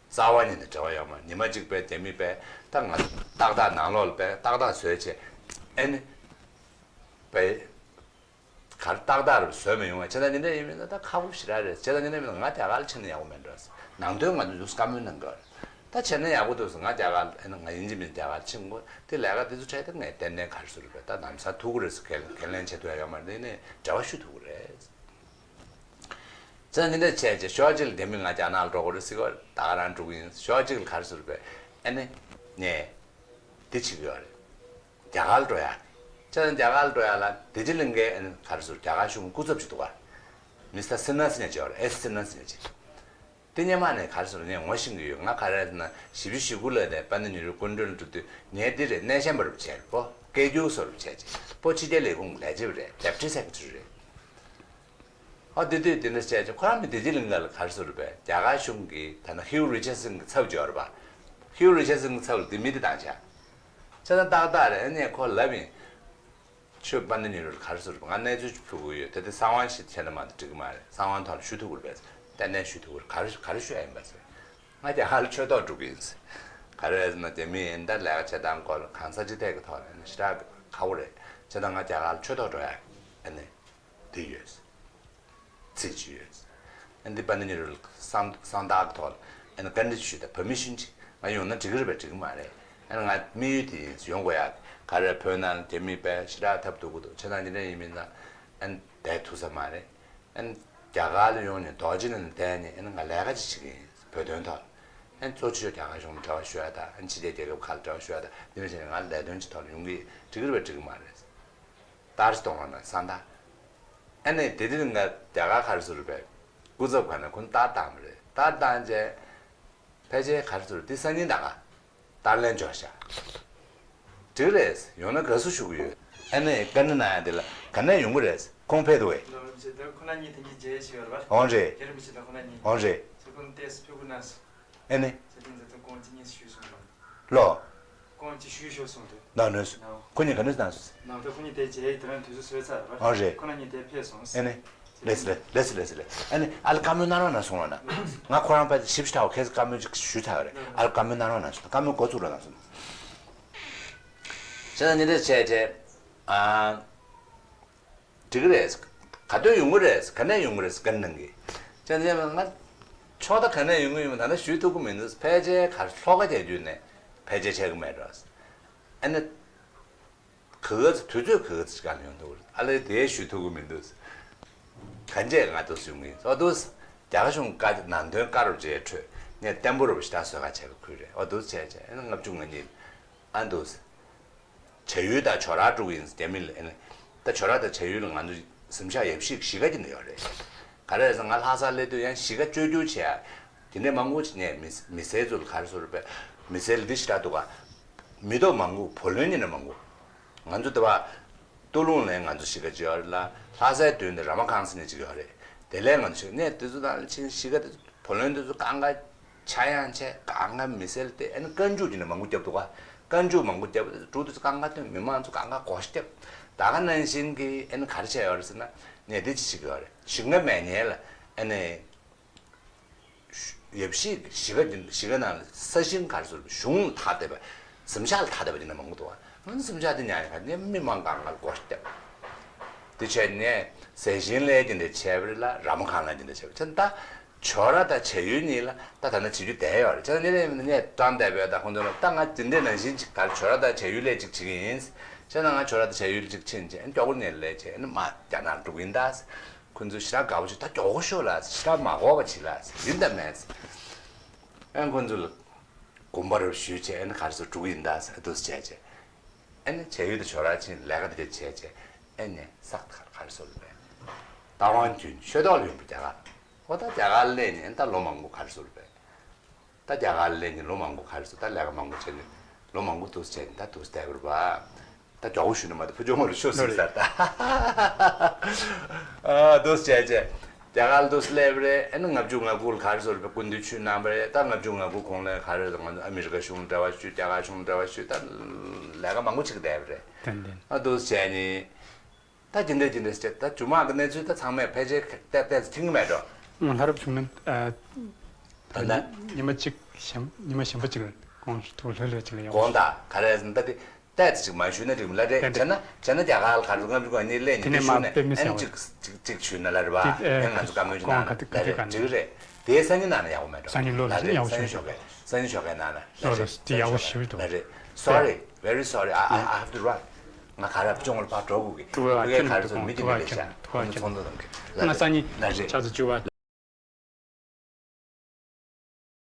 རྩ་བ་ཉིད་ནས་འབྲེལ་བ་ཡོད་མ་རེད། ཉི་མ་གཅིག་པའི་རྒྱ་མི་པས་ད་ང་ཏག་ཏག་ནང་ལོགས་ལ་པས་ཏག་ཏག་བཟོས་བྱས་ཨ་ནི་པས། གར་ཏག་ཏག་རུ་བཟོས་མི་ཡོང་བ་བྱས་ཙང་འདི་འདྲ་ཡིན་མིན་ན་ད་ཁག་པོ་ཞེ་དྲག་རེད། བྱས་ཙང་འདི་འདྲ་མིན་ན་ང་རྒྱ་གར་ཕྱིན་ན་ཡག་པོ་མེད་འགྲོ། ནང་དོན་ང་ཚོ་ལུགས་བཀའ་མོལ་གནང་དགོས་རེད། ད་བྱས་ན་ཡག་པོ་འདུག་ང་རྒྱ་གར་ཨེ་ན་ང་ཡིན་གཅིག་མིན་རྒྱ་གར་ཕྱིན་དགོས་དེ་ལས་ཀ་དེ་ཚོ་འཕྲད་དེ་ངས་ཏན་ཏན་ག་རེ་ཟེར་རེད་པས། ད་ལམ་སང་ཐུག་གི་རེད་ཟེར་ཁས་ཁས་ལེན་བྱེད་ཐུབ་ཡ་ཡོད་མ་རེད། དེ་ནས་འབྲེལ་བ་ཞུ་ཐུབ་ཀྱི་རེད། བྱས་ཙང་འདི་འདྲ་བྱས་རྗེས་ཞོགས་གཅིག་ལ་དེ་མིན་ང་རྒྱ་ནག་ལ་འགྲོ་དགོས་རེད་ཟེར་གོ་ད་ག་རང་འགྲོ་གི་ཡིན། ཞོགས་གཅིག་ལ་ག་རེ་ཟེར་རེད་པས། ཨེ་ནས་ངས་འདི་བྱེད་ཀྱི་ཡོད་རེད། རྒྱ་གར་ལ་འགྲོ་ཡག་བྱས་ཙང་རྒྱ་གར་ལ་འགྲོ་ཡག་ལ་དེ་ཅི་ལིང་གའི་ཨ་ནི་ག་རེ་ཟེར་རྒྱ་གར་གཞུང་སྐུ་ཚབ་ཅིག་འདུག་ག་མི་སི་ཊར་སི་ན་ཟེར་མཁན་ཅིག་ཡོད་རེད། ཨེ་སི་སི་ན་ཟེར་མཁན་ཅིག་དེ་སྔོན་མ་ནས་ག་རེ་ཟེར་ངས་ངོ་ཤེས་ཀྱི་ཡོད། ང་ག་རེ་ཟེར་ན་བཞི་བཅུ་ཞེ་དགུ་ལོ་ནས་པཎྜི་ཏ་ཉི་རུ་སྐུ་མགྲོན་ལ་འགྲོ་དུས་ངས་འདི་རེད་སྣེ་ཤན་པ་རུ་བྱས་པོ་སྐད་སྒྱུར་བཟོ་རུ་བྱས་ཅིག་པོ་ཕྱི་རྒྱལ་ལས་ཁུངས་ལས་བྱེད་པ་རེད། Deputy Secretary རེད། ཨ་དེ་དུས་དེ་འདྲ་བྱས་ཀྱི་ཁོ་རང་མི་དེ་ཅི་ལིང་ག་ལ་ག་རེ་ཟེར་རེད་པས། རྒྱ་གར་གཞུང་གི་ད་ནི་Hugh Richardson གི་ཚབ་ཅིག་ཡོད་རེད་པ། Hugh Richardson གི་ཚབ་ལ་དེ་མི་དེ་བཏང་བྱས། བྱས་ཙང་ཏག་ཏག་རེད། ཨ་ནས་ཁོ་ལབ་ཡིན། ཁྱོད་པཎྜི་ཏ་ཉི་རུ་ལ་ག་རེ་ཟེར་རེད་པས། ང་གནས་ཚུལ་ཅིག་ཕུལ་དགོས་ཡོད། དེ་དེ་གསང་བ་ཞིག་བྱས་ན་མ་གཏོགས་འགྲིག་གི་མ་རེད། གསང་བ་ཐོག་ལ་ཞུ་ཐུབ་ཀྱི་རེད་པས། ཏན་ཏན་ཞུ་ཐུབ་ཀྱི་རེད། ག་རེ་ག་རེ་ཞུ་ཡ་ཡིན་པ་ཟེར། ང་རྒྱ་གར་ལ་ཆོས་ཐོག་འགྲོ་གི་ཡིན་ཟེར། ག་རེ་ཟེར་ན་དེ་མི་ཡིན་ད་ལས་ཀ་བྱེད་སྟངས་སྐོར་ལ་གང་ས་ཅི་ཐད་ཀྱི་ཐོག་ལ་ཞེ་དྲག་ཁག་པོ་རེད། བྱས་ཙང་ང་རྒྱ་གར་ལ་ཆོས་ཐོག་འགྲོ་ཡ་ཨ་ནི་འདི་ཡོད། ཚིག་ཅིག་ཡོད། ཨ་འདི་པཎྜི་ཏ་ཉི་རུ་ལ་གསང་གསང་བདག་གི་ཐོག་ལ་ཨ་ནི་བཀའ་འདྲི་ཞུས་དང་permission ཅིག་ང་ཡོང་ན་འགྲིག་གི་རེད་པས། འགྲིག་གི་མ་རེད། ཨ་ནི་ང་དམིགས་ཡུལ་དེ་ཡིན་ཡོང་དགོས་ཡག་ག་རེ་བོད་ནང་ལ་རྒྱ་མི་པས་ཞེ་དྲག་ཐབས་སྡུག་གི་འདུག་བྱས་ཙང་འདི་འདྲ་ཡིན་མིན་ན་ཨ་ནི་བསྡད་ཐུབ་ས་མ་རེད། ཨ་ནི་རྒྱ་གར་ལ་ཡོང་ནས་རྡོ་རྗེ་གླིང་ལ་བསྡད་ནས་ཨ་ནི་ང་ལས་ཀ་ཅིག་བྱེད་ཀྱི་ཡིན་བོད་དོན་ཐོག་ལ། ཨ་ནི་གཙོ་ཆེ་ཤོས་རྒྱ་གར་གཞུང་ལ་འབྲེལ་བ་ཞུ་ཡ་དང་ཨ་ནི་ཕྱི་རྒྱལ་རྒྱལ་ཁབ་ཁག་ལ་འབྲེལ་བ་ཞུ་ཡ་དང་འདི་འདྲ་བྱས་ནས་ང་ལས་དོན་ཅིག་ཐོག་ལ་ཡོང་གི་འགྲིག་གི་རེད་པས་འགྲིག་གི་མ་རེད། ཏར་གཏོང་བ་ན་གསང་བདག་ཨ་ནི་དེ་དུས་ང་རྒྱ་གར་ག་རེ་ཟེར་རེད་པས། སྐུ་ཚབ་ག་ནས་ཁོང་ཏར་བཏང་བ་རེད། ཏར་བཏང་རྗེས་ཕལ་ཆེར་ག་རེ་ཟེར་རེད། འདི་སང་ཉིན་ད་ག་ཏར་ལེན་འཇོག་ཤག་འགྲིག་རེད། ཡོང་ན་དགའ་བསུ་ཞུ་གི་ཡོད། ཨ་ནི་བཀའ་འདྲི་གནང་ཡ་དེ་ལ་ག་ནས་ཡོང་གི་རེད། ཁོང་ཕེབས་འདུག་གས། ལོ་རིན་པོ་ཆེ་ད་ཁོ་ན་གཉིས་དེ་གཉིས་མཇལ་ཞིག་ཡོད་རེད་པ། འོང་རེད། རྒྱ་རིན་པོ་ཆེ་ད་ཁོ་ན་གཉིས། འོང་རེད། ཚེ་ཁོང་ཏེས་ཕེབས་དགོས་ན། ཨེ་ནི། ཟེར་ཏེ་འཛམ་ཐང་ཀོང་ཅི་གཉིས་སུ་ཞུས་སོང་ལོ། ལོ། ཀོང་ཅི་ཞུས་ཞོར་སོང་དུས། ནང་ནས་སུ། ནའོ། ཁོ་གཉིས་ག་ནས་སུ་ནང་སུ། ནའོ་ད་ཁོ་གཉིས་དེ་རྗེས་དེ་རིང་དུས་ཚོད་སོས་ཚར་བ། ཨོ་རེད། ཁོ་རང་གཉིས་དེ་ཕེབས་སོང་། ཨེ་ནི། ལེས་ལེས་ལེས་ལེས་ལེས། ཨེ་ནི་ཨ་ལ་བཀའ་མོལ་གནང་རོགས་གནང་སོང་ལ་ན། ང་ཁོ་རང་པ་ཞིབ་ཞིབ་ཐག་ཁས་བཀའ་མོལ་ཅིག་ཞུས་ཚར་བ་རེད། ཨ་ལ་བཀའ་མོལ་གནང་རོགས་གནང་སོང་། བཀའ་མོལ་འགོ་བཙུགས་རོགས་གནང་སོང་། བྱས་ཙང་འདི་འདྲ་བྱས་བྱས། ཨ། འགྲིག་གི་རེད། ག་དུས་ཡོང་གི་རེད། ག་ནས་ཡོང་གི་རེད་བཀའ་འདྲི་གནང་གི། ཅང་ཅང་ང་ཕྱོགས་མཐའ་ག་ནས་ཡོང་གི་ཡོང་ད་ནི་ཞུ་ཐུབ་ཀྱི་མི་འདུག་ཕལ་ཆེར་ག་ལྷོ་ཁ་རྒྱག་དུས་ནས་ཕལ་ཆེར་ཆགས་ཀྱི་མེད་འགྲོ། ཨ་ནི། ག་ག་ཚོད་དུས་ཚོད་ག་ག་ཚོད་ཅིག་གང་ཡོང་འདུག་ཨ་ལས་དེ་ཞུ་ཐུབ་ཀྱི་མི་འདུག་ག་འདྲས་ང་འདུག་ཡོང་གི་ཨོ་འདུག་རྒྱ་གཞུང་བཀའ་ནང་དོན་བཀའ་རུ་བྱས་འཕྲོས་ནས་བརྟན་པོ་རུ་ཞེ་དྲག་བཟོ་ག་བྱས་པ་ཁུལ་རེད། ཨོ་འདུག་བྱས་བྱས་ཨ་ནི་ལྔ་བཅུ་ང་གཉིས་ཨ་འདུག་བྱ་ཡུལ་དང་ཇོ་ར་དཀྲུག་ཡིན་རྒྱ་མི་ལ་ཨ་ནི་ད་ཇོ་ར་དང་བྱ་ཡུལ་ལ་ང་ཚོ་གཟིམ་ཤག་ཡབ་གཞིས་གཞིས་ཀ་གཅིག་ན་ཡོད་རེད། ག་རེ་རེད་ཟེར་ང་ལྷ་སར་སླེབས་དུས་ཡང་གཞིས་ཀ་བཅོས་བསྒྱུར་བྱས་ཡ་དེ་འདྲས་མང་པོ་ཅིག་ནས་མི་མི་སེར་ཚོ་ལ་ག་རེ་ཟེར་རེད་པས། མི་སེར་ལ་འདི་ཞེ་དྲག་འདུག་ག་མི་ཐོབ་མང་པོ་བུ་ལོན་ཉིན་ནས་མང་པོ། ང་ཚོ་དེ་བ་སྟོད་ལུང་ལ་ང་ཚོ་གཞིས་ཀ་ཅིག་ཡོད་རེད་ལ། ལྷ་སའི་མདུན་དེ་ར་མ་ཁང་ཟེར་ནས་ཅིག་ཡོད་རེད། དེ་ལས་ང་ཚོ་གཞིས་ནས་དེ་ཚོ་དང་ཕྱིན་གཞིས་ཀ་དེ་བུ་ལོན་དེ་ཚོ་གང་ག་ཆག་ཡང་ཆད་གང་ག་མི་སེར་དེ་ཨ་ནི་བཀའ་འཇུག་ཅིག་ནས་མང་པོ་བརྒྱབ་འདུག་ག་བཀའ་འཇུག་མང་པོ་བརྒྱབ་དེ་ཕྲུ་གུ་དེ་ཚོ་གང་ག་དེ་མི་མང་ཚོ་གང་ག་བགོ་བཤའ་བརྒྱབ། ད་ག་ནང་བཞིན་གྱི་ཨ་ནི་ག་རེ་བྱས་ཡོད་རེད་ཟེར་ན་ནས་དེ་ཅི་ཞིག་ཡོད་རེད། གཞིས་ཀ་མེད་མཁན་ལ་ཨ་ནི། ཡབ་གཞིས་གཞིས་ཀ་འདི་གཞིས་ཀ་ནང་ལ་ས་ཞིང་ག་རེ་ཟེར་གཞུང་ལ་ཐག་བསྡད་པ། གཟིམ་ཤག་ལ་ཐག་བསྡད་པ་འདི་འདྲ་མང་པོ་འདུག་ཨ། གཟིམ་ཤག་འདི་ཉར་ཡག་ནས་མི་མང་གང་ག་ལ་བགོ་བཤའ་བརྒྱབ། འདི་བྱས་ནས་ཟས་ཞིང་ལས་འདི་འདྲ་བྱས་པ་རེད་ལ་ར་མ་ཁང་ལ་འདི་འདྲ་བྱས་པ་བྱས་ད། ཇོ་ར་དང་བྱ་ཡུལ་གཉིས་ལ་ད་ད་ནི་བྱེད་རྒྱུ་བསྡད་ཡོད་རེད། བྱས་ན་ནི་ནས་ཀྲང་བསྡད་པའི་ད་ཁོང་ཚོ་ལ་ད་ང་འདི་འདྲའི་ནང་བཞིན་ཅིག་ད་ཇོ་ར་དང་བྱ་ཡུལ་ལས་ཅིག་བྱེད་ཀྱི་ཡིན། བྱས་ན་ང་ཇོ་ར་དང་བྱ་ཡུལ་ཅིག་ཕྱིན་བྱས་ནས་མགྱོགས་པོ་ནས་ལས་བྱས་ནས་མ་རྒྱ་ནག་འགྲོ་གི་ཡིན་ད། ཁོ་ཚོས་ཞེ་དྲག་དགའ་པོ་བྱུང་། ད་མགྱོགས་པོ་ཤོག་ལ་ཞེ་དྲག་མ་དགོས་པ་བྱེད་ལ་ཡིན་དང་མེད། ཨན་ཁོ་ཚོ་ལ་དགོངས་པ་རབ་ཞུས་བྱས་ཨན་ག་རེ་ཟེར་འགྲོ་གི་ཡིན་ད་ཟེར་འདུག་སེ་བྱས་བྱས། ཨན་བྱས་ཡུལ་དུ་ཇོ་ར་ཕྱིན་ལས་ཀ་དེ་བྱས་བྱས་ཨན་ནས་སག་ག་རེ་ཟེར་བས། རྟ་དབང་རྒྱུན་ཤོད་ཐོག་ལ་ཡོང་པ་རྒྱ་གར། ཨོ་ད་རྒྱ་གར་སླེབས་ནས་ཨན་ད་ལོ་མང་པོ་ག་རེ་ཟེར་བས། ད་རྒྱ་གར་སླེབས་ནས་ལོ་མང་པོ་ག་རེ་ཟེར་ད་ལས་ཀ་མང་པོ་བྱས་ནས་ལོ་མང་པོ་འདུག་སེ་བྱས་ནས་ད་འདུག་སེ་བསྡད་པ་རེད་པ། ད་མགྱོགས་པོ་ཞུས་ན་མ་གཏོགས་ཕུ་ཆུང་མ་རུ་ཤོར་སྲིད་ཟེར་ད། ཨ་འདུག་སེ་བྱས་བྱས་རྒྱ་གར་ལ་འདུག་སེ་སླེབས་པ་རེད། ཨ་ནི་ལྔ་བཅུ་ང་དགུ་ལ་ག་རེ་ཟེར་བའི་སྐུ་མདུན་ཆོས་གནང་བ་རེད། ད་ལྔ་བཅུ་ང་དགུ་གོང་ལ་ག་རེ་ཟེར་ང་ཚོ་ཨ་མི་རི་ཀ་གཞུང་ལ་འབྲེལ་བ་ཞུས། རྒྱ་གར་གཞུང་ལ་འབྲེལ་བ་ཞུས། ད་ལས་ཀ་མང་པོ་བྱེད་ཀྱི་བསྡད་པ་རེད། ཏན་ཏན། ཨ་འདུག་སེ་བྱས་ནས། ད་ཅི་འདྲ་ཅི་འདྲ་ཟེར་ད་ཇུ་མ་གི་གནས་ཚུལ་ད་ཚང་མས་ཕལ་ཆེར་བལྟས་བལྟས་ཚེ་མཁྱེན་གྱི་མེད་འགྲོ། ང་ལྷ་རབ་བྱུང་ན་ཨ། ད་ད་ཉི་མ་གཅིག་གཞན་ཉི་མ་གཞན་པ་གཅིག་གོང་དུ་ལྷོད་ལྷོད་ཅིག་ལ་ཡོང་། གོང་དང་ག་རེ་ཟེར་ན་ད་དེ་བལྟས་ཚེ་ཅིག་མ་ཞུས་ན་འགྲིག་མི་ལ་རེད། ད་བྱས་ན་བྱས་ན་རྒྱ་གར་ལ་ག་རེ་ལྔ་བཅུ་ང་གཉིས་སླེབས་ནས་དེ་ནས་དེ་ཞུས་མ་ནས་དཔེ་མི་ཨན་སྲིད་ཅིག་ཅིག་ཅིག་ཞུས་ན་ལ་རེད་པ། དེ་ཨན་ང་ཚོ་བཀའ་མོལ་ཅིག་གོང་གནང་ག་དེ་ག་ལ་དེ་ག་རེད་ནས་འགྲིག་རེད། དེའི་སང་ཉིན་ནང་ན་ཡག་པོ་མེད་འགྲོ། སང་ཉིན་ལོ་ལ་ལ་རེད། ཡག་པོ་སང་ཉིན་ཞུ་ཞོགས་ཀས་སང་ཉིན་ཞོགས་ཀས་ནང་ན་ལ་ལོ་རེད། ལོ་སང་ཉིན་ཞོགས་ཀས་ནང་ན་ལ་རེད། Sorry, very sorry, I, I have to run. ང་ག་རེ་ཕྱོགས་ལ་ཕར་འགྲོ་དགོས་ཀི། ཕ་གིར་ག་རེ་ཟེར་མི་དེ་མི་ལས་ཤག་ཁོང་ཚོ་ཚོང་དོན་གཏོང་གི་ལ་རེད། ང་སང་ཉིན་ལ་རེད། ཆ་ཚོད་བཅུ་པ།